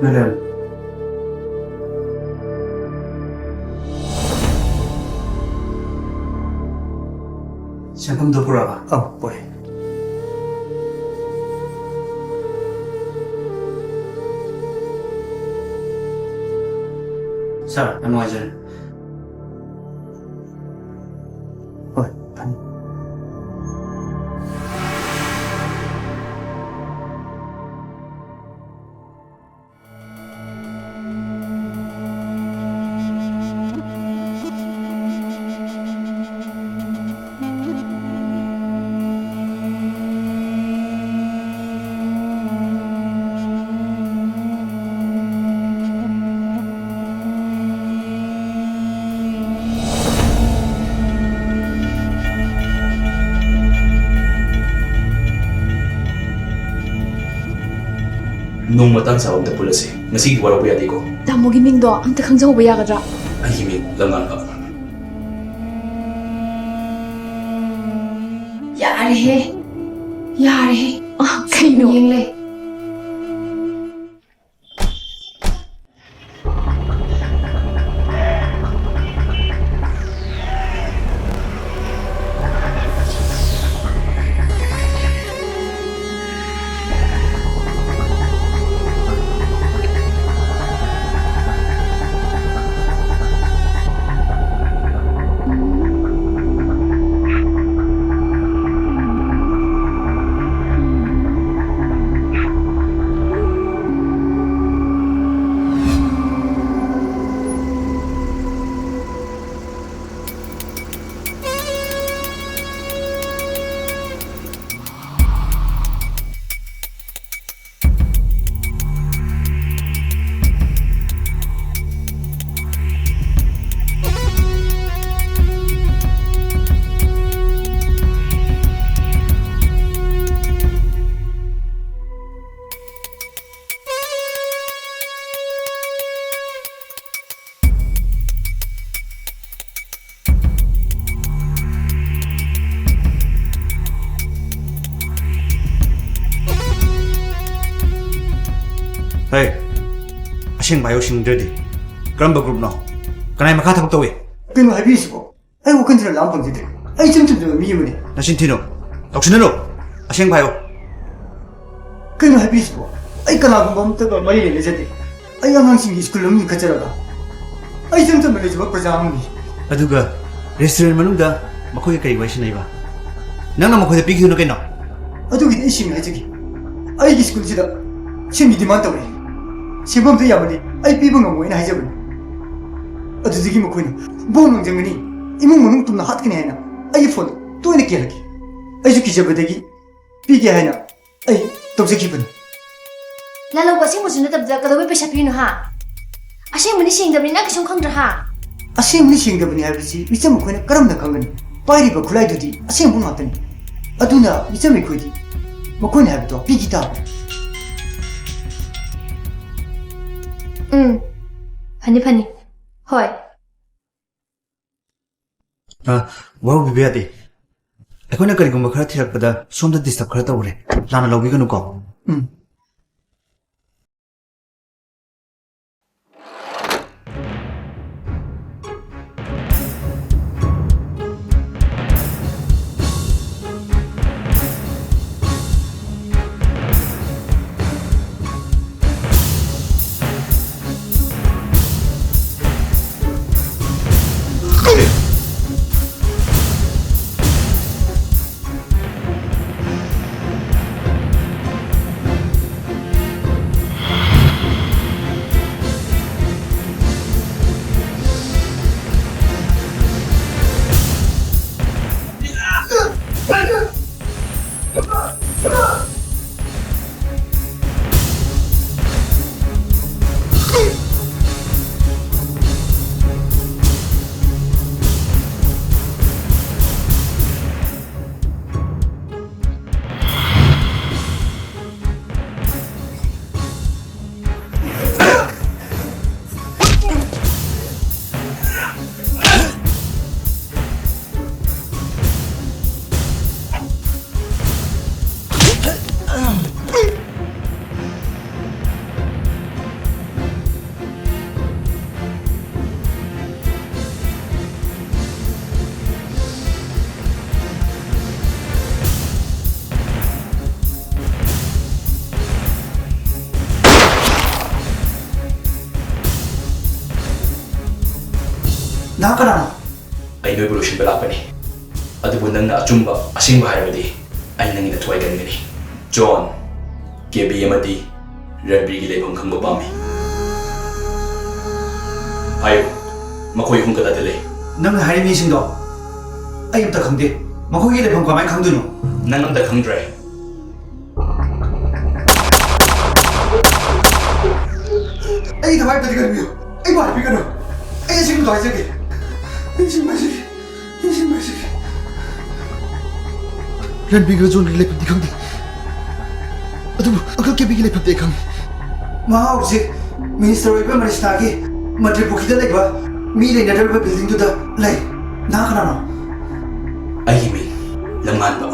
ꯃꯦꯗꯥꯝ, ꯁꯦꯟꯐꯝꯗꯣ ꯄꯨꯔꯛꯑꯕ? ꯑꯧ, ꯄꯨꯔꯛꯑꯦ꯫ ꯁꯥꯔ, ꯌꯥꯝ ꯅꯨꯡꯉꯥꯏꯖꯔꯦ꯫ ꯍꯣꯏ, ꯐꯅꯤ꯫ ꯅꯣꯡꯃ ꯃꯇꯥꯡ ꯆꯥꯕ ꯑꯝꯗ ꯄꯨꯜꯂꯁꯤ꯫ ꯉꯁꯤꯒꯤꯗꯤ ꯋꯥꯔꯧꯕ ꯌꯥꯗꯦꯀꯣ꯫ ꯇꯥꯃꯣꯒꯤ ꯃꯤꯡꯗꯣ ꯑꯝꯇ ꯈꯪꯖꯍꯧꯕ ꯌꯥꯒꯗ꯭ꯔꯥ? ꯑꯩꯒꯤ ꯃꯤꯡ ꯂꯝꯉꯥꯟꯕ꯫ ꯌꯥꯔꯦꯍꯦ, ꯌꯥꯔꯦꯍꯦ꯫ ꯑ, ꯀꯩꯅꯣ? ꯌꯦꯡꯂꯦ꯫ ꯍꯩ, ꯑꯁꯦꯡꯕ ꯍꯥꯏꯌꯣ, ꯁꯤꯡꯗ꯭ꯔꯗꯤ꯫ ꯀꯔꯝꯕ groupꯅꯣ? ꯀꯅꯥꯏ ꯃꯈꯥ ꯊꯕꯛ ꯇꯧꯏ? ꯀꯩꯅꯣ ꯍꯥꯏꯕꯤꯔꯤꯁꯤꯕꯣ? ꯑꯩ ꯋꯥꯈꯜꯁꯤꯅ ꯂꯥꯝ ꯐꯪꯖꯗ꯭ꯔꯦ꯫ ꯑꯩ ꯏꯆꯝ ꯆꯝꯖꯕ ꯃꯤ ꯑꯃꯅꯤ꯫ ꯅꯆꯤꯟ ꯊꯤꯅꯨ꯫ ꯇꯧꯁꯤꯟꯅꯅꯨ꯫ ꯑꯁꯦꯡꯕ ꯍꯥꯏꯌꯣ꯫ ꯀꯩꯅꯣ ꯍꯥꯏꯕꯤꯔꯤꯁꯤꯕꯣ? ꯑꯩ ꯀꯅꯥꯒꯨꯝꯕ ꯑꯃꯠꯇꯒ ꯃꯔꯤ ꯂꯩꯅꯖꯗꯦ꯫ ꯑꯩ ꯑꯉꯥꯡꯁꯤꯡꯒꯤ ꯁ꯭ꯀꯨꯜ ꯑꯃ ꯂꯤꯡꯈꯠꯆꯔꯒ ꯑꯩ ꯏꯆꯝ ꯆꯝꯅ ꯂꯩꯖꯕ ꯄ꯭ꯔꯖꯥ ꯑꯃꯅꯤ꯫ ꯑꯗꯨꯒ restaurant ꯃꯅꯨꯡꯗ ꯃꯈꯣꯏꯒ ꯀꯔꯤ ꯋꯥꯔꯤ ꯁꯥꯟꯅꯩꯕ? ꯅꯪꯅ ꯃꯈꯣꯏꯗ ꯄꯤꯈꯤꯗꯨꯅ ꯀꯩꯅꯣ? ꯑꯗꯨꯒꯤꯗꯤ ꯑꯩ ꯁꯦꯡꯅ ꯍꯥꯏꯖꯒꯦ꯫ ꯑꯩꯒꯤ ꯁ꯭ꯀꯨꯜꯁꯤꯗ ꯁꯦꯟꯒꯤ demand ꯇꯧꯔꯛꯏ꯫ ꯁꯦꯟꯐꯝꯗꯨ ꯌꯥꯝꯃꯜꯂꯤ, ꯑꯩ ꯄꯤꯕ ꯉꯝꯃꯣꯏꯅ ꯍꯥꯏꯖꯕꯅꯤ꯫ ꯑꯗꯨꯗꯒꯤ ꯃꯈꯣꯏꯅ ꯕꯣꯝ ꯂꯪꯖꯪꯒꯅꯤ, ꯏꯃꯨꯡ ꯃꯅꯨꯡ ꯄꯨꯝꯅ ꯍꯥꯠꯀꯅꯤ ꯍꯥꯏꯅ ꯑꯩꯒꯤ ꯐꯣꯟꯗ ꯇꯣꯏꯅ ꯀꯤꯍꯜꯂꯛꯈꯤ꯫ ꯑꯩꯁꯨ ꯀꯤꯖꯕꯗꯒꯤ ꯄꯤꯒꯦ ꯍꯥꯏꯅ ꯑꯩ ꯇꯧꯖꯈꯤꯕꯅꯤ꯫ ꯂꯥꯂꯧꯕ ꯑꯁꯦꯡꯕꯁꯨ ꯅꯠꯇꯕꯗ ꯀꯩꯗꯧꯕꯩ ꯄꯩꯁꯥ ꯄꯤꯔꯤꯅꯣ ꯍꯥ? ꯑꯁꯦꯡꯕꯅꯤ ꯁꯦꯡꯗꯕꯅꯤ ꯅꯪ ꯀꯩꯁꯨꯝ ꯈꯪꯗ꯭ꯔꯥ ꯍꯥ? ꯑꯁꯦꯡꯕꯅꯤ ꯁꯦꯡꯗꯕꯅꯤ ꯍꯥꯏꯕꯁꯤ ꯃꯤꯆꯝ ꯑꯩꯈꯣꯏꯅ ꯀꯔꯝꯅ ꯈꯪꯒꯅꯤ? ꯄꯥꯏꯔꯤꯕ ꯈꯨꯠꯂꯥꯏꯗꯨꯗꯤ ꯑꯁꯦꯡꯕ ꯉꯥꯛꯇꯅꯤ꯫ ꯑꯗꯨꯅ ꯃꯤꯆꯝ ꯑꯩꯈꯣꯏꯗꯤ ꯃꯈꯣꯏꯅ ꯍꯥꯏꯕꯗꯣ ꯄꯤꯈꯤ ꯇꯥꯕꯅꯤ꯫ ꯎꯝ, ꯐꯅꯤ ꯐꯅꯤ꯫ ꯍꯣꯏ꯫ ꯑ, ꯋꯥꯔꯧꯕꯤꯕ ꯌꯥꯗꯦ꯫ ꯑꯩꯈꯣꯏꯅ ꯀꯔꯤꯒꯨꯝꯕ ꯈꯔ ꯊꯤꯔꯛꯄꯗ ꯁꯣꯝꯗ disturb ꯈꯔ ꯇꯧꯔꯦ꯫ ꯂꯥꯟꯅ ꯂꯧꯕꯤꯒꯅꯨꯀꯣ꯫ ꯎꯝ꯫ ꯅꯍꯥꯛ ꯀꯅꯥꯅꯣ? ꯑꯩ ꯅꯣꯏꯕꯨ ꯂꯣꯏꯁꯤꯟꯕ ꯂꯥꯛꯄꯅꯤ꯫ ꯑꯗꯨꯕꯨ ꯅꯪꯅ ꯑꯆꯨꯝꯕ ꯑꯁꯦꯡꯕ ꯍꯥꯏꯔꯕꯗꯤ ꯑꯩ ꯅꯪꯒꯤ ꯅꯊꯋꯥꯏ ꯀꯟꯒꯅꯤ꯫ ꯖꯣꯟ, ꯀꯦꯕꯤ ꯑꯃꯗꯤ ꯔꯟꯕꯤꯔꯒꯤ ꯂꯩꯐꯝ ꯈꯪꯕ ꯄꯥꯝꯃꯤ꯫ ꯍꯥꯏꯌꯨ, ꯃꯈꯣꯏ ꯑꯍꯨꯝ ꯀꯗꯥꯏꯗ ꯂꯩ? ꯅꯪꯅ ꯍꯥꯏꯔꯤꯕ ꯃꯤꯁꯤꯡꯗꯣ ꯑꯩ ꯑꯝꯇ ꯈꯪꯗꯦ꯫ ꯃꯈꯣꯏꯒꯤ ꯂꯩꯐꯝ ꯀꯃꯥꯏꯅ ꯈꯪꯗꯣꯏꯅꯣ? ꯅꯪ ꯑꯝꯇ ꯈꯪꯗ꯭ꯔꯦ? ꯑꯩ ꯊꯋꯥꯏ ꯑꯝꯇꯗꯤ ꯀꯟꯕꯤꯌꯨ꯫ ꯑꯩꯕꯨ ꯍꯥꯠꯄꯤꯒꯅꯨ꯫ ꯑꯩ ꯑꯁꯦꯡꯕꯗꯣ ꯍꯥꯏꯖꯒꯦ꯫ ꯑꯩ ꯑꯁꯦꯡꯕ ꯍꯥꯏꯖꯒꯦ꯫ ꯑꯩ ꯑꯁꯦꯡꯕ ꯍꯥꯏꯖꯒꯦ꯫ ꯔꯟꯕꯤꯔꯒ ꯖꯣꯟꯒꯤ ꯂꯩꯐꯝꯗꯤ ꯈꯪꯗꯦ꯫ ꯑꯗꯨꯕꯨ ꯑꯪꯀꯜ ꯀꯦꯕꯤꯒꯤ ꯂꯩꯐꯝꯗꯤ ꯑꯩ ꯈꯪꯉꯤ꯫ ꯃꯍꯥꯛ ꯍꯧꯖꯤꯛ ꯃꯤꯅꯤꯁꯇꯔ ꯑꯣꯏꯕ ꯃꯔꯤꯁꯅꯥꯒꯤ ꯃꯟꯇ꯭ꯔꯤ ꯄꯨꯈ꯭ꯔꯤꯗ ꯂꯩꯕ ꯃꯤ ꯂꯩꯅꯗ꯭ꯔꯕ ꯕꯤꯜꯗꯤꯡꯗꯨꯗ ꯂꯩ꯫ ꯅꯍꯥꯛ ꯀꯅꯥꯅꯣ? ꯑꯩꯒꯤ ꯃꯤꯡ ꯂꯝꯉꯥꯟꯕ꯫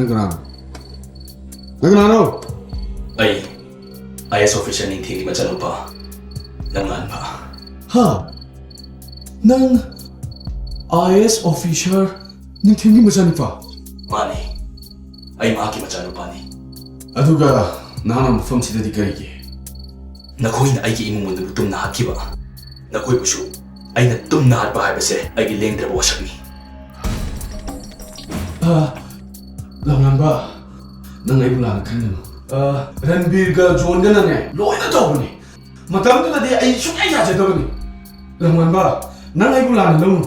ꯅꯪ ꯀꯅꯥꯅꯣ? ꯅꯪ ꯀꯅꯥꯅꯣ? ꯑꯩ ꯑꯥꯏ ꯑꯦꯁ ꯑꯣꯐꯤꯁꯔ ꯅꯤꯡꯊꯦꯝꯒꯤ ꯃꯆꯥꯅꯨꯄꯥ ꯂꯝꯉꯥꯟꯕ꯫ ꯍꯥ? ꯅꯪ ꯑꯥꯏ ꯑꯦꯁ ꯑꯣꯐꯤꯁꯔ ꯅꯤꯡꯊꯦꯝꯒꯤ ꯃꯆꯥꯅꯨꯄꯥ? ꯃꯥꯅꯤ, ꯑꯩ ꯃꯍꯥꯛꯀꯤ ꯃꯆꯥꯅꯨꯄꯥꯅꯤ꯫ ꯑꯗꯨꯒ ꯅꯍꯥꯛꯅ ꯃꯐꯝꯁꯤꯗꯗꯤ ꯀꯔꯤꯒꯤ? ꯅꯈꯣꯏꯅ ꯑꯩꯒꯤ ꯏꯃꯨꯡ ꯃꯅꯨꯡꯕꯨ ꯇꯨꯝꯅ ꯍꯥꯠꯈꯤꯕ, ꯅꯈꯣꯏꯕꯨꯁꯨ ꯑꯩꯅ ꯇꯨꯝꯅ ꯍꯥꯠꯄ ꯍꯥꯏꯕꯁꯦ ꯑꯩꯒꯤ ꯂꯦꯡꯗ꯭ꯔꯕ ꯋꯥꯁꯛꯅꯤ꯫ ꯑ, ꯂꯝꯉꯥꯟꯕ, ꯅꯪ ꯑꯩꯕꯨ ꯂꯥꯟꯅ ꯈꯟꯒꯅꯨ꯫ ꯑ, ꯔꯟꯕꯤꯔꯒ ꯖꯣꯟꯒꯅꯅꯦ ꯂꯣꯏꯅ ꯇꯧꯕꯅꯤ꯫ ꯃꯇꯝꯗꯨꯗꯗꯤ ꯑꯩ ꯁꯨꯡꯌꯥ ꯌꯥꯖꯗꯕꯅꯤ꯫ ꯂꯝꯉꯥꯟꯕ, ꯅꯪ ꯑꯩꯕꯨ ꯂꯥꯟꯅ ꯂꯧꯅꯨ꯫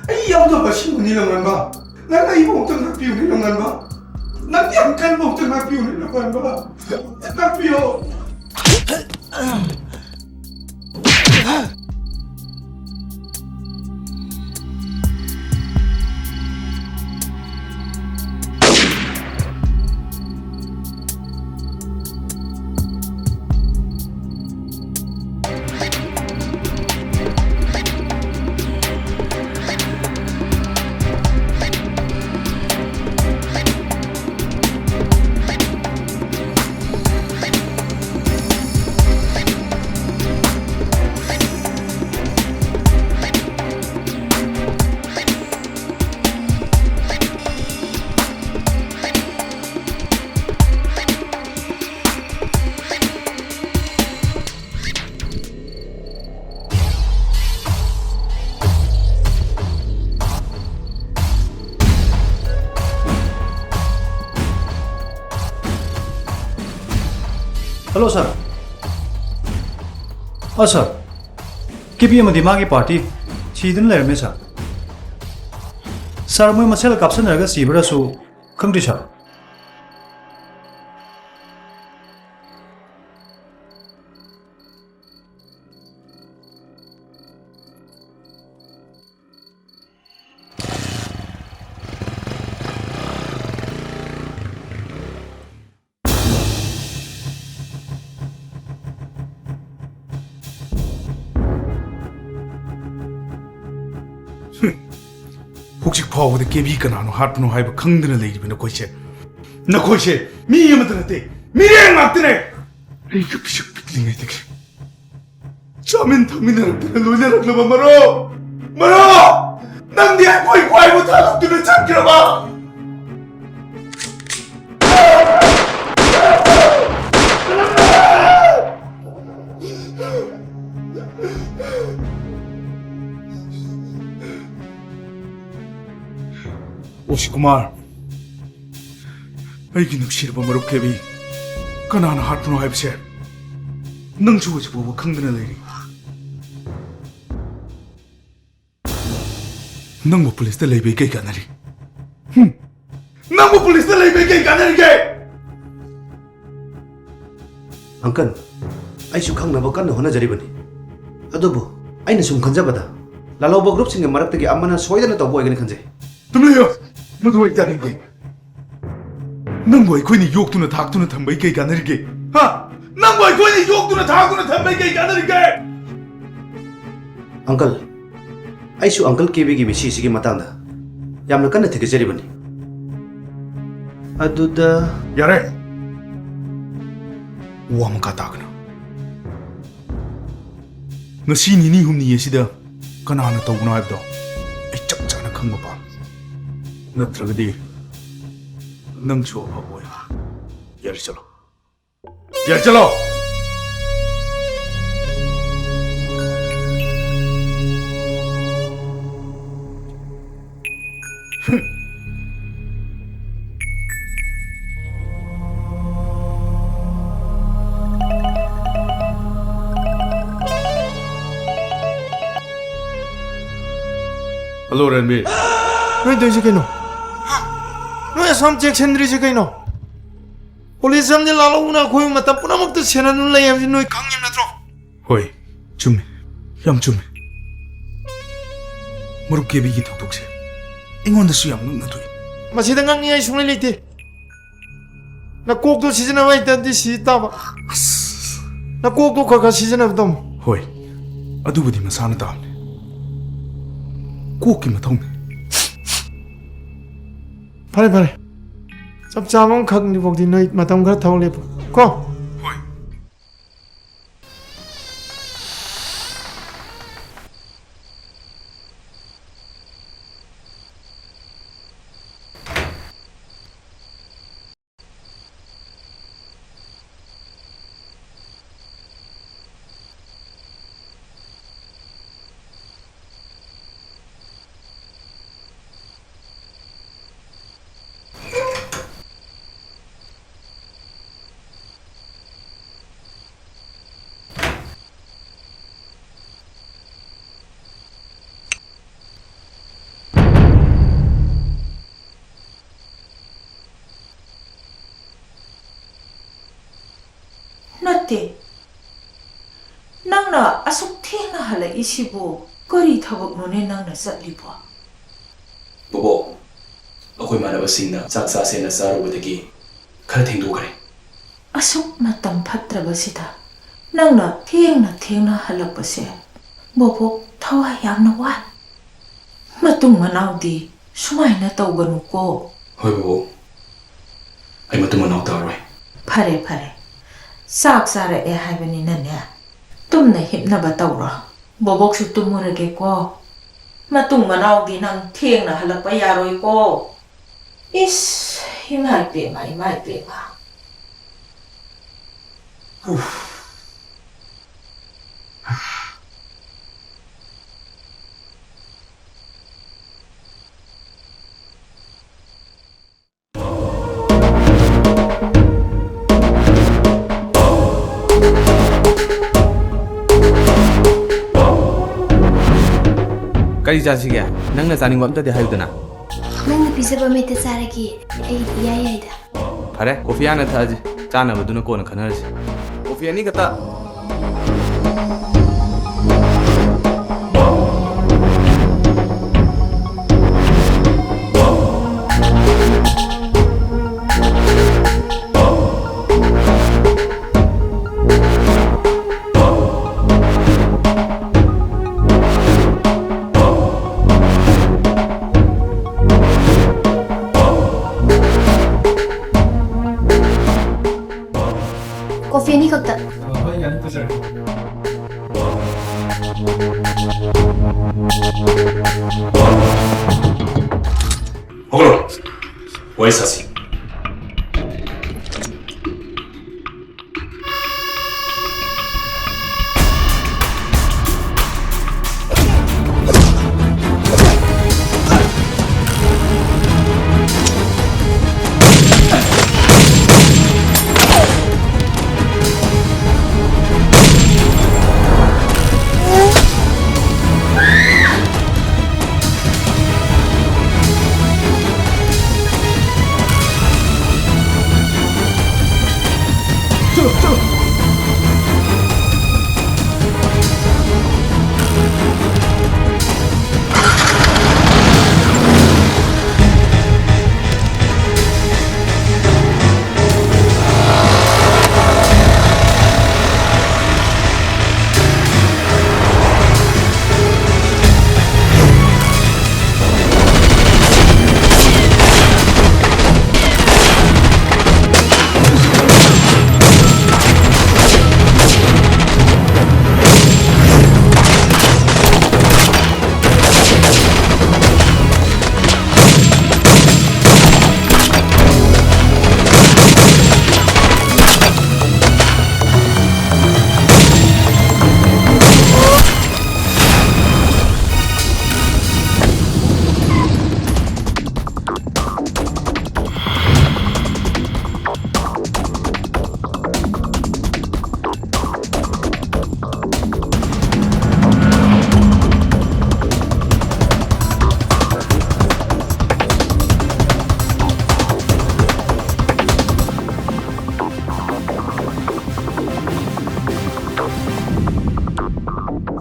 ꯑꯩ ꯌꯥꯎꯗꯕ ꯑꯁꯤꯕꯨꯅꯤ ꯂꯝꯉꯥꯟꯕ꯫ ꯅꯪ ꯑꯩꯕꯨ ꯑꯃꯨꯛꯇ ꯉꯥꯛꯄꯤꯌꯨꯅꯦ ꯂꯝꯉꯥꯟꯕ꯫ ꯅꯪ ꯌꯥꯝ ꯀꯟꯕ ꯑꯃꯨꯛꯇ ꯉꯥꯛꯄꯤꯌꯨꯅꯦ ꯂꯝꯉꯥꯟꯕ꯫ ꯉꯥꯛꯄꯤꯌꯣ꯫ Hello, sir. ꯑ, sir, ꯀꯦ ꯄꯤ ꯑꯃꯗꯤ ꯃꯥꯒꯤ party ꯁꯤꯗꯨꯅ ꯂꯩꯔꯝꯃꯦ, sir꯫ Sir, ꯃꯣꯏ ꯃꯁꯦꯜ ꯀꯥꯞꯁꯟꯅꯔꯒ ꯁꯤꯕ꯭ꯔꯥꯁꯨ ꯈꯪꯗ꯭ꯔꯤ, sir꯫ ꯍꯧꯖꯤꯛ ꯐꯥꯎꯕꯗ ꯀꯦꯕꯤ ꯀꯅꯥꯅꯣ ꯍꯥꯠꯄꯅꯣ ꯍꯥꯏꯕ ꯈꯪꯗꯅ ꯂꯩꯔꯤꯕ ꯅꯈꯣꯏꯁꯦ, ꯅꯈꯣꯏꯁꯦ ꯃꯤ ꯑꯃꯠꯇ ꯅꯠꯇꯦ, ꯃꯤꯔꯦꯡ ꯉꯥꯛꯇꯅꯦ꯫ ꯑꯩꯒ ꯄꯤꯁꯛ ꯄꯤꯛꯂꯤꯉꯩꯗꯒꯤ ꯆꯥꯃꯤꯟ ꯊꯛꯃꯤꯟꯅꯔꯛꯇꯅ ꯂꯣꯏꯅꯔꯛꯂꯕ ꯃꯔꯨꯞ, ꯃꯔꯨꯞ, ꯅꯪꯗꯤ ꯑꯩꯈꯣꯏ ꯈ꯭ꯋꯥꯏꯕꯨ ꯊꯥꯗꯣꯛꯇꯨꯅ ꯆꯠꯈ꯭ꯔꯕ? ꯑꯣꯁꯤ ꯀꯨꯃꯥꯔ, ꯑꯩꯒꯤ ꯅꯨꯡꯁꯤꯔꯕ ꯃꯔꯨꯞ ꯀꯦꯕꯤ, ꯀꯅꯥꯅ ꯍꯥꯠꯄꯅꯣ ꯍꯥꯏꯕꯁꯦ ꯅꯪꯁꯨ ꯍꯧꯖꯤꯛ ꯐꯥꯎꯕ ꯈꯪꯗꯅ ꯂꯩꯔꯤ꯫ ꯅꯪꯕꯨ ꯄꯨꯂꯤꯁꯇ ꯂꯩꯕꯩ ꯀꯩ ꯀꯥꯟꯅꯔꯤ? ꯍꯨꯝ? ꯅꯪꯕꯨ ꯄꯨꯂꯤꯁꯇ ꯂꯩꯕꯩ ꯀꯩ ꯀꯥꯟꯅꯔꯤꯒꯦ? ꯑꯪꯀꯜ, ꯑꯩꯁꯨ ꯈꯪꯅꯕ ꯀꯟꯅ ꯍꯣꯠꯅꯖꯔꯤꯕꯅꯤ꯫ ꯑꯗꯨꯕꯨ ꯑꯩꯅ ꯁꯨꯝ ꯈꯟꯖꯕꯗ, ꯂꯥꯜꯍꯧꯕ ꯒ꯭ꯔꯨꯞꯁꯤꯡꯒꯤ ꯃꯔꯛꯇꯒꯤ ꯑꯃꯅ ꯁꯣꯏꯗꯅ ꯇꯧꯕ ꯑꯣꯏꯒꯅꯤ ꯈꯟꯖꯩ꯫ ꯇꯨꯃꯤꯟ ꯂꯩꯌꯨ꯫ ꯃꯗꯨ ꯑꯩ ꯇꯥꯅꯤꯡꯗꯦ꯫ ꯅꯪꯕꯨ ꯑꯩꯈꯣꯏꯅ ꯌꯣꯛꯇꯨꯅ ꯊꯥꯛꯇꯨꯅ ꯊꯝꯕꯩ ꯀꯩ ꯀꯥꯟꯅꯔꯤꯒꯦ? ꯍꯥ? ꯅꯪꯕꯨ ꯑꯩꯈꯣꯏꯅ ꯌꯣꯛꯇꯨꯅ ꯊꯥꯛꯇꯨꯅ ꯊꯝꯕꯩ ꯀꯩ ꯀꯥꯟꯅꯔꯤꯒꯦ? ꯑꯪꯀꯜ, ꯑꯩꯁꯨ ꯑꯪꯀꯜ ꯀꯦꯕꯤꯒꯤ ꯃꯤꯁꯤꯁꯤꯒꯤ ꯃꯇꯥꯡꯗ ꯌꯥꯝꯅ ꯀꯟꯅ ꯊꯤꯒꯠꯆꯔꯤꯕꯅꯤ꯫ ꯑꯗꯨꯗ ꯌꯥꯔꯦ! ꯋꯥ ꯃꯈꯥ ꯇꯥꯒꯅꯨ꯫ ꯉꯁꯤ ꯅꯤꯅꯤ ꯍꯨꯝꯅꯤ ꯑꯁꯤꯗ ꯀꯅꯥꯅ ꯇꯧꯕꯅꯣ ꯍꯥꯏꯕꯗꯣ ꯑꯩ ꯆꯞ ꯆꯥꯅ ꯈꯪꯕ ꯄꯥꯝꯃꯤ꯫ ꯅꯠꯇ꯭ꯔꯒꯗꯤ ꯅꯪꯁꯨ ꯑꯐꯕ ꯑꯣꯏꯔꯣꯏ꯫ ꯌꯥꯔꯦ, ꯆꯠꯂꯣ꯫ ꯌꯥꯔꯦ, ꯆꯠꯂꯣ꯫ ꯍꯜꯂꯣ, ꯔꯟꯕꯤꯔ꯫ ꯅꯣꯏ ꯇꯧꯔꯤꯁꯦ ꯀꯩꯅꯣ? ꯍꯥ? ꯅꯣꯏ ꯑꯁꯥꯝ ꯆꯦꯛꯁꯤꯟꯗ꯭ꯔꯤꯁꯦ ꯀꯩꯅꯣ? ꯄꯨꯂꯤꯁ ꯑꯃꯗꯤ ꯂꯥꯜꯍꯧꯕꯅ ꯑꯩꯈꯣꯏ ꯃꯇꯝ ꯄꯨꯝꯅꯃꯛꯇ ꯁꯦꯟꯅꯗꯨꯅ ꯂꯩ ꯍꯥꯏꯕꯁꯤ ꯅꯣꯏ ꯈꯪꯉꯤꯕ ꯅꯠꯇ꯭ꯔꯣ? ꯍꯣꯏ, ꯆꯨꯝꯃꯤ꯫ ꯌꯥꯝ ꯆꯨꯝꯃꯤ꯫ ꯃꯔꯨꯞ ꯀꯦꯕꯤꯒꯤ ꯊꯧꯗꯣꯛꯁꯦ ꯑꯩꯉꯣꯟꯗꯁꯨ ꯌꯥꯝ ꯉꯛꯅ ꯊꯣꯛꯏ꯫ ꯃꯁꯤꯗ ꯉꯛꯅꯤꯡꯉꯥꯏ ꯁꯨꯡꯂꯩ ꯂꯩꯇꯦ꯫ ꯅꯀꯣꯛꯇꯣ ꯁꯤꯖꯤꯟꯅꯕ ꯍꯩꯇ꯭ꯔꯗꯤ ꯁꯤ ꯇꯥꯕ꯫ ꯑꯁ꯫ ꯅꯀꯣꯛꯇꯣ ꯈꯔ ꯈꯔ ꯁꯤꯖꯤꯟꯅꯕ ꯇꯝꯃꯨ꯫ ꯍꯣꯏ, ꯑꯗꯨꯕꯨꯗꯤ ꯃꯁꯥꯅ ꯇꯥꯕꯅꯤ꯫ ꯀꯣꯛꯀꯤ ꯃꯊꯧꯅꯤ꯫ ꯐꯔꯦ, ꯐꯔꯦ꯫ ꯆꯞ ꯆꯥꯕ ꯑꯃꯈꯛ ꯐꯥꯎꯗꯤ ꯅꯣꯏ ꯃꯇꯝ ꯈꯔ ꯊꯕꯛ ꯂꯦꯞꯄꯨ ꯀꯣ꯫ ꯅꯠꯇꯦ꯫ ꯅꯪꯅ ꯑꯁꯨꯛ ꯊꯦꯡꯅ ꯍꯜꯂꯛꯏꯁꯤꯕꯨ ꯀꯔꯤ ꯊꯕꯛꯅꯣꯅꯦ ꯅꯪꯅ ꯆꯠꯂꯤꯕꯣ? ꯕꯣꯕꯣꯛ, ꯑꯩꯈꯣꯏ ꯏꯃꯥꯟꯅꯕꯁꯤꯡꯅ ꯆꯥꯛ ꯆꯥꯁꯦꯅ ꯆꯥꯔꯨꯕꯗꯒꯤ ꯈꯔ ꯊꯦꯡꯗꯣꯛꯈ꯭ꯔꯦ꯫ ꯑꯁꯨꯛ ꯃꯇꯝ ꯐꯠꯇ꯭ꯔꯕꯁꯤꯗ ꯅꯪꯅ ꯊꯦꯡꯅ ꯊꯦꯡꯅ ꯍꯜꯂꯛꯄꯁꯦ ꯕꯣꯕꯣꯛ ꯊꯋꯥꯏ ꯌꯥꯝꯅ ꯋꯥꯏ꯫ ꯃꯇꯨꯡ ꯃꯅꯥꯎꯗꯤ ꯁꯨꯃꯥꯏꯅ ꯇꯧꯒꯅꯨꯀꯣ꯫ ꯍꯣꯏ ꯕꯣꯕꯣꯛ, ꯑꯩ ꯃꯇꯨꯡ ꯃꯅꯥꯎ ꯇꯧꯔꯔꯣꯏ꯫ ꯐꯔꯦ, ꯐꯔꯦ꯫ ꯆꯥꯛ ꯆꯥꯔꯛꯑꯦ ꯍꯥꯏꯕꯅꯤꯅꯅꯦ, ꯇꯨꯝꯅ ꯍꯤꯞꯅꯕ ꯇꯧꯔꯣ꯫ ꯕꯣꯕꯣꯛꯁꯨ ꯇꯨꯝꯃꯨꯔꯒꯦꯀꯣ꯫ ꯃꯇꯨꯡ ꯃꯅꯥꯎꯗꯤ ꯅꯪ ꯊꯦꯡꯅ ꯍꯜꯂꯛꯄ ꯌꯥꯔꯣꯏꯀꯣ꯫ ꯏꯁ, ꯏꯃꯥ ꯏꯄꯦꯝꯃ, ꯏꯃꯥ ꯏꯄꯦꯝꯃ꯫ ꯎꯐ꯫ ꯀꯔꯤ ꯆꯥꯁꯤꯒꯦ? ꯅꯪꯅ ꯆꯥꯅꯤꯡꯕ ꯑꯝꯇꯗꯤ ꯍꯥꯏꯌꯨꯗꯅ꯫ ꯅꯪꯅ ꯄꯤꯖꯕ ꯑꯃꯍꯦꯛꯇ ꯆꯥꯔꯒꯦ꯫ ꯑꯩꯒꯤꯗꯤ ꯏꯌꯥ ꯌꯥꯏꯗ꯫ ꯐꯔꯦ, ꯀꯣꯐꯤ ꯍꯥꯟꯅ ꯊꯛꯑꯁꯤ, ꯆꯥꯅꯕꯗꯨꯅ ꯀꯣꯟꯅ ꯈꯟꯅꯔꯁꯤ꯫ ꯀꯣꯐꯤ ꯑꯅꯤ ꯈꯛꯇ꯫ ꯄꯦꯅꯤ ꯈꯛꯇ꯫ ꯍꯣꯏ, ꯌꯥꯅꯤ, ꯄꯨꯖꯔꯒꯦ꯫ ꯍꯧꯒꯠꯂꯣ꯫ ꯋꯥꯔꯤ ꯁꯥꯁꯤ꯫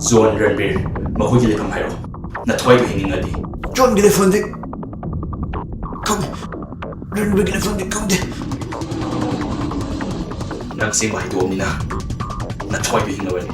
ꯖꯣꯟ, ꯔꯟꯕꯤꯔ, ꯃꯈꯣꯏꯒꯤ ꯂꯩꯐꯝ ꯍꯥꯏꯔꯛꯑꯣ꯫ ꯅꯊ꯭ꯋꯥꯏꯗꯨ ꯍꯤꯡꯅꯤꯡꯉꯗꯤ꯫ ꯖꯣꯟꯒꯤ ꯂꯩꯐꯝꯗꯤ ꯈꯪꯗꯦ꯫ ꯔꯟꯕꯤꯔꯒꯤ ꯂꯩꯐꯝꯗꯤ ꯈꯪꯗꯦ꯫ ꯅꯪ ꯑꯁꯦꯡꯕ ꯍꯥꯏꯗꯣꯛꯑꯕꯅꯤꯅ ꯅꯊ꯭ꯋꯥꯏꯗꯨ ꯍꯤꯡꯉꯕꯅꯤ꯫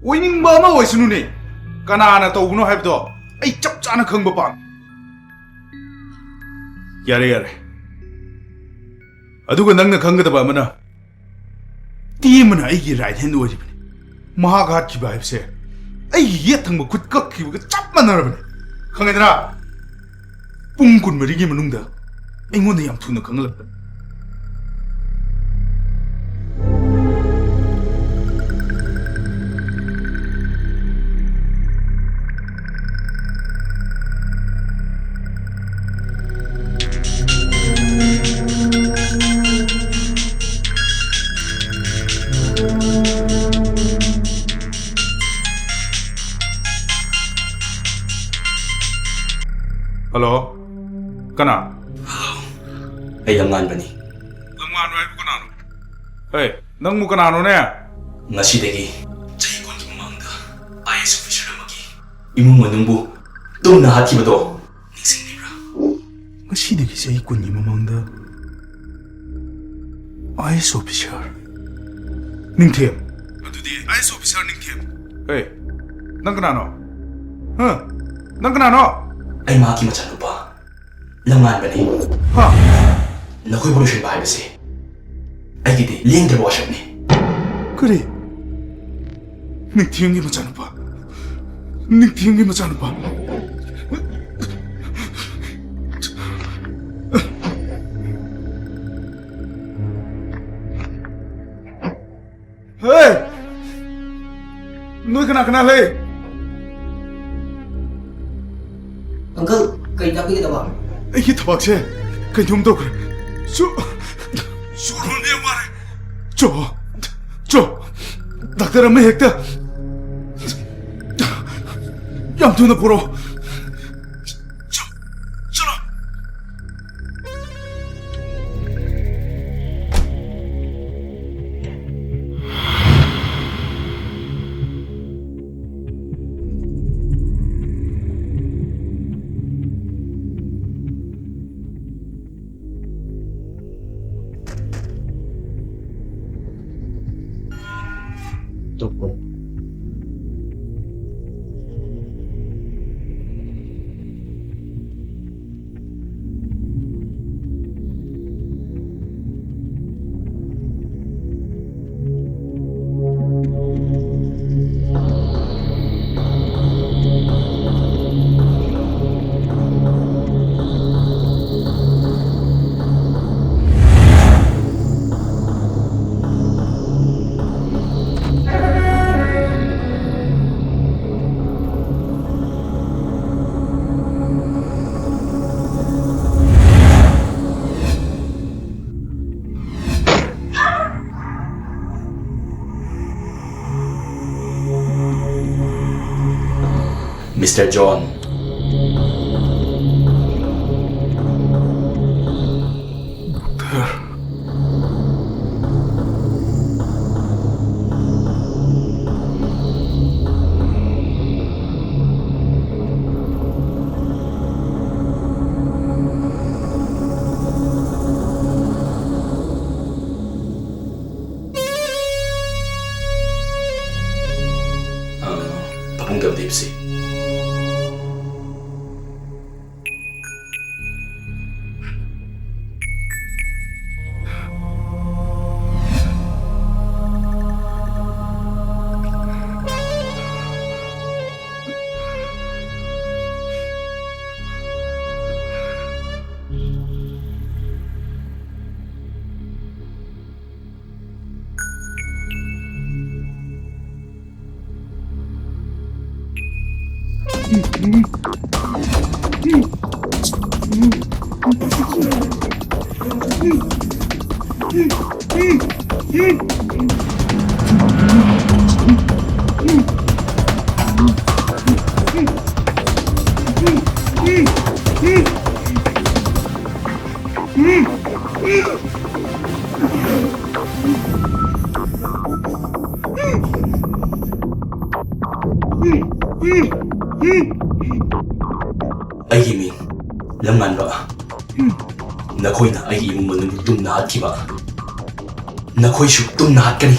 ꯑꯣꯏꯅꯤꯡꯕ ꯑꯃ ꯑꯣꯏꯁꯅꯨꯅꯦ꯫ ꯀꯅꯥꯅ ꯇꯧꯕꯅꯣ ꯍꯥꯏꯕꯗꯣ ꯑꯩ ꯆꯞ ꯆꯥꯅ ꯈꯪꯕ ꯄꯥꯝꯃꯤ꯫ ꯌꯥꯔꯦ, ꯌꯥꯔꯦ꯫ ꯑꯗꯨꯒ ꯅꯪꯅ ꯈꯪꯒꯗꯕ ꯑꯃꯅ, ꯇꯦꯝꯕꯅ ꯑꯩꯒꯤ right hand ꯑꯣꯏꯔꯤꯕꯅꯤ꯫ ꯃꯍꯥꯛ ꯍꯥꯠꯈꯤꯕ ꯍꯥꯏꯕꯁꯦ ꯑꯩꯒꯤ ꯌꯦꯠ ꯊꯪꯕ ꯈꯨꯠ ꯀꯛꯈꯤꯕꯒ ꯆꯞ ꯃꯥꯟꯅꯔꯕꯅꯤ꯫ ꯈꯪꯉꯦꯗꯅ? ꯄꯨꯡ ꯀꯨꯟꯃꯔꯤꯒꯤ ꯃꯅꯨꯡꯗ ꯑꯩꯉꯣꯟꯗ ꯌꯥꯝ ꯊꯨꯅ ꯈꯪꯍꯜꯂꯛꯄꯅꯤ꯫ ꯍꯜꯂꯣ? ꯀꯅꯥ? ꯍꯜꯂꯣ꯫ ꯑꯩ ꯂꯝꯉꯥꯟꯕꯅꯤ꯫ ꯂꯝꯉꯥꯟꯕ ꯍꯥꯏꯕꯨ ꯀꯅꯥꯅꯣ? ꯍꯦ, ꯅꯪꯕꯨ ꯀꯅꯥꯅꯣꯅꯦ? ꯉꯁꯤꯗꯒꯤ ꯆꯍꯤ ꯀꯨꯟꯒꯤ ꯃꯃꯥꯡꯗ I A S officer ꯑꯃꯒꯤ ꯏꯃꯨꯡ ꯃꯅꯨꯡꯕꯨ ꯇꯨꯝꯅ ꯍꯥꯠꯈꯤꯕꯗꯣ ꯅꯤꯡꯁꯤꯡꯂꯤꯕ꯭ꯔꯥ? ꯉꯁꯤꯗꯒꯤ ꯆꯍꯤ ꯀꯨꯟꯒꯤ ꯃꯃꯥꯡꯗ I A S officer? ꯅꯤꯡꯊꯦꯝ꯫ ꯑꯗꯨꯗꯤ I A S officer ꯅꯤꯡꯊꯦꯝ꯫ ꯍꯦ, ꯅꯪ ꯀꯅꯥꯅꯣ? ꯍꯥ? ꯅꯪ ꯀꯅꯥꯅꯣ? ꯑꯩ ꯃꯍꯥꯛꯀꯤ ꯃꯆꯥꯅꯨꯄꯥ ꯂꯝꯉꯥꯟꯕꯅꯤ꯫ ꯍꯥ? ꯅꯈꯣꯏꯕꯨ ꯂꯣꯏꯁꯤꯟꯕ ꯍꯥꯏꯕꯁꯤ ꯑꯩꯒꯤꯗꯤ ꯂꯦꯡꯗ꯭ꯔꯕ ꯋꯥꯁꯛꯅꯤ꯫ ꯀꯔꯤ? ꯅꯤꯡꯊꯦꯝꯒꯤ ꯃꯆꯥꯅꯨꯄꯥ? ꯅꯤꯡꯊꯦꯝꯒꯤ ꯃꯆꯥꯅꯨꯄꯥ? ꯍꯦ! ꯅꯣꯏ ꯀꯅꯥ ꯀꯅꯥ ꯂꯩ? ꯑꯪꯀꯜ, ꯀꯔꯤ ꯇꯥꯛꯄꯤꯒꯗꯕ? ꯑꯩꯒꯤ ꯊꯕꯥꯛꯁꯦ ꯀꯩꯅꯣꯝ ꯇꯧꯈ꯭ꯔꯦ꯫ ꯁꯨ-, ꯁꯣꯔ ꯍꯣꯟꯕ ꯌꯥꯝ ꯋꯥꯔꯦ꯫ ꯆꯣ, ꯆꯣ, ꯗꯥꯛꯇꯔ ꯑꯃ ꯍꯦꯛꯇ꯫ ꯌꯥꯝ ꯊꯨꯅ ꯄꯨꯔꯛꯑꯣ꯫ ꯆꯣ, ꯆꯠꯂꯣ꯫ Mister John. ꯑ, ꯐꯃꯨꯡꯗ ꯑꯝꯇ ꯍꯤꯞꯁꯤ꯫ ꯑꯩꯒꯤ ꯃꯤꯡ ꯂꯝꯉꯥꯟꯕ꯫ ꯅꯈꯣꯏꯅ ꯑꯩꯒꯤ ꯏꯃꯨꯡ ꯃꯅꯨꯡꯕꯨ ꯇꯨꯝꯅ ꯍꯥꯠꯈꯤꯕ, ꯅꯈꯣꯏꯁꯨ ꯇꯨꯝꯅ ꯍꯥꯠꯀꯅꯤ꯫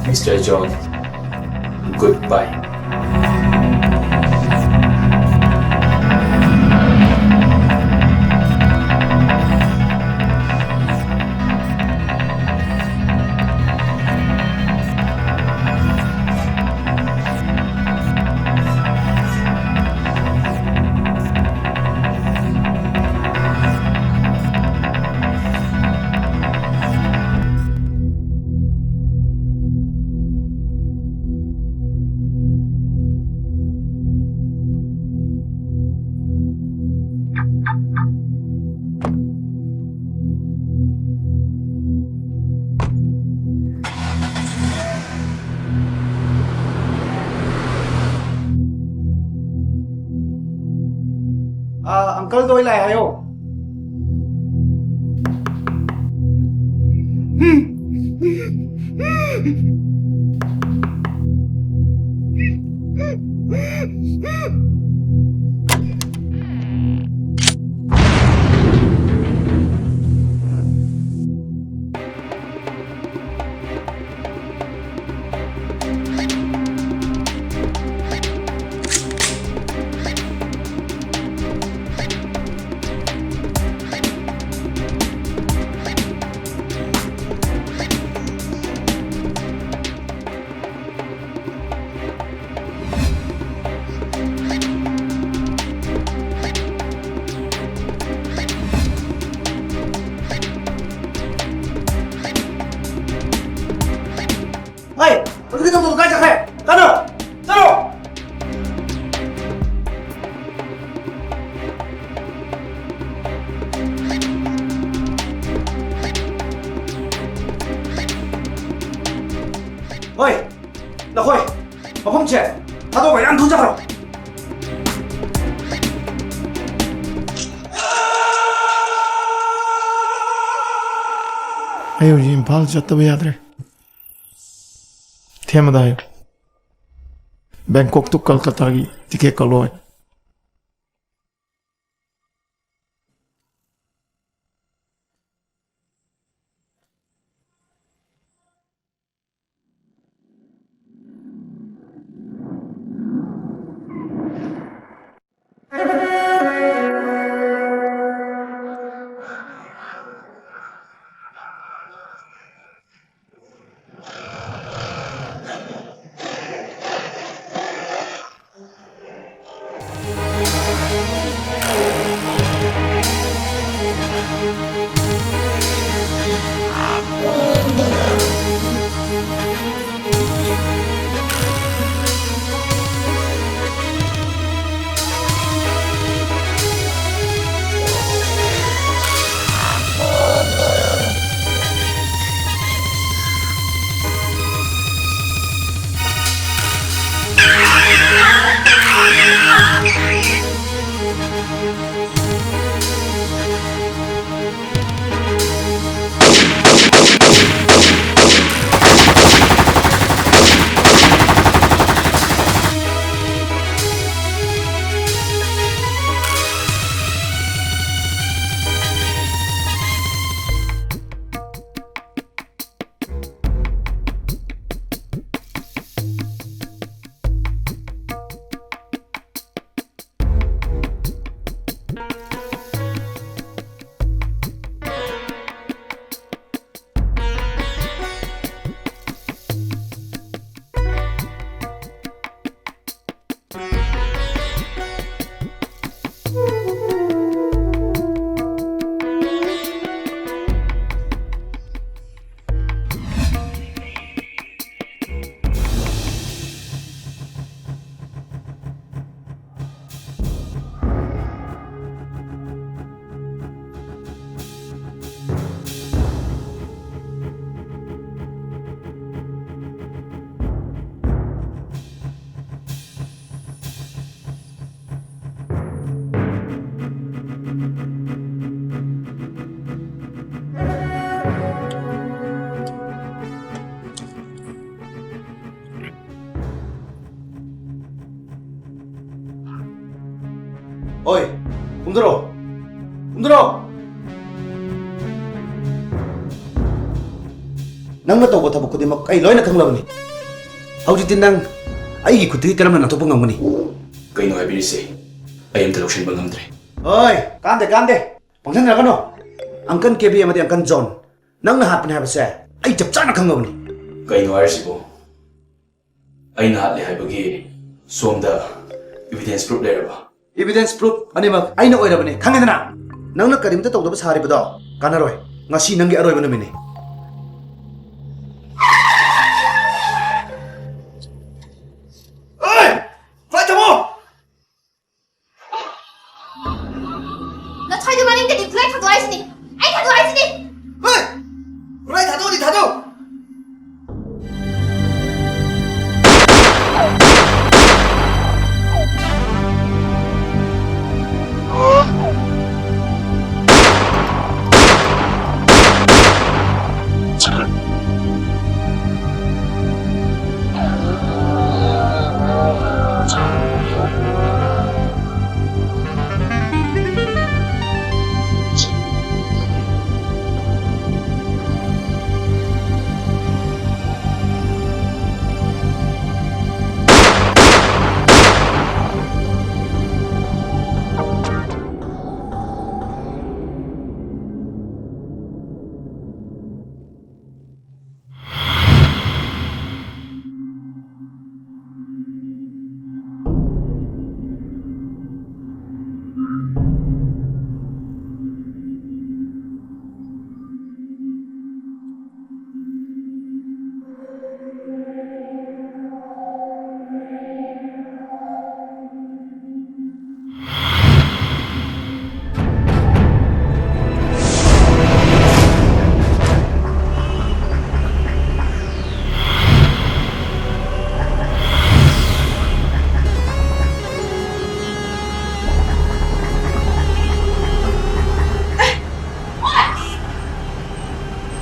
Mister John, goodbye. ꯀꯜꯗꯣꯏ ꯂꯥꯛꯑꯦ ꯍꯥꯏꯌꯣ꯫ ꯍꯩ! ꯍꯧꯖꯤꯛꯀꯤ ꯇꯧꯕꯗꯣ ꯀꯥꯏ ꯆꯠꯈ꯭ꯔꯦ? ꯀꯥꯟꯅ! ꯆꯠꯂꯣ! ꯍꯣꯏ! ꯅꯈꯣꯏ! ꯃꯐꯝꯁꯦ ꯊꯥꯗꯣꯛꯑꯒ ꯌꯥꯝ ꯊꯨꯅ ꯆꯠꯈ꯭ꯔꯣ! ꯑꯩ ꯍꯧꯖꯤꯛ ꯏꯝꯐꯥꯜ ꯆꯠꯇꯕ ꯌꯥꯗ꯭ꯔꯦ꯫ ꯊꯦꯝꯃꯗ ꯍꯥꯏꯌꯨ꯫ ꯕꯦꯡꯀꯣꯛ ꯇꯨ ꯀꯜꯀꯇꯥꯒꯤ ꯇꯤꯀꯦꯠ ꯀꯛꯂꯣ ꯍꯥꯏ꯫ ꯍꯣꯏ, ꯀꯨꯝꯊꯔꯣ꯫ ꯀꯨꯝꯊꯔꯣ꯫ ꯅꯪꯅ ꯇꯧꯕ ꯊꯕꯛ ꯈꯨꯗꯤꯡꯃꯛ ꯑꯩ ꯂꯣꯏꯅ ꯈꯪꯂꯕꯅꯤ꯫ ꯍꯧꯖꯤꯛꯇꯤ ꯅꯪ ꯑꯩꯒꯤ ꯈꯨꯠꯇꯒꯤ ꯀꯔꯝꯅ ꯅꯥꯟꯊꯣꯛꯄ ꯉꯝꯒꯅꯤ? ꯀꯩꯅꯣ ꯍꯥꯏꯕꯤꯔꯤꯁꯦ? ꯑꯩ ꯑꯝꯇ ꯂꯧꯁꯤꯟꯕ ꯉꯝꯗ꯭ꯔꯦ꯫ ꯍꯣꯏ, ꯀꯥꯟꯗꯦ, ꯀꯥꯟꯗꯦ꯫ ꯄꯪꯁꯟꯅꯔꯛꯀꯅꯣ꯫ ꯑꯪꯀꯜ ꯀꯦꯕꯤ ꯑꯃꯗꯤ ꯑꯪꯀꯜ ꯖꯣꯟ, ꯅꯪꯅ ꯍꯥꯠꯄꯅꯦ ꯍꯥꯏꯕꯁꯦ ꯑꯩ ꯆꯞ ꯆꯥꯅ ꯈꯪꯉꯕꯅꯤ꯫ ꯀꯩꯅꯣ ꯍꯥꯏꯔꯤꯁꯤꯕꯣ? ꯑꯩꯅ ꯍꯥꯠꯂꯦ ꯍꯥꯏꯕꯒꯤ ꯁꯣꯝꯗ evidence proof ꯂꯩꯔꯕ? Evidence proof ꯑꯅꯤꯃꯛ ꯑꯩꯅ ꯑꯣꯏꯔꯕꯅꯤ, ꯈꯪꯉꯦꯗꯅ? ꯅꯪꯅ ꯀꯔꯤꯝꯇ ꯇꯧꯗꯕ ꯁꯥꯔꯤꯕꯗꯣ ꯀꯥꯟꯅꯔꯣꯏ꯫ ꯉꯁꯤ ꯅꯪꯒꯤ ꯑꯔꯣꯏꯕ ꯅꯨꯃꯤꯠꯅꯤ꯫ ꯑꯦ! ꯐ꯭ꯂꯥꯏꯠ ꯊꯝꯃꯣ! ꯅꯊꯣꯏꯗꯣ ꯃꯅꯤꯡꯗꯗꯤ ꯐ꯭ꯂꯥꯏꯠ ꯊꯥꯗꯣꯛ ꯍꯥꯏꯁꯤꯅꯤ꯫ ꯑꯩ ꯊꯥꯗꯣꯛ ꯍꯥꯏꯁꯤꯅꯤ꯫ ꯍꯦ! ꯈꯨꯠꯂꯥꯏ ꯊꯥꯗꯣꯛꯑꯗꯤ ꯊꯥꯗꯣꯛ!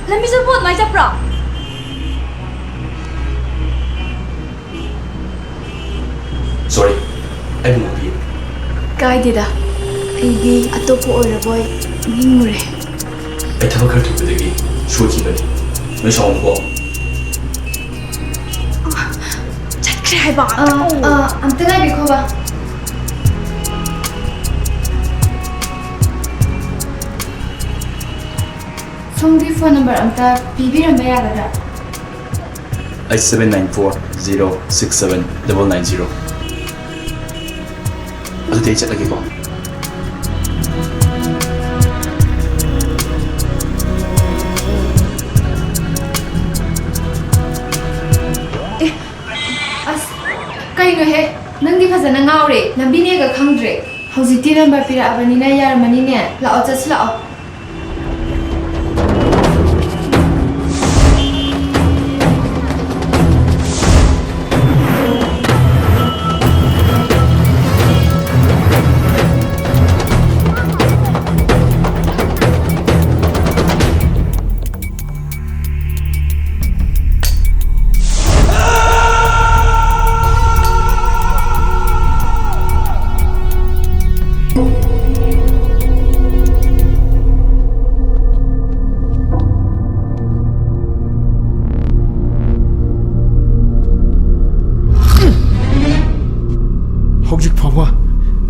ꯂꯝꯕꯤꯁꯤꯕꯨ ꯑꯗꯨꯃꯥꯏꯅ ꯆꯠꯄ꯭ꯔꯣ? Sorry, ꯑꯩꯕꯨ ꯉꯥꯛꯄꯤꯌꯨ꯫ ꯀꯥꯏꯗꯦꯗ, ꯑꯩꯗꯤ ꯑꯇꯣꯞꯄ ꯑꯣꯏꯔꯕꯣꯏ ꯅꯤꯡꯉꯨꯔꯦ꯫ ꯑꯩ ꯊꯕꯛ ꯈꯔ ꯊꯨꯕꯗꯒꯤ ꯁꯣꯏꯈꯤꯕꯅꯤ꯫ ꯅꯣꯏ ꯁꯥꯎꯅꯨꯀꯣ꯫ ꯆꯠꯈ꯭ꯔꯦ ꯍꯥꯏꯕ꯫ ꯑ, ꯑ, ꯑꯝꯇ ꯉꯥꯏꯕꯤꯈꯣꯕ꯫ ꯁꯣꯝꯒꯤ ꯐꯣꯟ ꯅꯝꯕꯔ ꯑꯝꯇ ꯄꯤꯕꯤꯔꯝꯕ ꯌꯥꯒꯗ꯭ꯔꯥ? Eight seven nine four zero six seven double nine zero꯫ ꯑꯗꯨꯗꯤ ꯑꯩ ꯆꯠꯂꯒꯦꯀꯣ꯫ ꯑꯦ, ꯑꯁ, ꯀꯩꯅꯣꯍꯦ? ꯅꯪꯗꯤ ꯐꯖꯅ ꯉꯥꯎꯔꯦ, ꯂꯝꯕꯤꯅꯦꯒ ꯈꯪꯗ꯭ꯔꯦ꯫ ꯍꯧꯖꯤꯛꯇꯤ ꯅꯝꯕꯔ ꯄꯤꯔꯛꯑꯕꯅꯤꯅ ꯌꯥꯔꯝꯃꯅꯤꯅꯦ꯫ ꯂꯥꯛꯑꯣ, ꯆꯠꯁꯤ ꯂꯥꯛꯑꯣ꯫ ꯍꯧꯖꯤꯛ ꯐꯥꯎꯕ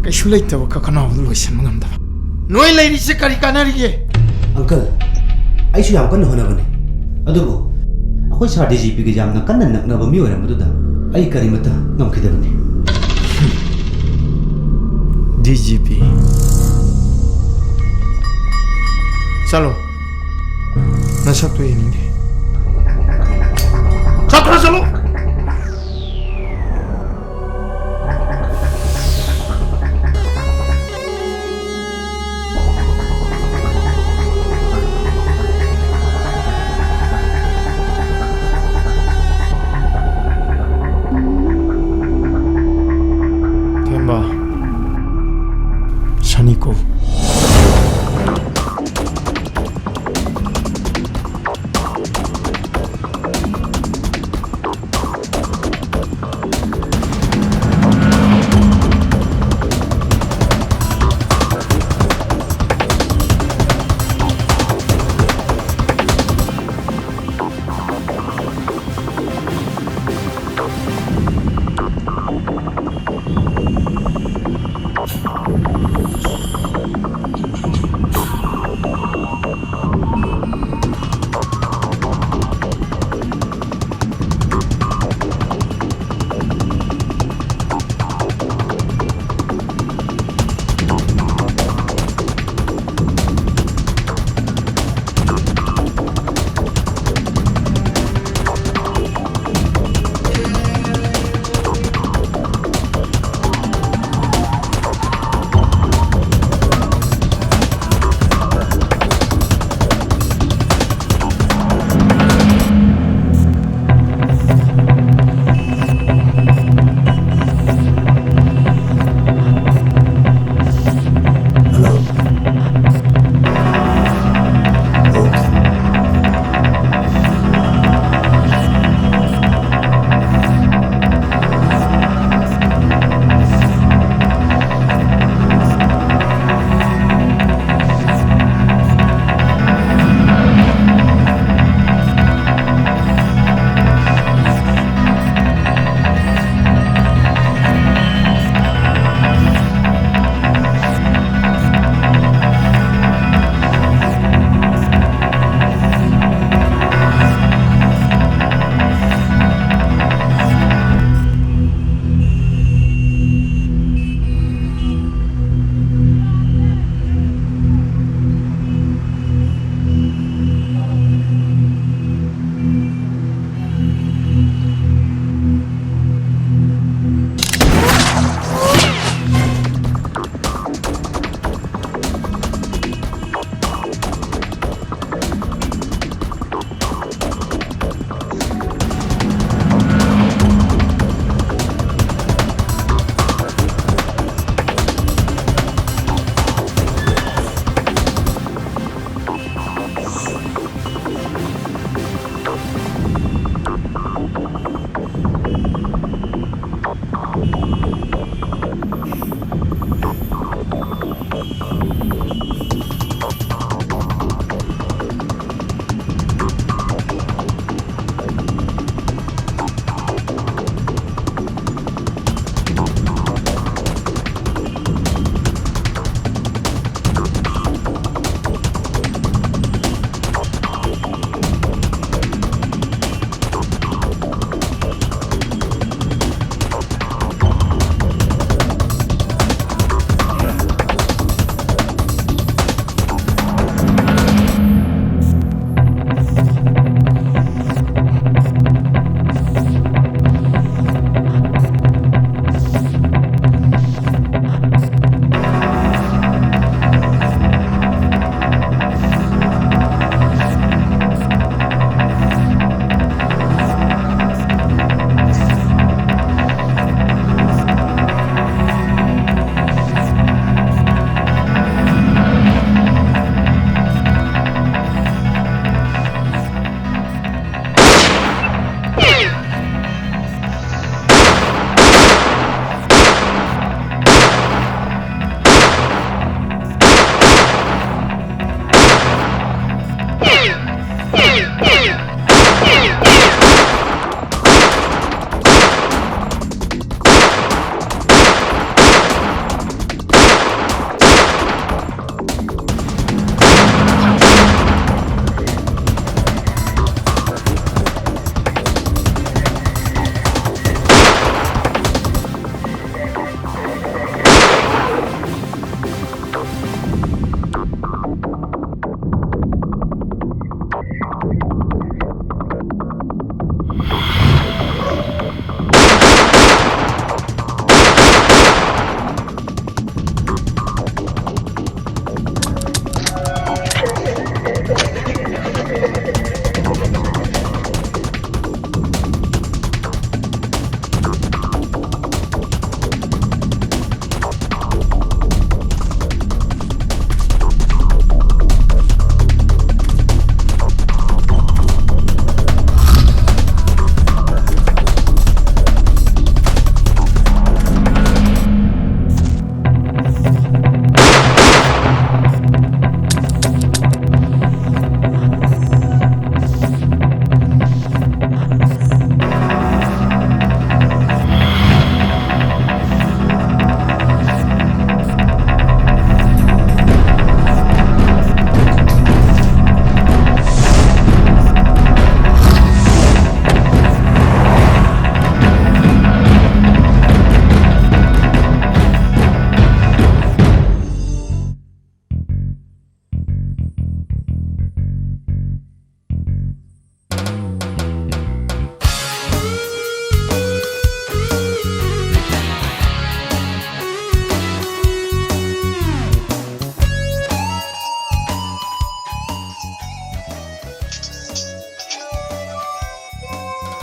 ꯀꯩꯁꯨ ꯂꯩꯇꯕ ꯀꯀꯅꯥꯎꯗꯨ ꯂꯣꯏꯁꯤꯟꯕ ꯉꯝꯗꯕ꯫ ꯅꯣꯏ ꯂꯩꯔꯤꯁꯦ ꯀꯔꯤ ꯀꯥꯟꯅꯔꯤꯒꯦ? ꯑꯪꯀꯜ, ꯑꯩꯁꯨ ꯌꯥꯝ ꯀꯟꯅ ꯍꯣꯠꯅꯕꯅꯦ, ꯑꯗꯨꯕꯨ ꯑꯩꯈꯣꯏ ꯁꯥꯔ ꯗꯤ ꯖꯤ ꯄꯤꯒ ꯌꯥꯝꯅ ꯀꯟꯅ ꯅꯛꯅꯕ ꯃꯤ ꯑꯣꯏꯔꯝꯕꯗꯨꯗ ꯑꯩ ꯀꯔꯤꯃꯠꯇ ꯉꯝꯈꯤꯗꯕꯅꯤ꯫ D G P. ꯆꯠꯂꯣ꯫ ꯅꯁꯛꯇꯣ ꯌꯦꯡꯅꯤꯡꯗꯦ꯫ ꯆꯠꯈ꯭ꯔꯣ, ꯆꯠꯂꯣ꯫ ꯊꯦꯝꯕ, ꯁꯅꯤꯀꯣ꯫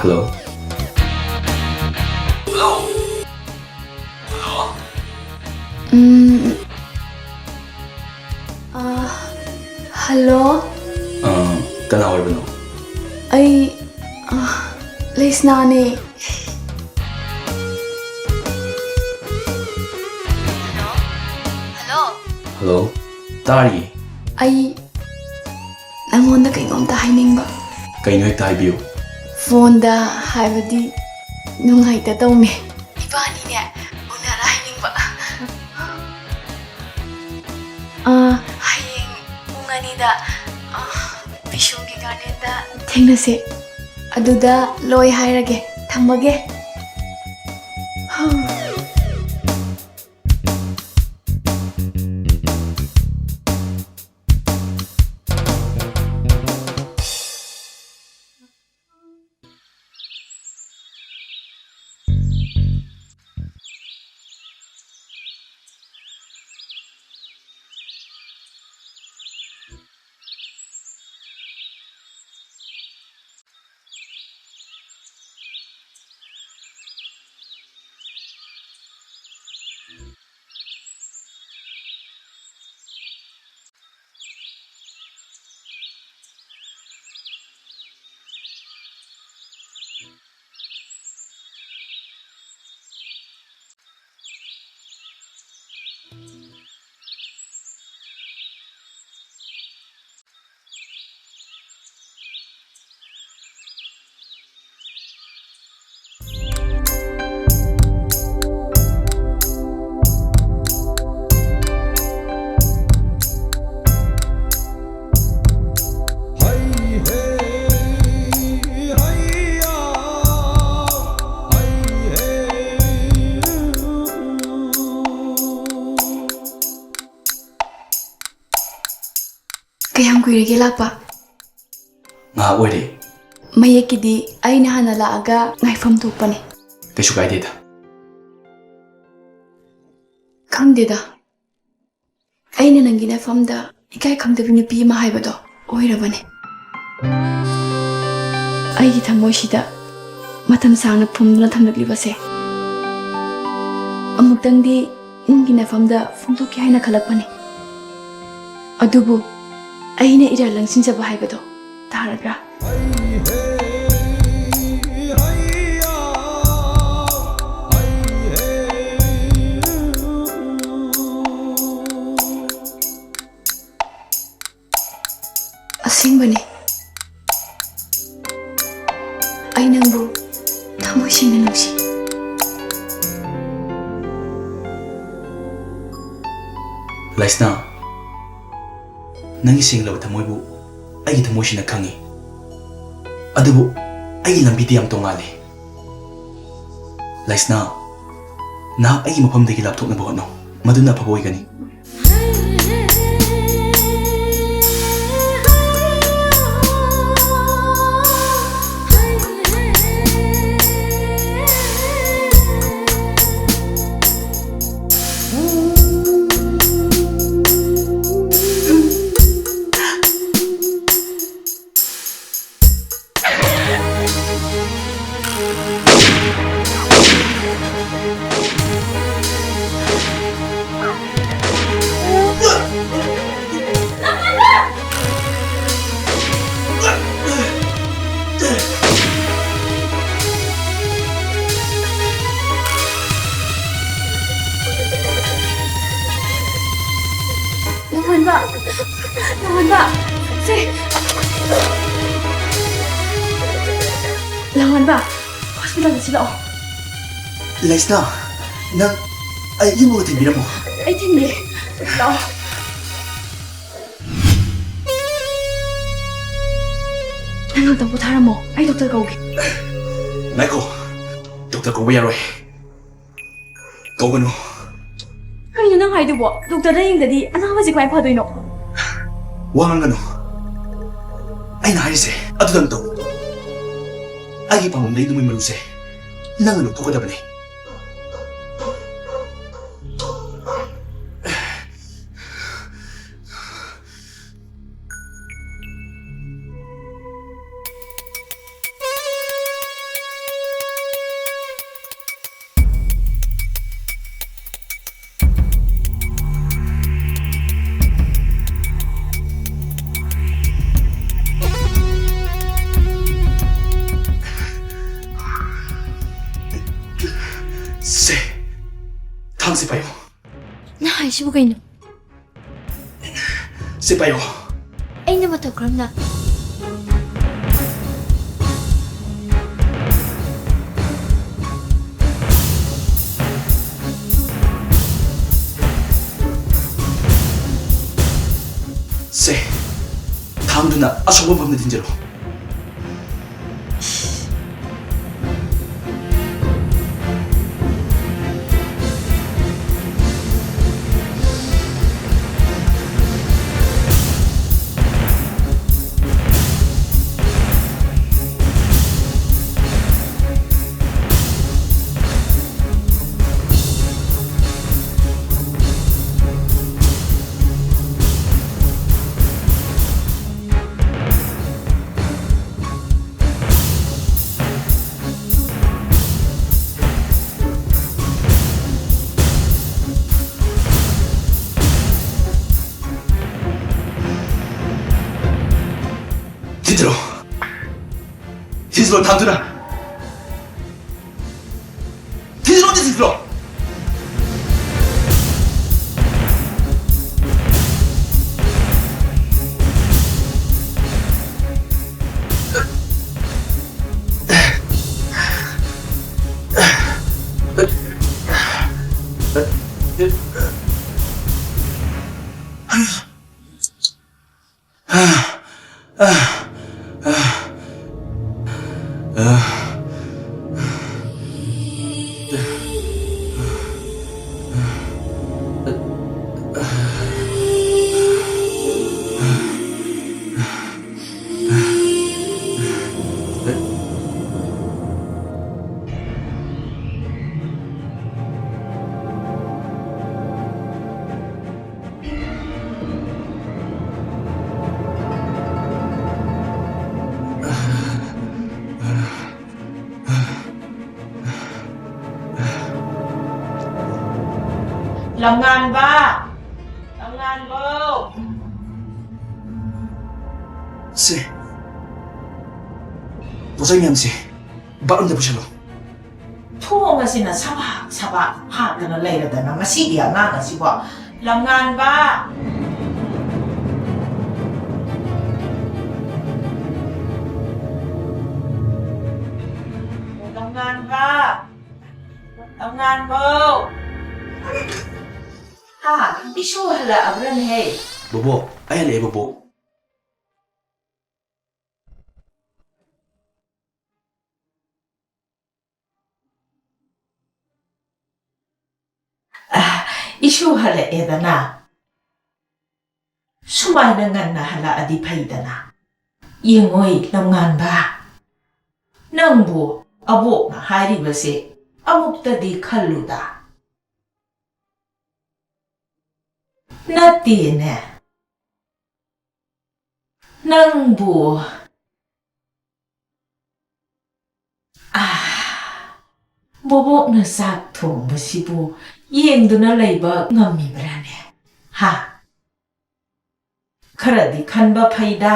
ꯍꯜꯂꯣ? ꯍꯜꯂꯣ? ꯍꯜꯂꯣ? ꯎꯝ, ꯑ, ꯍꯜꯂꯣ? ꯑ, ꯀꯅꯥ ꯑꯣꯏꯕꯅꯣ? ꯑꯩ, ꯑ, ꯂꯩꯁꯅꯥꯅꯦ꯫ ꯍꯜꯂꯣ? ꯍꯜꯂꯣ? ꯇꯥꯔꯤꯌꯦ꯫ ꯑꯩ ꯅꯪꯉꯣꯟꯗ ꯀꯩꯅꯣꯝꯇ ꯍꯥꯏꯅꯤꯡꯕ꯫ ꯀꯩꯅꯣ ꯍꯦꯛꯇ ꯍꯥꯏꯕꯤꯌꯨ꯫ ꯐꯣꯟꯗ ꯍꯥꯏꯕꯗꯤ ꯅꯨꯡꯉꯥꯏꯇ ꯇꯧꯅꯦ꯫ ꯏꯕꯥꯅꯤꯅꯦ ꯎꯅꯔ ꯍꯥꯏꯅꯤꯡꯕ꯫ ꯑꯥ, ꯍꯌꯦꯡ ꯄꯨꯡ ꯑꯅꯤꯗ, ꯑꯥ, ꯄꯤꯁꯨꯝꯒꯤ ꯒꯥꯔꯗꯦꯟꯗ ꯊꯦꯡꯅꯁꯦ꯫ ꯑꯗꯨꯗ ꯂꯣꯏ ꯍꯥꯏꯔꯒꯦ꯫ ꯊꯝꯃꯒꯦ꯫ ꯀꯌꯥꯝ ꯀꯨꯏꯔꯒꯦ ꯂꯥꯛꯄ? ꯉꯥꯏꯍꯥꯛ ꯑꯣꯏꯔꯦ꯫ ꯃꯌꯦꯛꯀꯤꯗꯤ ꯑꯩꯅ ꯍꯥꯟꯅ ꯂꯥꯛꯑꯒ ꯉꯥꯏꯐꯝ ꯊꯣꯛꯄꯅꯦ꯫ ꯀꯩꯁꯨ ꯀꯥꯏꯗꯦꯗ꯫ ꯈꯪꯗꯦꯗ, ꯑꯩꯅ ꯅꯪꯒꯤ ꯅꯐꯝꯗ ꯏꯀꯥꯏ ꯈꯪꯗꯕꯤ ꯅꯨꯄꯤ ꯑꯃ ꯍꯥꯏꯕꯗꯣ ꯑꯣꯏꯔꯕꯅꯦ꯫ ꯑꯩꯒꯤ ꯊꯃꯣꯏꯁꯤꯗ ꯃꯇꯝ ꯁꯥꯡꯅ ꯐꯨꯝꯗꯨꯅ ꯊꯝꯂꯛꯂꯤꯕꯁꯦ꯫ ꯑꯃꯨꯛꯇꯪꯗꯤ ꯅꯪꯒꯤ ꯅꯐꯝꯗ ꯐꯣꯡꯗꯣꯛꯀꯦ ꯍꯥꯏꯅ ꯈꯜꯂꯛꯄꯅꯤ꯫ ꯑꯗꯨꯕꯨ ꯑꯩꯅ ꯏꯔꯥꯜ ꯂꯪꯁꯤꯟꯖꯕ ꯍꯥꯏꯕꯗꯣ ꯇꯥꯔꯗ꯭ꯔꯥ? ꯑꯁꯦꯡꯕꯅꯤ꯫ ꯑꯩ ꯅꯪꯕꯨ ꯊꯃꯣꯏ ꯁꯦꯡꯅ ꯅꯨꯡꯁꯤ꯫ ꯂꯩꯁꯅꯥ, ꯅꯪꯒꯤ ꯁꯦꯡꯂꯕ ꯊꯃꯣꯏꯕꯨ ꯑꯩꯒꯤ ꯊꯃꯣꯏꯁꯤꯅ ꯈꯪꯏ꯫ ꯑꯗꯨꯕꯨ ꯑꯩꯒꯤ ꯂꯝꯕꯤꯗꯤ ꯌꯥꯝ ꯇꯣꯉꯥꯜꯂꯤ꯫ ꯂꯩꯁꯅꯥ, ꯅꯍꯥꯛ ꯑꯩꯒꯤ ꯃꯐꯝꯗꯒꯤ ꯂꯥꯞꯊꯣꯛꯅꯕ ꯍꯣꯠꯅꯧ, ꯃꯗꯨꯅ ꯑꯐꯕ ꯑꯣꯏꯒꯅꯤ꯫ ꯂꯥꯡꯍꯟꯕ! ꯂꯥꯡꯍꯟꯕ! ꯁꯦ! ꯂꯥꯡꯍꯟꯕ! ꯍꯣꯁꯄꯤꯇꯥꯜꯗ ꯁꯤꯜꯂꯛꯑꯣ꯫ ꯂꯩꯁꯅꯥ, ꯅꯪ ꯑꯩ ꯌꯨꯝꯕꯨ ꯊꯤꯟꯕꯤꯔꯝꯃꯣ꯫ ꯑꯩ ꯊꯤꯟꯒꯦ꯫ ꯂꯥꯛꯑꯣ꯫ ꯅꯪ ꯉꯥꯛꯇꯪ ꯄꯣꯊꯥꯔꯝꯃꯣ, ꯑꯩ ꯗꯣꯛꯇꯔ ꯀꯧꯒꯦ꯫ ꯉꯥꯏꯈꯣ, ꯗꯣꯛꯇꯔ ꯀꯧꯕ ꯌꯥꯔꯣꯏ꯫ ꯀꯧꯒꯅꯨ꯫ ꯀꯩꯅꯣ ꯅꯪ ꯍꯥꯏꯗꯨꯕꯣ? ꯗꯣꯛꯇꯔꯗ ꯌꯦꯡꯗꯗꯤ ꯑꯅꯥꯕꯁꯤ ꯀꯃꯥꯏꯅ ꯐꯗꯣꯏꯅꯣ? ꯋꯥ ꯉꯥꯡꯒꯅꯨ꯫ ꯑꯩꯅ ꯍꯥꯏꯔꯤꯁꯦ ꯑꯗꯨꯗꯪ ꯇꯧ꯫ ꯑꯩꯒꯤ ꯄꯥꯝꯕꯣꯝꯗꯒꯤ ꯅꯨꯡꯒꯤ ꯃꯔꯨꯁꯦ ꯅꯪꯅ ꯂꯧꯊꯣꯛꯀꯗꯕꯅꯤ꯫ ꯁꯦ, ꯊꯥꯡꯁꯦ ꯄꯥꯏꯌꯣ꯫ ꯅꯪ ꯍꯥꯏꯁꯤꯕꯨ ꯀꯩꯅꯣ? ꯁꯦ ꯄꯥꯏꯌꯣ꯫ ꯑꯩꯅ ꯃꯇꯧ ꯀꯔꯝꯅ? ꯁꯦ, ꯊꯥꯡꯗꯨꯅ ꯑꯁꯣꯛꯄ ꯃꯐꯝꯗ ꯊꯤꯟꯖꯤꯜꯂꯣ꯫ ꯊꯤꯟꯖꯤꯜꯂꯣ꯫ ꯊꯤꯟꯖꯤꯜꯂꯣ, ꯊꯥꯡꯗꯨꯅ꯫ ꯊꯤꯟꯖꯤꯜꯂꯣ, ꯊꯤꯟꯖꯤꯜꯂꯣ꯫ ꯂꯝꯉꯥꯟꯕ! ꯂꯝꯉꯥꯟꯕꯧ! ꯁꯦ, ꯄꯣꯠꯆꯩ ꯃꯌꯥꯝꯁꯦ ꯕꯥꯠꯔꯨꯝꯗ ꯄꯨꯁꯜꯂꯣ꯫ ꯊꯣꯡ ꯑꯁꯤꯅ ꯁꯕꯥꯛ ꯁꯕꯥꯛ ꯍꯥꯡꯗꯅ ꯂꯩꯔꯗꯅ ꯃꯁꯤꯒꯤ ꯑꯉꯥꯡ ꯑꯁꯤꯕꯣ꯫ ꯂꯝꯉꯥꯟꯕ! ꯂꯝꯉꯥꯟꯕ! ꯂꯝꯉꯥꯟꯕꯧ! ꯍꯥ? ꯏꯁꯨ ꯍꯜꯂꯛꯑꯕ꯭ꯔꯅꯦꯍꯦ? ꯕꯣꯕꯣꯛ, ꯑꯩ ꯍꯜꯂꯛꯑꯦ, ꯕꯣꯕꯣꯛ꯫ ꯑ, ꯏꯁꯨ ꯍꯜꯂꯛꯑꯦꯗꯅ꯫ ꯁꯨꯃꯥꯏꯅ ꯉꯟꯅ ꯍꯜꯂꯛꯑꯗꯤ ꯐꯩꯗꯅ꯫ ꯌꯦꯡꯉꯣꯏ, ꯂꯝꯉꯥꯟꯕ꯫ ꯅꯪꯕꯨ ꯑꯕꯣꯛꯅ ꯍꯥꯏꯔꯤꯕꯁꯦ ꯑꯃꯨꯛꯇꯗꯤ ꯈꯜꯂꯨꯗ꯫ ꯅꯠꯇꯦꯅꯦ꯫ ꯅꯪꯕꯨ꯫ ꯑꯥ, ꯕꯣꯕꯣꯛꯅ ꯆꯥꯛ ꯊꯣꯡꯕꯁꯤꯕꯨ ꯌꯦꯡꯗꯨꯅ ꯂꯩꯕ ꯉꯝꯃꯤꯕ꯭ꯔꯥꯅꯦ? ꯍꯥ? ꯈꯔꯗꯤ ꯈꯟꯕ ꯐꯩꯗ꯫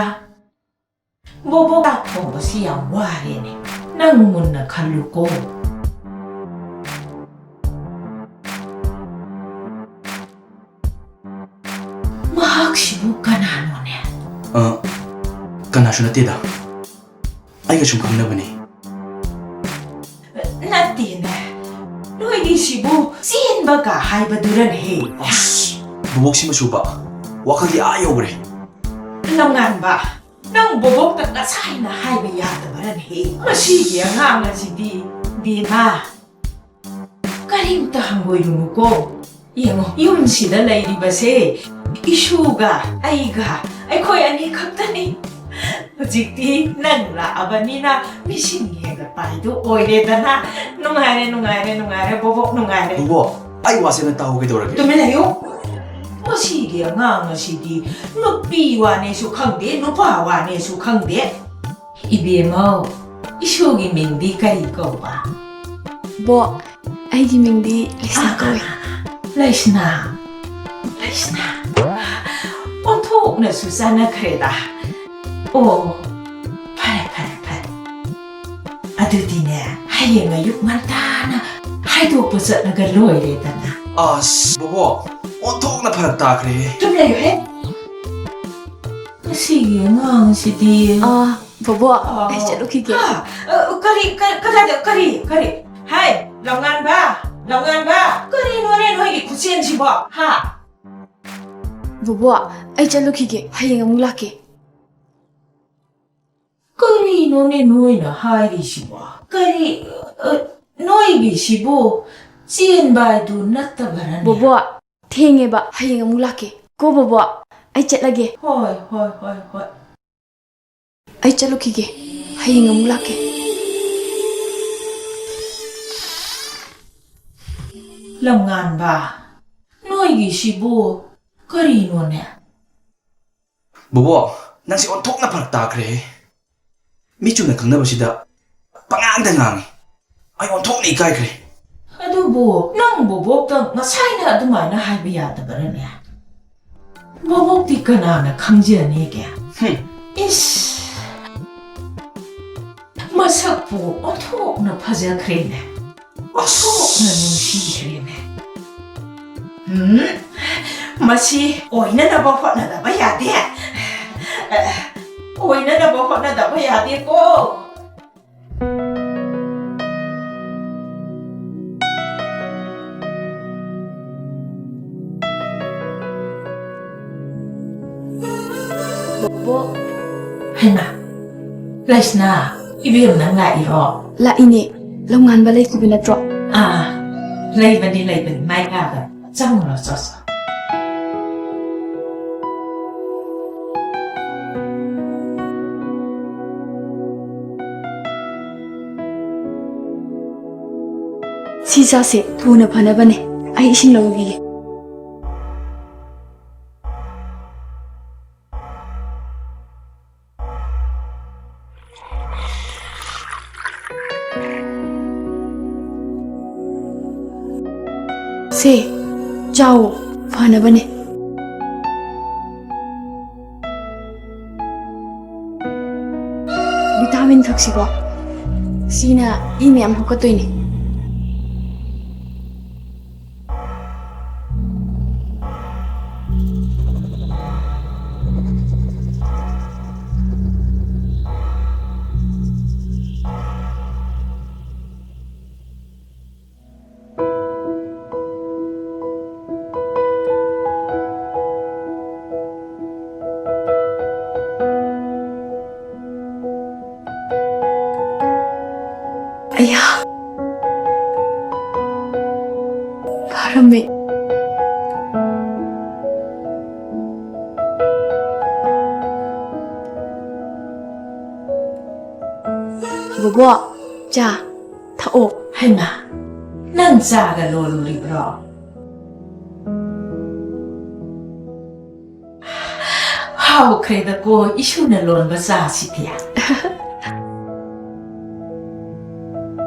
ꯕꯣꯕꯣꯛ ꯆꯥꯛ ꯊꯣꯡꯕꯁꯤ ꯌꯥꯝ ꯋꯥꯔꯦꯅꯦ꯫ ꯅꯪ ꯃꯨꯟꯅ ꯈꯜꯂꯨꯀꯣ꯫ ꯃꯍꯥꯛꯁꯤꯕꯨ ꯀꯅꯥꯅꯣꯅꯦ? ꯑ, ꯀꯅꯥꯁꯨ ꯅꯠꯇꯦꯗ꯫ ꯑꯩꯒ ꯁꯨꯝ ꯈꯪꯅꯕꯅꯦ꯫ ꯅꯠꯇꯦꯅꯦ, ꯅꯣꯏꯒꯤꯁꯤꯕꯨ ꯆꯦꯟꯕꯒ ꯍꯥꯏꯕꯗꯨꯔꯅꯦꯍꯦ? ꯑꯁ, ꯕꯣꯕꯣꯛꯁꯤ ꯃꯆꯨꯕ, ꯋꯥꯈꯜꯗꯤ ꯑꯥ ꯌꯧꯈ꯭ꯔꯦ꯫ ꯂꯝꯉꯥꯟꯕ, ꯅꯪ ꯕꯣꯕꯣꯛꯇ ꯉꯁꯥꯏꯅ ꯍꯥꯏꯕ ꯌꯥꯗꯕꯔꯅꯦꯍꯦ? ꯃꯁꯤꯒꯤ ꯑꯉꯥꯡ ꯑꯁꯤꯗꯤ, ꯕꯦꯝꯃ, ꯀꯔꯤꯝꯇ ꯍꯪꯒꯣꯏꯔꯨꯅꯨꯀꯣ꯫ ꯌꯦꯡꯉꯣ, ꯌꯨꯝꯁꯤꯗ ꯂꯩꯔꯤꯕꯁꯦ ꯏꯁꯨꯒ ꯑꯩꯒ, ꯑꯩꯈꯣꯏ ꯑꯅꯤ ꯈꯛꯇꯅꯤ꯫ ꯍꯧꯖꯤꯛꯇꯤ ꯅꯪ ꯂꯥꯛꯑꯕꯅꯤꯅ ꯃꯤꯁꯤꯡ ꯍꯦꯟꯅ ꯄꯥꯏꯗꯨ ꯑꯣꯏꯔꯦꯗꯅ꯫ ꯅꯨꯡꯉꯥꯏꯔꯦ, ꯅꯨꯡꯉꯥꯏꯔꯦ, ꯅꯨꯡꯉꯥꯏꯔꯦ, ꯕꯣꯕꯣꯛ, ꯅꯨꯡꯉꯥꯏꯔꯦ꯫ ꯕꯣꯕꯣꯛ, ꯑꯩ ꯋꯥꯁꯦ ꯑꯝꯇ ꯇꯥꯍꯧꯒꯦ ꯇꯧꯔꯒꯦ꯫ ꯇꯨꯃꯤꯟ ꯂꯩꯌꯨ꯫ ꯃꯁꯤꯒꯤ ꯑꯉꯥꯡ ꯑꯁꯤꯗꯤ ꯅꯨꯄꯤ ꯋꯥꯅꯦꯁꯨ ꯈꯪꯗꯦ, ꯅꯨꯄꯥ ꯋꯥꯅꯦꯁꯨ ꯈꯪꯗꯦ꯫ ꯏꯕꯦꯝꯃꯧ, ꯏꯁꯨꯒꯤ ꯃꯤꯡꯗꯤ ꯀꯔꯤ ꯀꯧꯕ? ꯕꯣꯛ, ꯑꯩꯒꯤ ꯃꯤꯡꯗꯤ ꯂꯩꯁꯅꯥ ꯀꯧꯏ꯫ ꯂꯩꯁꯅꯥ, ꯂꯩꯁꯅꯥ꯫ ꯑꯣꯟꯊꯣꯛꯅꯁꯨ ꯆꯥꯟꯅꯈ꯭ꯔꯦꯗ꯫ ꯑꯣ, ꯐꯔꯦ, ꯐꯔꯦ, ꯐꯔꯦ꯫ ꯑꯗꯨꯗꯤꯅꯦ, ꯍꯩ ꯍꯌꯦꯡ ꯑꯌꯨꯛ ꯉꯟꯇꯥꯅ ꯍꯥꯏꯗꯣꯛꯄ ꯆꯠꯂꯒ ꯂꯣꯏꯔꯦꯗꯅ꯫ ꯑꯁ, ꯕꯣꯕꯣꯛ, ꯑꯣꯟꯊꯣꯛꯅ ꯐꯔꯛ ꯇꯥꯈ꯭ꯔꯦꯍꯦ꯫ ꯁꯨꯝ ꯂꯩꯌꯨꯍꯦ꯫ ꯃꯁꯤꯒꯤ ꯑꯉꯥꯡꯁꯤꯗꯤ꯫ ꯑꯥ, ꯕꯣꯕꯣꯛ, ꯑꯥ꯫ ꯑꯩ ꯆꯠꯂꯨꯈꯤꯒꯦ꯫ ꯍꯥ? ꯑ, ꯀꯔꯤ, ꯀ-, ꯀꯗꯥꯏꯗ, ꯀꯔꯤ, ꯀꯔꯤ? ꯍꯥꯏ, ꯂꯝꯉꯥꯟꯕ, ꯂꯝꯉꯥꯟꯕ, ꯀꯔꯤꯅꯣꯅꯦ ꯅꯣꯏꯒꯤ ꯈꯨꯠꯆꯦꯟꯁꯤꯕꯣ? ꯍꯥ? ꯕꯣꯕꯣꯛ, ꯑꯩ ꯆꯠꯂꯨꯈꯤꯒꯦ, ꯍꯌꯦꯡ ꯑꯃꯨꯛ ꯂꯥꯛꯀꯦ꯫ ꯀꯔꯤꯅꯣꯅꯦ ꯅꯣꯏꯅ ꯍꯥꯏꯔꯤꯁꯤꯕꯣ? ꯀꯔꯤ, ꯑ, ꯅꯣꯏꯒꯤꯁꯤꯕꯨ ꯆꯦꯟꯕ ꯍꯥꯏꯗꯨ ꯅꯠꯇꯕꯔꯅꯦ? ꯕꯣꯕꯣꯛ, ꯊꯦꯡꯉꯦꯕ, ꯍꯌꯦꯡ ꯑꯃꯨꯛ ꯂꯥꯛꯀꯦ꯫ ꯀꯣ ꯕꯣꯕꯣꯛ, ꯑꯩ ꯆꯠꯂꯒꯦ꯫ ꯍꯣꯏ, ꯍꯣꯏ, ꯍꯣꯏ, ꯍꯣꯏ꯫ ꯑꯩ ꯆꯠꯂꯨꯈꯤꯒꯦ, ꯍꯌꯦꯡ ꯑꯃꯨꯛ ꯂꯥꯛꯀꯦ꯫ ꯂꯝꯉꯥꯟꯕ, ꯅꯣꯏꯒꯤꯁꯤꯕꯨ ꯀꯔꯤꯅꯣꯅꯦ? ꯕꯣꯕꯣꯛ, ꯅꯪꯁꯦ ꯑꯣꯟꯊꯣꯛꯅ ꯐꯔꯛ ꯇꯥꯈ꯭ꯔꯦꯍꯦ꯫ ꯃꯤ ꯆꯨꯝꯅ ꯈꯪꯅꯕꯁꯤꯗ ꯄꯉꯥꯡꯗ ꯉꯥꯡꯉꯤ꯫ ꯑꯩ ꯑꯣꯟꯊꯣꯛꯅ ꯏꯀꯥꯏꯈ꯭ꯔꯦ꯫ ꯑꯗꯨꯕꯨ ꯅꯪ ꯕꯣꯕꯣꯛꯇ ꯉꯁꯥꯏꯅ ꯑꯗꯨꯃꯥꯏꯅ ꯍꯥꯏꯕ ꯌꯥꯗꯕꯔꯅꯦ? ꯕꯣꯕꯣꯛꯇꯤ ꯀꯅꯥꯅ ꯈꯪꯖꯅꯤꯒꯦ? ꯍꯨꯝ꯫ ꯏꯁ! ꯃꯁꯛꯄꯨ ꯑꯣꯟꯊꯣꯛꯅ ꯐꯖꯈ꯭ꯔꯦꯅꯦ꯫ ꯑꯣꯟꯊꯣꯛꯅ ꯅꯨꯡꯁꯤꯈ꯭ꯔꯦꯅꯦ꯫ ꯎꯝ, ꯃꯁꯤ ꯑꯣꯏꯅꯅꯕ ꯍꯣꯠꯅꯗꯕ ꯌꯥꯗꯦ꯫ ꯑꯣꯏꯅꯅꯕ ꯍꯣꯠꯅꯗꯕ ꯌꯥꯗꯦꯀꯣ꯫ ꯕꯣꯕꯣꯛ꯫ ꯍꯩꯃꯥ, ꯂꯩꯁꯅꯥ, ꯏꯕꯦꯝ ꯅꯪ ꯂꯥꯛꯏꯔꯣ? ꯂꯥꯛꯏꯅꯦ, ꯂꯝꯉꯥꯟꯕ ꯂꯩꯈꯤꯕ ꯅꯠꯇ꯭ꯔꯣ? ꯑꯥ, ꯂꯩꯕꯅꯤ, ꯂꯩꯕꯅꯤ, ꯃꯥꯏ ꯀꯥꯗ꯫ ꯆꯪꯉꯨꯔꯣ, ꯆꯣ, ꯆꯣ꯫ ꯁꯤ ꯆꯥꯁꯦ, ꯊꯨꯅ ꯐꯅꯕꯅꯦ꯫ ꯑꯩ ꯏꯁꯤꯡ ꯂꯧꯔꯨꯈꯤꯒꯦ꯫ ꯁꯦ, ꯆꯥꯎ, ꯐꯅꯕꯅꯦ꯫ ꯚꯤꯇꯥꯃꯤꯟ ꯊꯛꯁꯤꯀꯣ꯫ ꯁꯤꯅ ꯏ ꯃꯌꯥꯝ ꯍꯧꯒꯠꯇꯣꯏꯅꯦ꯫ ꯑꯌꯥ, ꯐꯔꯝꯃꯦ꯫ ꯕꯣꯕꯣ, ꯆꯥ ꯊꯛꯑꯣ꯫ ꯍꯩꯃꯥ, ꯅꯪ ꯆꯥꯒ ꯂꯣꯜꯂꯨꯔꯤꯕ꯭ꯔꯣ? ꯍꯥꯎꯈ꯭ꯔꯦꯗꯀꯣ ꯏꯁꯨꯅ ꯂꯣꯟꯕ ꯆꯥꯁꯤꯗꯤ꯫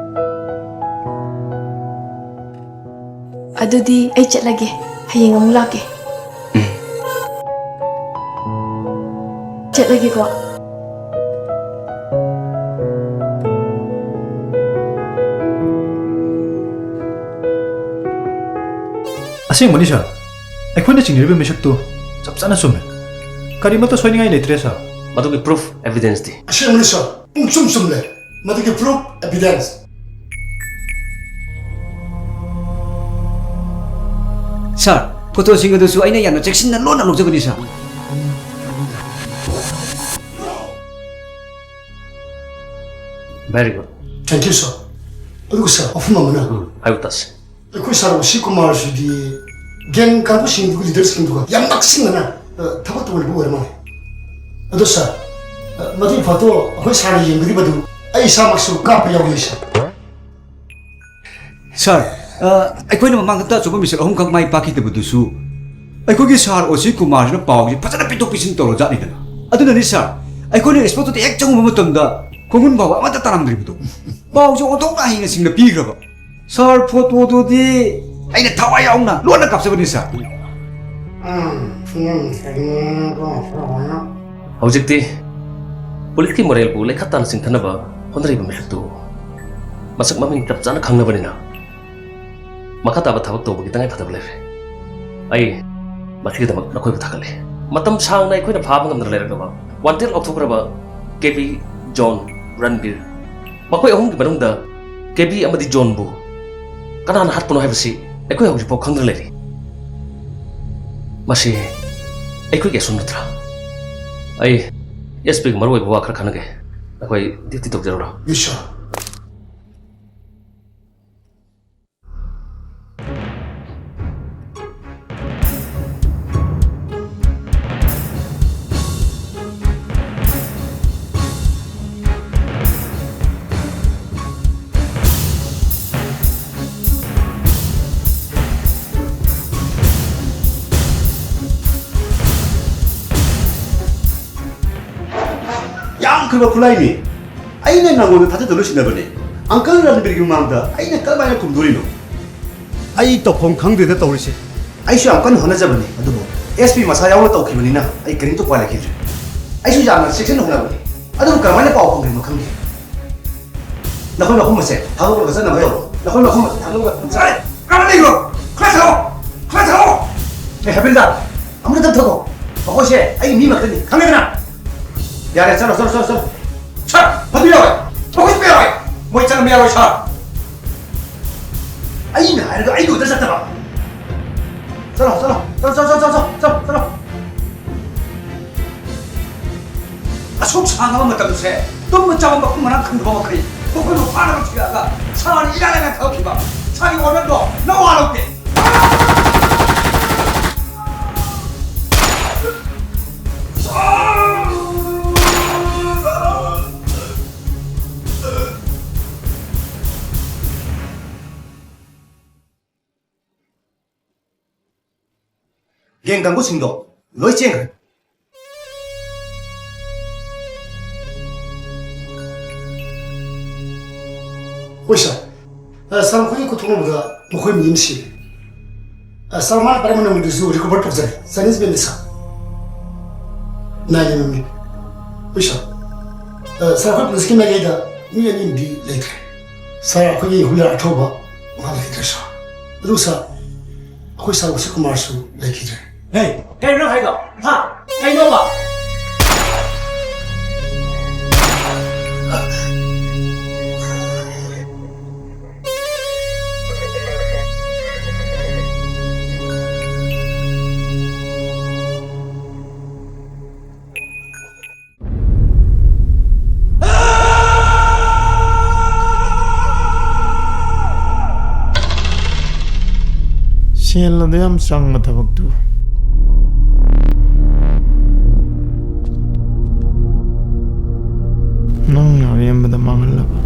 ꯑꯗꯨꯗꯤ ꯑꯩ ꯆꯠꯂꯒꯦ, ꯍꯌꯦꯡ ꯑꯃꯨꯛ ꯂꯥꯛꯀꯦ꯫ ꯆꯠꯂꯒꯦꯀꯣ꯫ ꯑꯁꯦꯡꯕꯅꯤ ꯁꯥꯔ, ꯑꯩꯈꯣꯏꯅ ꯆꯤꯡꯅꯔꯤꯕ ꯃꯤꯁꯛꯇꯨ ꯆꯞ ꯆꯥꯅ ꯆꯨꯝꯃꯦ꯫ ꯀꯔꯤꯃꯠꯇ ꯁꯣꯏꯅꯤꯡꯉꯥꯏ ꯂꯩꯇ꯭ꯔꯦ ꯁꯥꯔ꯫ ꯃꯗꯨꯒꯤ ꯄ꯭ꯔꯨꯐ, ꯑꯦꯚꯤꯗꯦꯟꯁꯇꯤ? ꯑꯁꯦꯡꯕꯅꯤ ꯁꯥꯔ, ꯄꯨꯡꯆꯨꯝ ꯆꯨꯝꯂꯦ꯫ ꯃꯗꯨꯒꯤ ꯄ꯭ꯔꯨꯐ, ꯑꯦꯚꯤꯗꯦꯟꯁ꯫ ꯁꯥꯔ, ꯐꯣꯇꯣꯁꯤꯡ ꯑꯗꯨꯁꯨ ꯑꯩꯅ ꯌꯥꯝꯅ ꯆꯦꯛꯁꯤꯟꯅ ꯂꯣꯟꯅ ꯂꯧꯖꯕꯅꯤ sir. Very good. Thank you sir. ꯑꯗꯨꯒ ꯁꯥꯔ, ꯋꯥꯐꯝ ꯑꯃꯅ ꯎꯝ, ꯍꯥꯏꯌꯨ ꯇꯥꯁꯤ꯫ ꯑꯩꯈꯣꯏ ꯁꯥꯔ ꯑꯣꯁꯤ ꯀꯨꯃꯥꯔꯁꯤꯗꯤ ꯒꯦꯡ ꯀꯥꯡꯕꯨꯁꯤꯡꯗꯨꯒ ꯂꯤꯗꯔꯁꯤꯡꯗꯨꯒ ꯌꯥꯝ ꯅꯛꯁꯤꯟꯅꯅ, ꯑ, ꯊꯕꯛ ꯇꯧꯅꯕ ꯑꯣꯏꯔ ꯃꯥꯜꯂꯦ꯫ ꯑꯗꯣ ꯁꯥꯔ, ꯑ, ꯃꯗꯨꯒꯤ ꯐꯣꯇꯣ ꯑꯩꯈꯣꯏ ꯁꯥꯔꯅ ꯌꯦꯡꯒꯗꯕꯗꯨ ꯑꯩ ꯏꯁꯥꯃꯛꯁꯨ ꯀꯥꯞꯄ ꯌꯥꯎꯏ ꯁꯥꯔ꯫ ꯁꯥꯔ, ꯑ, ꯑꯩꯈꯣꯏꯅ ꯃꯃꯥꯡꯗ ꯇꯆꯧꯕ ꯃꯤꯁꯛ ꯑꯍꯨꯝꯈꯛ ꯃꯥꯏ ꯄꯥꯛꯈꯤꯗꯕꯗꯨꯁꯨ ꯑꯩꯈꯣꯏꯒꯤ ꯁꯥꯔ ꯑꯣꯁꯤ ꯀꯨꯃꯥꯔꯁꯤꯅ ꯄꯥꯎꯁꯤ ꯐꯖꯅ ꯄꯤꯊꯣꯛ ꯄꯤꯁꯤꯟ ꯇꯧꯔꯖꯥꯠꯅꯤꯗꯅ꯫ ꯑꯗꯨꯅꯅꯤ ꯁꯥꯔ, ꯑꯩꯈꯣꯏꯅ ꯏꯁꯄꯣꯠꯇꯨꯗ ꯍꯦꯛ ꯆꯪꯉꯨꯕ ꯃꯇꯝꯗ ꯈꯣꯡꯒꯨꯟ ꯐꯥꯎꯕ ꯑꯃꯠꯇ ꯇꯥꯔꯝꯗ꯭ꯔꯤꯕꯗꯣ꯫ ꯄꯥꯎꯁꯦ ꯑꯣꯟꯊꯣꯛꯅ ꯍꯩꯅ ꯁꯤꯡꯅ ꯄꯤꯈ꯭ꯔꯕ꯫ ꯁꯥꯔ, ꯐꯣꯇꯣꯗꯨꯗꯤ ꯑꯩꯅ ꯊꯋꯥꯏ ꯌꯥꯎꯅ ꯂꯣꯟꯅ ꯀꯥꯞꯆꯕꯅꯤ ꯁꯥꯔ꯫ ꯎꯝ, ꯎꯝ, ꯎꯝ꯫ ꯍꯧꯖꯤꯛꯇꯤ ꯄꯨꯂꯤꯁꯀꯤ ꯃꯣꯔꯦꯜꯕꯨ ꯂꯩꯈꯠ ꯇꯥꯅ ꯆꯤꯡꯊꯅꯕ ꯍꯣꯠꯅꯔꯤꯕ ꯃꯤꯁꯛꯇꯨ ꯃꯁꯛ ꯃꯃꯤꯡ ꯆꯞ ꯆꯥꯅ ꯈꯪꯂꯕꯅꯤꯅ ꯃꯈꯥ ꯇꯥꯕ ꯊꯕꯛ ꯇꯧꯕꯒꯤ ꯇꯉꯥꯏ ꯐꯗꯕ ꯂꯩꯔꯦ꯫ ꯑꯩ ꯃꯁꯤꯒꯤꯗꯃꯛ ꯅꯈꯣꯏꯕꯨ ꯊꯥꯒꯠꯂꯤ꯫ ꯃꯇꯝ ꯁꯥꯡꯅ ꯑꯩꯈꯣꯏꯅ ꯐꯥꯕ ꯉꯝꯗꯅ ꯂꯩꯔꯛꯂꯕ, ꯋꯥꯟꯇꯦꯠ ꯂꯥꯎꯊꯣꯛꯈ꯭ꯔꯕ ꯀꯦꯕꯤ, ꯖꯣꯟ, ꯔꯟꯕꯤꯔ, ꯃꯈꯣꯏ ꯑꯍꯨꯝꯒꯤ ꯃꯅꯨꯡꯗ ꯀꯦꯕꯤ ꯑꯃꯗꯤ ꯖꯣꯟꯕꯨ ꯀꯅꯥꯅ ꯍꯥꯠꯄꯅꯣ ꯍꯥꯏꯕꯁꯤ ꯑꯩꯈꯣꯏ ꯍꯧꯖꯤꯛꯐꯥꯎ ꯈꯪꯗꯅ ꯂꯩꯔꯤ꯫ ꯃꯁꯤ ꯑꯩꯈꯣꯏꯒꯤ ꯑꯁꯣꯏꯕ ꯅꯠꯇ꯭ꯔꯥ? ꯑꯩ ꯑꯦꯁ ꯄꯤꯒ ꯃꯔꯨꯑꯣꯏꯕ ꯋꯥ ꯈꯔ ꯈꯟꯅꯒꯦ꯫ ꯅꯈꯣꯏ ꯗ꯭ꯌꯨꯇꯤ ꯇꯧꯖꯔꯨꯔꯣ꯫ ꯃꯤꯁ꯫ ꯌꯥꯝꯈ꯭ꯔꯕ ꯈꯨꯠꯂꯥꯏꯅꯤ꯫ ꯑꯩꯅ ꯅꯉꯣꯟꯗ ꯊꯥꯖꯗꯨꯅ ꯂꯣꯏꯁꯤꯟꯅꯕꯅꯦ꯫ ꯑꯪꯀꯜ ꯔꯟꯕꯤꯔꯒꯤ ꯃꯃꯥꯡꯗ ꯑꯩꯅ ꯀꯔꯝꯍꯥꯏꯅ ꯈꯨꯝꯗꯣꯔꯤꯅꯣ? ꯑꯩ ꯇꯧꯐꯝ ꯈꯪꯗꯦꯗ ꯇꯧꯔꯤꯁꯦ꯫ ꯑꯩꯁꯨ ꯌꯥꯝ ꯀꯟꯅ ꯍꯣꯠꯅꯖꯕꯅꯤ, ꯑꯗꯨꯕꯨ ꯑꯦꯁ ꯄꯤ ꯃꯁꯥ ꯌꯥꯎꯅ ꯇꯧꯈꯤꯕꯅꯤꯅ ꯑꯩ ꯀꯔꯤꯝꯇ ꯎꯄꯥꯏ ꯂꯩꯈꯤꯗ꯭ꯔꯦ꯫ ꯑꯩꯁꯨ ꯌꯥꯝꯅ ꯆꯦꯛꯁꯤꯟꯅ ꯍꯣꯠꯅꯕꯅꯤ, ꯑꯗꯨꯕꯨ ꯀꯔꯝꯍꯥꯏꯅ ꯄꯥꯎ ꯐꯪꯈ꯭ꯔꯤꯅꯣ ꯈꯪꯗꯦ꯫ ꯅꯈꯣꯏ ꯃꯐꯝ ꯑꯁꯦ ꯊꯥꯗꯣꯛꯂꯒ ꯆꯠꯅꯕ ꯇꯧꯔꯣ꯫ ꯅꯈꯣꯏ ꯃꯐꯝ ꯑꯁꯦ ꯊꯥꯗꯣꯛꯂꯒ ꯆꯠ-꯫ ꯀꯔꯝꯍꯥꯏꯅ ꯂꯩꯔꯤꯅꯣ? ꯈꯔ ꯊꯥꯗꯣꯛꯑꯣ! ꯈꯔ ꯊꯥꯗꯣꯛꯑꯣ! ꯑꯦ, ꯍꯦꯕꯤꯟꯗ, ꯑꯃꯨꯛꯇ ꯊꯥꯗꯣꯛꯑꯣ꯫ ꯃꯈꯣꯏꯁꯦ ꯑꯩꯒꯤ ꯃꯤ ꯉꯥꯛꯇꯅꯤ, ꯈꯪꯉꯦꯗꯅ? ꯌꯥꯔꯦ, ꯆꯠꯂꯣ, ꯆꯠꯂꯣ, ꯆꯠꯂꯣ, ꯆꯠꯂꯣ꯫ ꯁꯥꯔ, ꯐꯝꯕꯤꯔꯣꯏ꯫ ꯃꯈꯣꯏ ꯆꯠꯄ ꯌꯥꯔꯣꯏ꯫ ꯃꯣꯏ ꯆꯪꯕ ꯌꯥꯔꯣꯏ, ꯁꯥꯔ꯫ ꯑꯩꯅ ꯍꯥꯏꯔꯒ ꯑꯩꯒꯤ ꯑꯣꯔꯗꯔ ꯆꯠꯇꯕ꯫ ꯆꯠꯂꯣ, ꯆꯠꯂꯣ, ꯆꯠꯂꯣ꯫ ꯑꯁꯨꯛ ꯁꯥꯡꯉꯕ ꯃꯇꯝꯁꯦ ꯇꯨꯝꯕ ꯆꯥꯕ ꯃꯐꯝ ꯃꯔꯥꯡ ꯈꯪꯗꯕ ꯃꯈꯩ ꯃꯈꯣꯏꯕꯨ ꯐꯥꯅꯕ ꯊꯤꯔꯛꯑꯒ ꯁꯥꯔꯅ ꯏꯔꯥꯏ ꯂꯥꯏꯅ ꯊꯕꯛꯈꯤꯕ꯫ ꯁꯥꯔꯒꯤ ꯑꯣꯔꯗꯔꯗꯣ ꯅꯋꯥ ꯂꯧꯗꯦ꯫ ꯒꯦꯡ ꯀꯥꯡꯕꯨꯁꯤꯡꯗꯣ ꯂꯣꯏ ꯆꯦꯟꯈ꯭ꯔꯦ꯫ ꯍꯣꯏ ꯁꯥꯔ꯫ ꯑ, ꯁꯥꯔ, ꯃꯈꯣꯏꯒꯤ ꯈꯨꯠꯊꯣꯛꯅꯕꯗ ꯃꯈꯣꯏ ꯃꯤ ꯑꯃ ꯁꯤꯔꯦ꯫ ꯑ, ꯁꯥꯔ, ꯃꯥꯅ ꯄꯥꯏꯔꯝꯕ ꯅꯝꯕꯔꯗꯨꯁꯨ ꯔꯤꯀꯣꯚꯔ ꯇꯧꯖꯔꯦ꯫ ꯆꯥꯏꯅꯤꯁ ꯃꯦꯟꯅꯤ ꯁꯥꯔ꯫ ꯅꯥꯏꯟ ꯑꯦꯝ ꯑꯦꯝꯅꯤ꯫ ꯍꯣꯏ ꯁꯥꯔ꯫ ꯑ, ꯁꯥꯔ, ꯑꯩꯈꯣꯏ ꯄꯨꯂꯤꯁꯀꯤ ꯃꯥꯏꯀꯩꯗ ꯃꯤ ꯑꯅꯤꯃꯨꯛꯇꯤ ꯂꯩꯈ꯭ꯔꯦ꯫ ꯁꯥꯔ, ꯑꯩꯈꯣꯏꯒꯤ ꯍꯨꯏꯌꯥꯔ ꯑꯊꯧꯕ ꯃꯥ ꯂꯩꯈꯤꯗ꯭ꯔꯦ, ꯁꯥꯔ꯫ ꯑꯗꯨ, ꯁꯥꯔ, ꯑꯩꯈꯣꯏ ꯁꯥꯔ ꯋꯥꯁꯤꯀꯨꯃꯥꯔꯁꯨ ꯂꯩꯈꯤꯗ꯭ꯔꯦ꯫ ꯍꯦ, ꯀꯩꯅꯣ ꯅꯪ ꯍꯥꯏꯗꯣ? ꯍꯥ? ꯀꯩꯅꯣꯕ? ꯁꯦꯜ ꯑꯗꯨ ꯌꯥꯝ ꯆꯪꯕ ꯊꯕꯛꯇꯨ꯫ ꯅꯪꯅ ꯑꯔꯦꯝꯕꯗ ꯃꯥꯡꯍꯜꯂꯕ꯫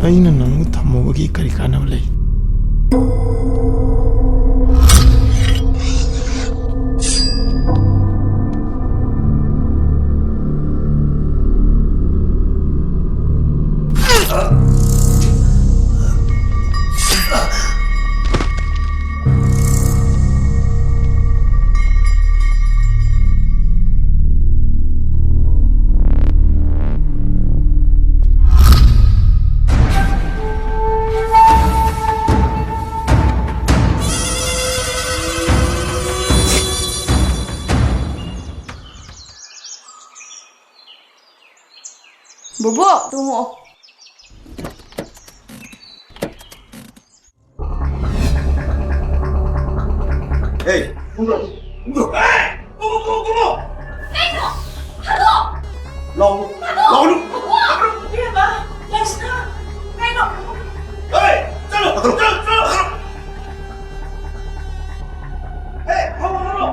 ꯑꯩꯅ ꯅꯪꯕꯨ ꯊꯝꯃꯨꯕꯒꯤ ꯀꯔꯤ ꯀꯥꯟꯅꯕ ꯂꯩ? ꯕꯣꯕꯣꯛ, ꯇꯣꯡꯉꯛꯑꯣ꯫ ꯍꯦ! ꯀꯨꯝꯗ꯭ꯔꯣ! ꯀꯨꯝꯗ꯭ꯔꯣ! ꯀꯨꯝꯃꯣ, ꯀꯨꯝꯃꯣ, ꯀꯨꯝꯃꯣ! ꯀꯩꯅꯣ? ꯊꯥꯗꯣꯛ! ꯂꯥꯎꯅꯨ! ꯊꯥꯗꯣꯛ! ꯂꯥꯎꯅꯨ! ꯏꯕꯦꯝꯃ! ꯂꯩꯁꯅꯥ! ꯀꯩꯅꯣ? ꯍꯦ! ꯆꯠꯂꯣ! ꯆꯠꯂꯣ! ꯆꯠꯂꯣ! ꯆꯠꯂꯣ! ꯍꯦ! ꯍꯧꯔꯣ! ꯍꯧꯔꯣ!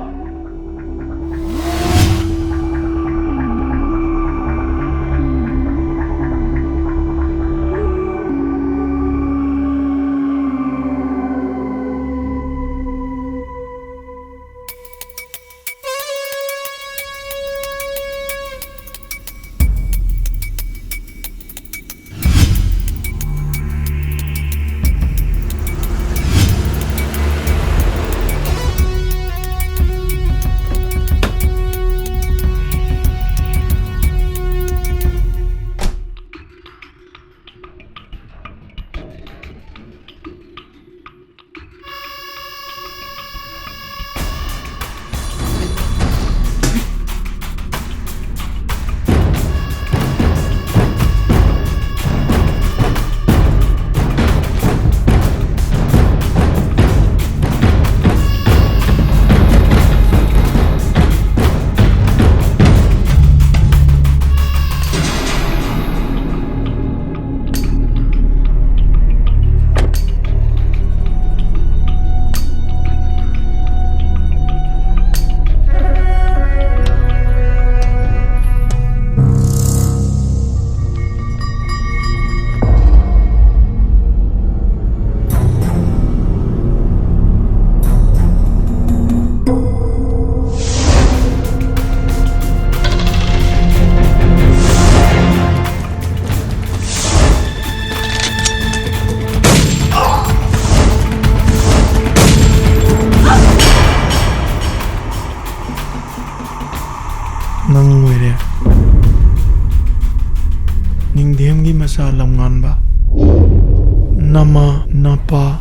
ꯅꯃꯥ, ꯅꯄꯥ,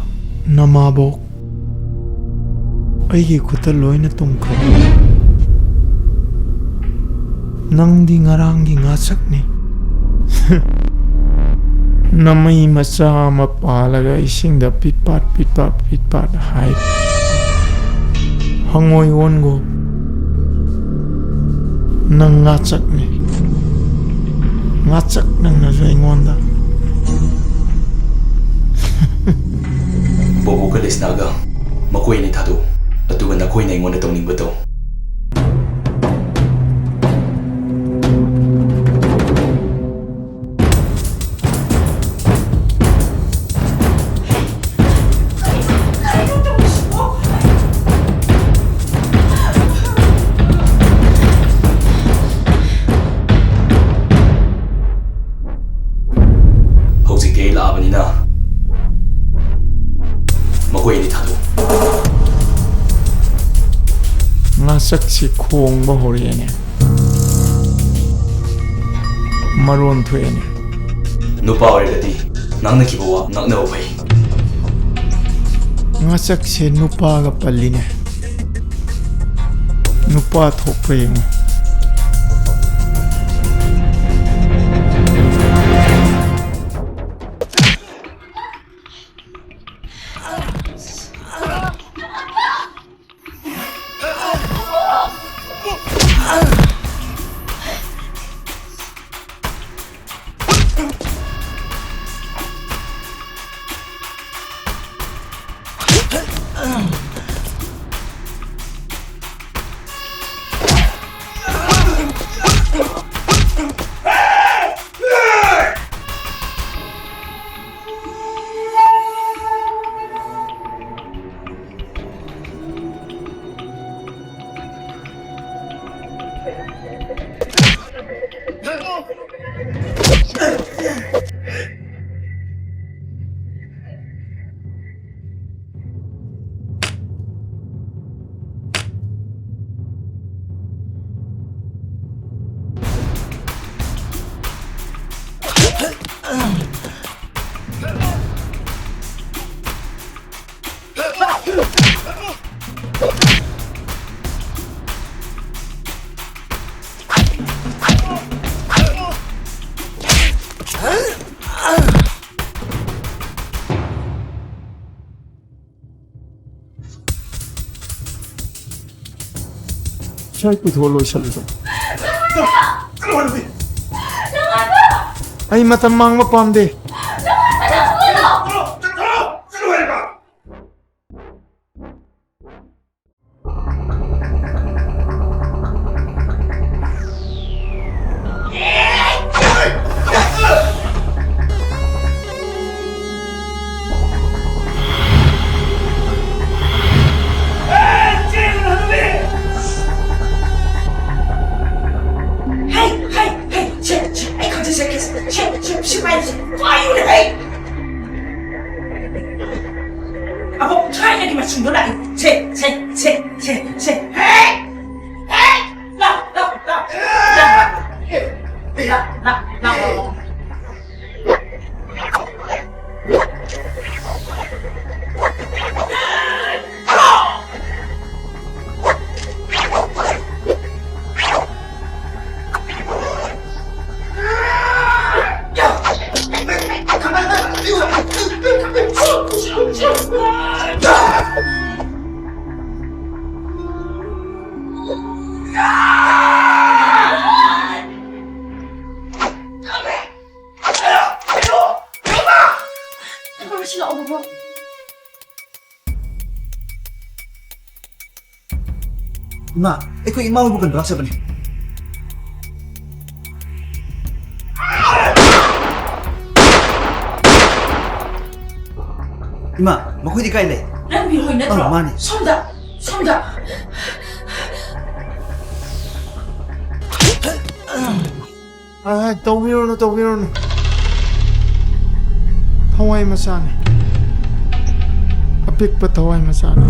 ꯅꯃꯥꯕꯣꯛ ꯑꯩꯒꯤ ꯈꯨꯠꯇ ꯂꯣꯏꯅ ꯇꯨꯝꯈ꯭ꯔꯕ꯫ ꯅꯪꯗꯤ ꯉꯔꯥꯡꯒꯤ ꯉꯥꯆꯛꯅꯤ꯫ ꯅꯃꯩ ꯃꯆꯥ ꯑꯃ ꯄꯥꯜꯂꯒ ꯏꯁꯤꯡꯗ ꯄꯤꯠ ꯄꯥꯠ, ꯄꯤꯠ ꯄꯥꯠ, ꯄꯤꯠ ꯄꯥꯠ ꯍꯥꯏ꯫ ꯍꯪꯉꯣꯏ ꯑꯣꯟꯒꯣ꯫ ꯅꯪ ꯉꯥꯆꯛꯅꯤ꯫ ꯉꯥꯆꯛ ꯅꯪꯅꯁꯨ ꯑꯩꯉꯣꯟꯗ꯫ ꯕꯣꯕꯣꯛꯀ ꯂꯤꯁꯅꯥꯒ ꯃꯈꯣꯏ ꯑꯅꯤ ꯊꯥꯗꯣꯛꯎ꯫ ꯑꯗꯨꯒ ꯅꯈꯣꯏꯅ ꯑꯩꯉꯣꯟꯗ ꯇꯧꯅꯤꯡꯕ ꯇꯧ꯫ ꯍꯧꯖꯤꯛꯇꯤ ꯑꯩ ꯂꯥꯛꯑꯕꯅꯤꯅ ꯃꯈꯣꯏ ꯑꯅꯤ ꯊꯥꯗꯣꯛꯎ꯫ ꯉꯥꯆꯛꯁꯤ ꯈꯣꯡꯕ ꯍꯧꯔꯛꯑꯦꯅꯦ꯫ ꯃꯔꯣꯟ ꯊꯣꯛꯑꯦꯅꯦ꯫ ꯅꯨꯄꯥ ꯑꯣꯏꯔꯒꯗꯤ ꯉꯥꯡꯅꯈꯤꯕ ꯋꯥ ꯉꯥꯛꯅꯕ ꯐꯩ꯫ ꯉꯥꯆꯛꯁꯦ ꯅꯨꯄꯥꯒ ꯄꯜꯂꯤꯅꯦ꯫ ꯅꯨꯄꯥ ꯊꯣꯛꯄ꯭ꯔꯥ ꯌꯦꯡꯉꯨ꯫ ꯁ꯭ꯋꯥꯏ ꯄꯨꯊꯣꯛꯑ ꯂꯣꯏꯁꯜꯂꯨ꯫ ꯑꯩ ꯃꯇꯝ ꯃꯥꯡꯕ ꯄꯥꯝꯗꯦ꯫ ꯍꯩ, ꯍꯩ, ꯍꯩ, ꯁꯦ, ꯁꯦ, ꯑꯩ ꯈꯪꯖꯩ, ꯁꯦ, ꯁꯦ, ꯁꯦ, ꯁꯦ, ꯁꯦ, ꯁꯦ, ꯄꯥꯏꯌꯨꯅꯦ, ꯍꯩ! ꯑꯕꯣꯛ ꯊꯥꯏꯅꯒꯤ ꯃꯆꯨꯗꯣ ꯂꯥꯛꯑꯦ꯫ ꯁꯦ, ꯁꯦ, ꯁꯦ, ꯁꯦ, ꯁꯦ, ꯁꯦ, ꯍꯩ! ꯍꯩ! ꯂꯥꯎ, ꯂꯥꯎ, ꯂꯥꯎ꯫ ꯂꯥꯎ, ꯂꯥꯎ, ꯂꯥꯎ, ꯂꯥꯎ꯫ ꯏꯃꯥ, ꯑꯩꯈꯣꯏ ꯏꯃꯥ ꯍꯣꯏꯕꯨ ꯀꯩꯅꯣ ꯂꯥꯛꯆꯕꯅꯤ꯫ ꯏꯃꯥ, ꯃꯈꯣꯏꯗꯤ ꯀꯥꯏ ꯂꯩ? ꯔꯟꯕꯤꯔ ꯍꯣꯏ ꯅꯠꯇ꯭ꯔꯣ? ꯑꯧ, ꯃꯥꯅꯦ꯫ ꯁꯣꯝꯗ, ꯁꯣꯝꯗ꯫ ꯑ, ꯇꯧꯕꯤꯔꯨꯅꯨ, ꯇꯧꯕꯤꯔꯨꯅꯨ꯫ ꯊꯋꯥꯏ ꯃꯆꯥꯅꯤ꯫ ꯑꯄꯤꯛꯄ ꯊꯋꯥꯏ ꯃꯆꯥꯅꯤ꯫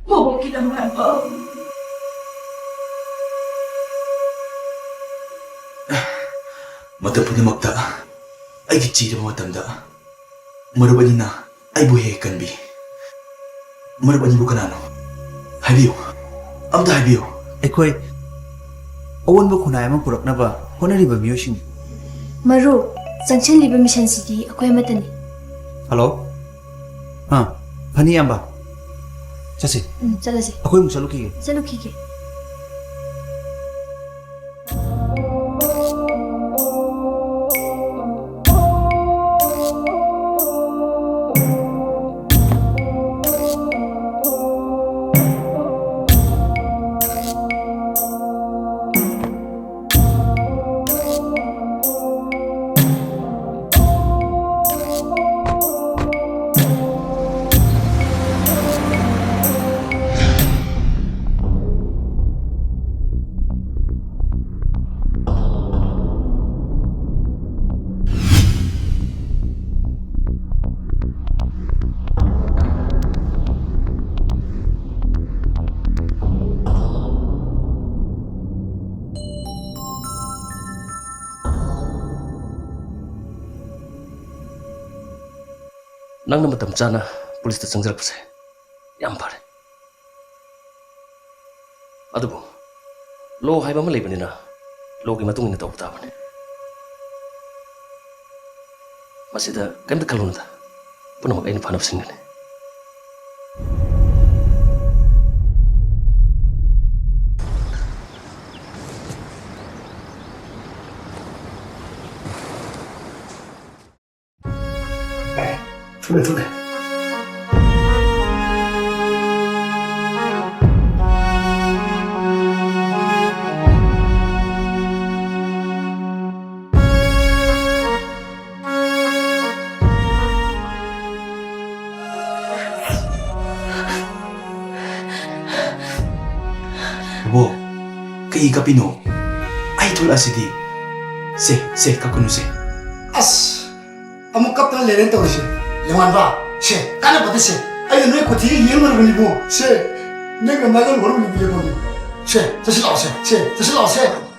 ꯃꯕꯣꯛꯀꯤꯗꯃꯛ꯫ ꯃꯇꯝ ꯄꯨꯝꯅꯃꯛꯇ ꯑꯩꯒꯤ ꯆꯤꯔꯕ ꯃꯇꯝꯗ ꯃꯔꯨꯞ ꯑꯅꯤꯅ ꯑꯩꯕꯨ ꯍꯦꯛ ꯍꯦꯛ ꯀꯟꯕꯤ꯫ ꯃꯔꯨꯞ ꯑꯅꯤꯕꯨ ꯀꯅꯥꯅꯣ? ꯍꯥꯏꯕꯤꯌꯨ, ꯑꯝꯇ ꯍꯥꯏꯕꯤꯌꯨ꯫ ꯑꯩꯈꯣꯏ ꯑꯑꯣꯟꯕ ꯈꯨꯟꯅꯥꯏ ꯑꯃ ꯄꯨꯔꯛꯅꯕ ꯍꯣꯠꯅꯔꯤꯕ ꯃꯤꯑꯣꯏꯁꯤꯡꯅꯤ꯫ ꯃꯔꯨꯞ, ꯆꯪꯁꯤꯜꯂꯤꯕ ꯃꯤꯁꯟꯁꯤꯗꯤ ꯑꯩꯈꯣꯏ ꯑꯃꯠꯇꯅꯤ꯫ ꯍꯜꯂꯣ꯫ ꯑꯥ, ꯐꯅꯤ ꯏꯌꯥꯝꯕ꯫ ꯆꯠꯁꯤ꯫ ꯎꯝ, ꯆꯠꯂꯁꯤ꯫ ꯑꯩꯈꯣꯏ ꯑꯃꯨꯛ ꯆꯠꯂꯨꯈꯤꯒꯦ꯫ ꯆꯠꯂꯨꯈꯤꯒꯦ꯫ ꯅꯪꯅ ꯃꯇꯝ ꯆꯥꯅ ꯄꯨꯂꯤꯁꯇ ꯆꯪꯖꯔꯛꯄꯁꯦ ꯌꯥꯝ ꯐꯔꯦ꯫ ꯑꯗꯨꯕꯨ ꯂꯣ ꯍꯥꯏꯕ ꯑꯃ ꯂꯩꯕꯅꯤꯅ ꯂꯣꯒꯤ ꯃꯇꯨꯡ ꯏꯟꯅ ꯇꯧꯕ ꯇꯥꯕꯅꯤ꯫ ꯃꯁꯤꯗ ꯀꯔꯤꯝꯇ ꯈꯜꯂꯨꯅꯨꯗ, ꯄꯨꯝꯅꯃꯛ ꯑꯩꯅ ꯐꯅꯕ ꯁꯤꯟꯒꯅꯤ꯫ ꯊꯨꯔꯦ, ꯊꯨꯔꯦ꯫ ꯀꯔꯤ ꯀꯞꯄꯤꯅꯣ? ꯑꯩ ꯊꯣꯛꯂꯛꯑꯁꯤꯗꯤ꯫ ꯁꯦ, ꯁꯦ, ꯀꯞꯀꯅꯨꯁꯦ꯫ ꯑꯁ, ꯑꯃꯨꯛ ꯀꯞꯇꯅ ꯂꯩꯔꯦꯅ ꯇꯧꯔꯤꯁꯦ꯫ ꯂꯦꯡꯉꯥꯟꯕ, ꯁꯦ, ꯀꯥꯟꯅꯕꯗ ꯁꯦ, ꯑꯩꯅ ꯅꯣꯏ ꯀꯣꯊꯤꯒ ꯌꯦꯡꯉꯨꯔꯕꯅꯤꯕꯨ꯫ ꯁꯦ, ꯅꯪꯒ ꯃꯥꯒ ꯂꯣꯏꯔꯕꯅꯤꯕꯨ ꯌꯦꯡꯉꯨꯅꯦ꯫ ꯁꯦ, ꯆꯠꯁꯤ ꯂꯥꯛꯑꯣ ꯁꯦ, ꯁꯦ, ꯆꯠꯁꯤ ꯂꯥꯛꯑꯣ ꯁꯦ꯫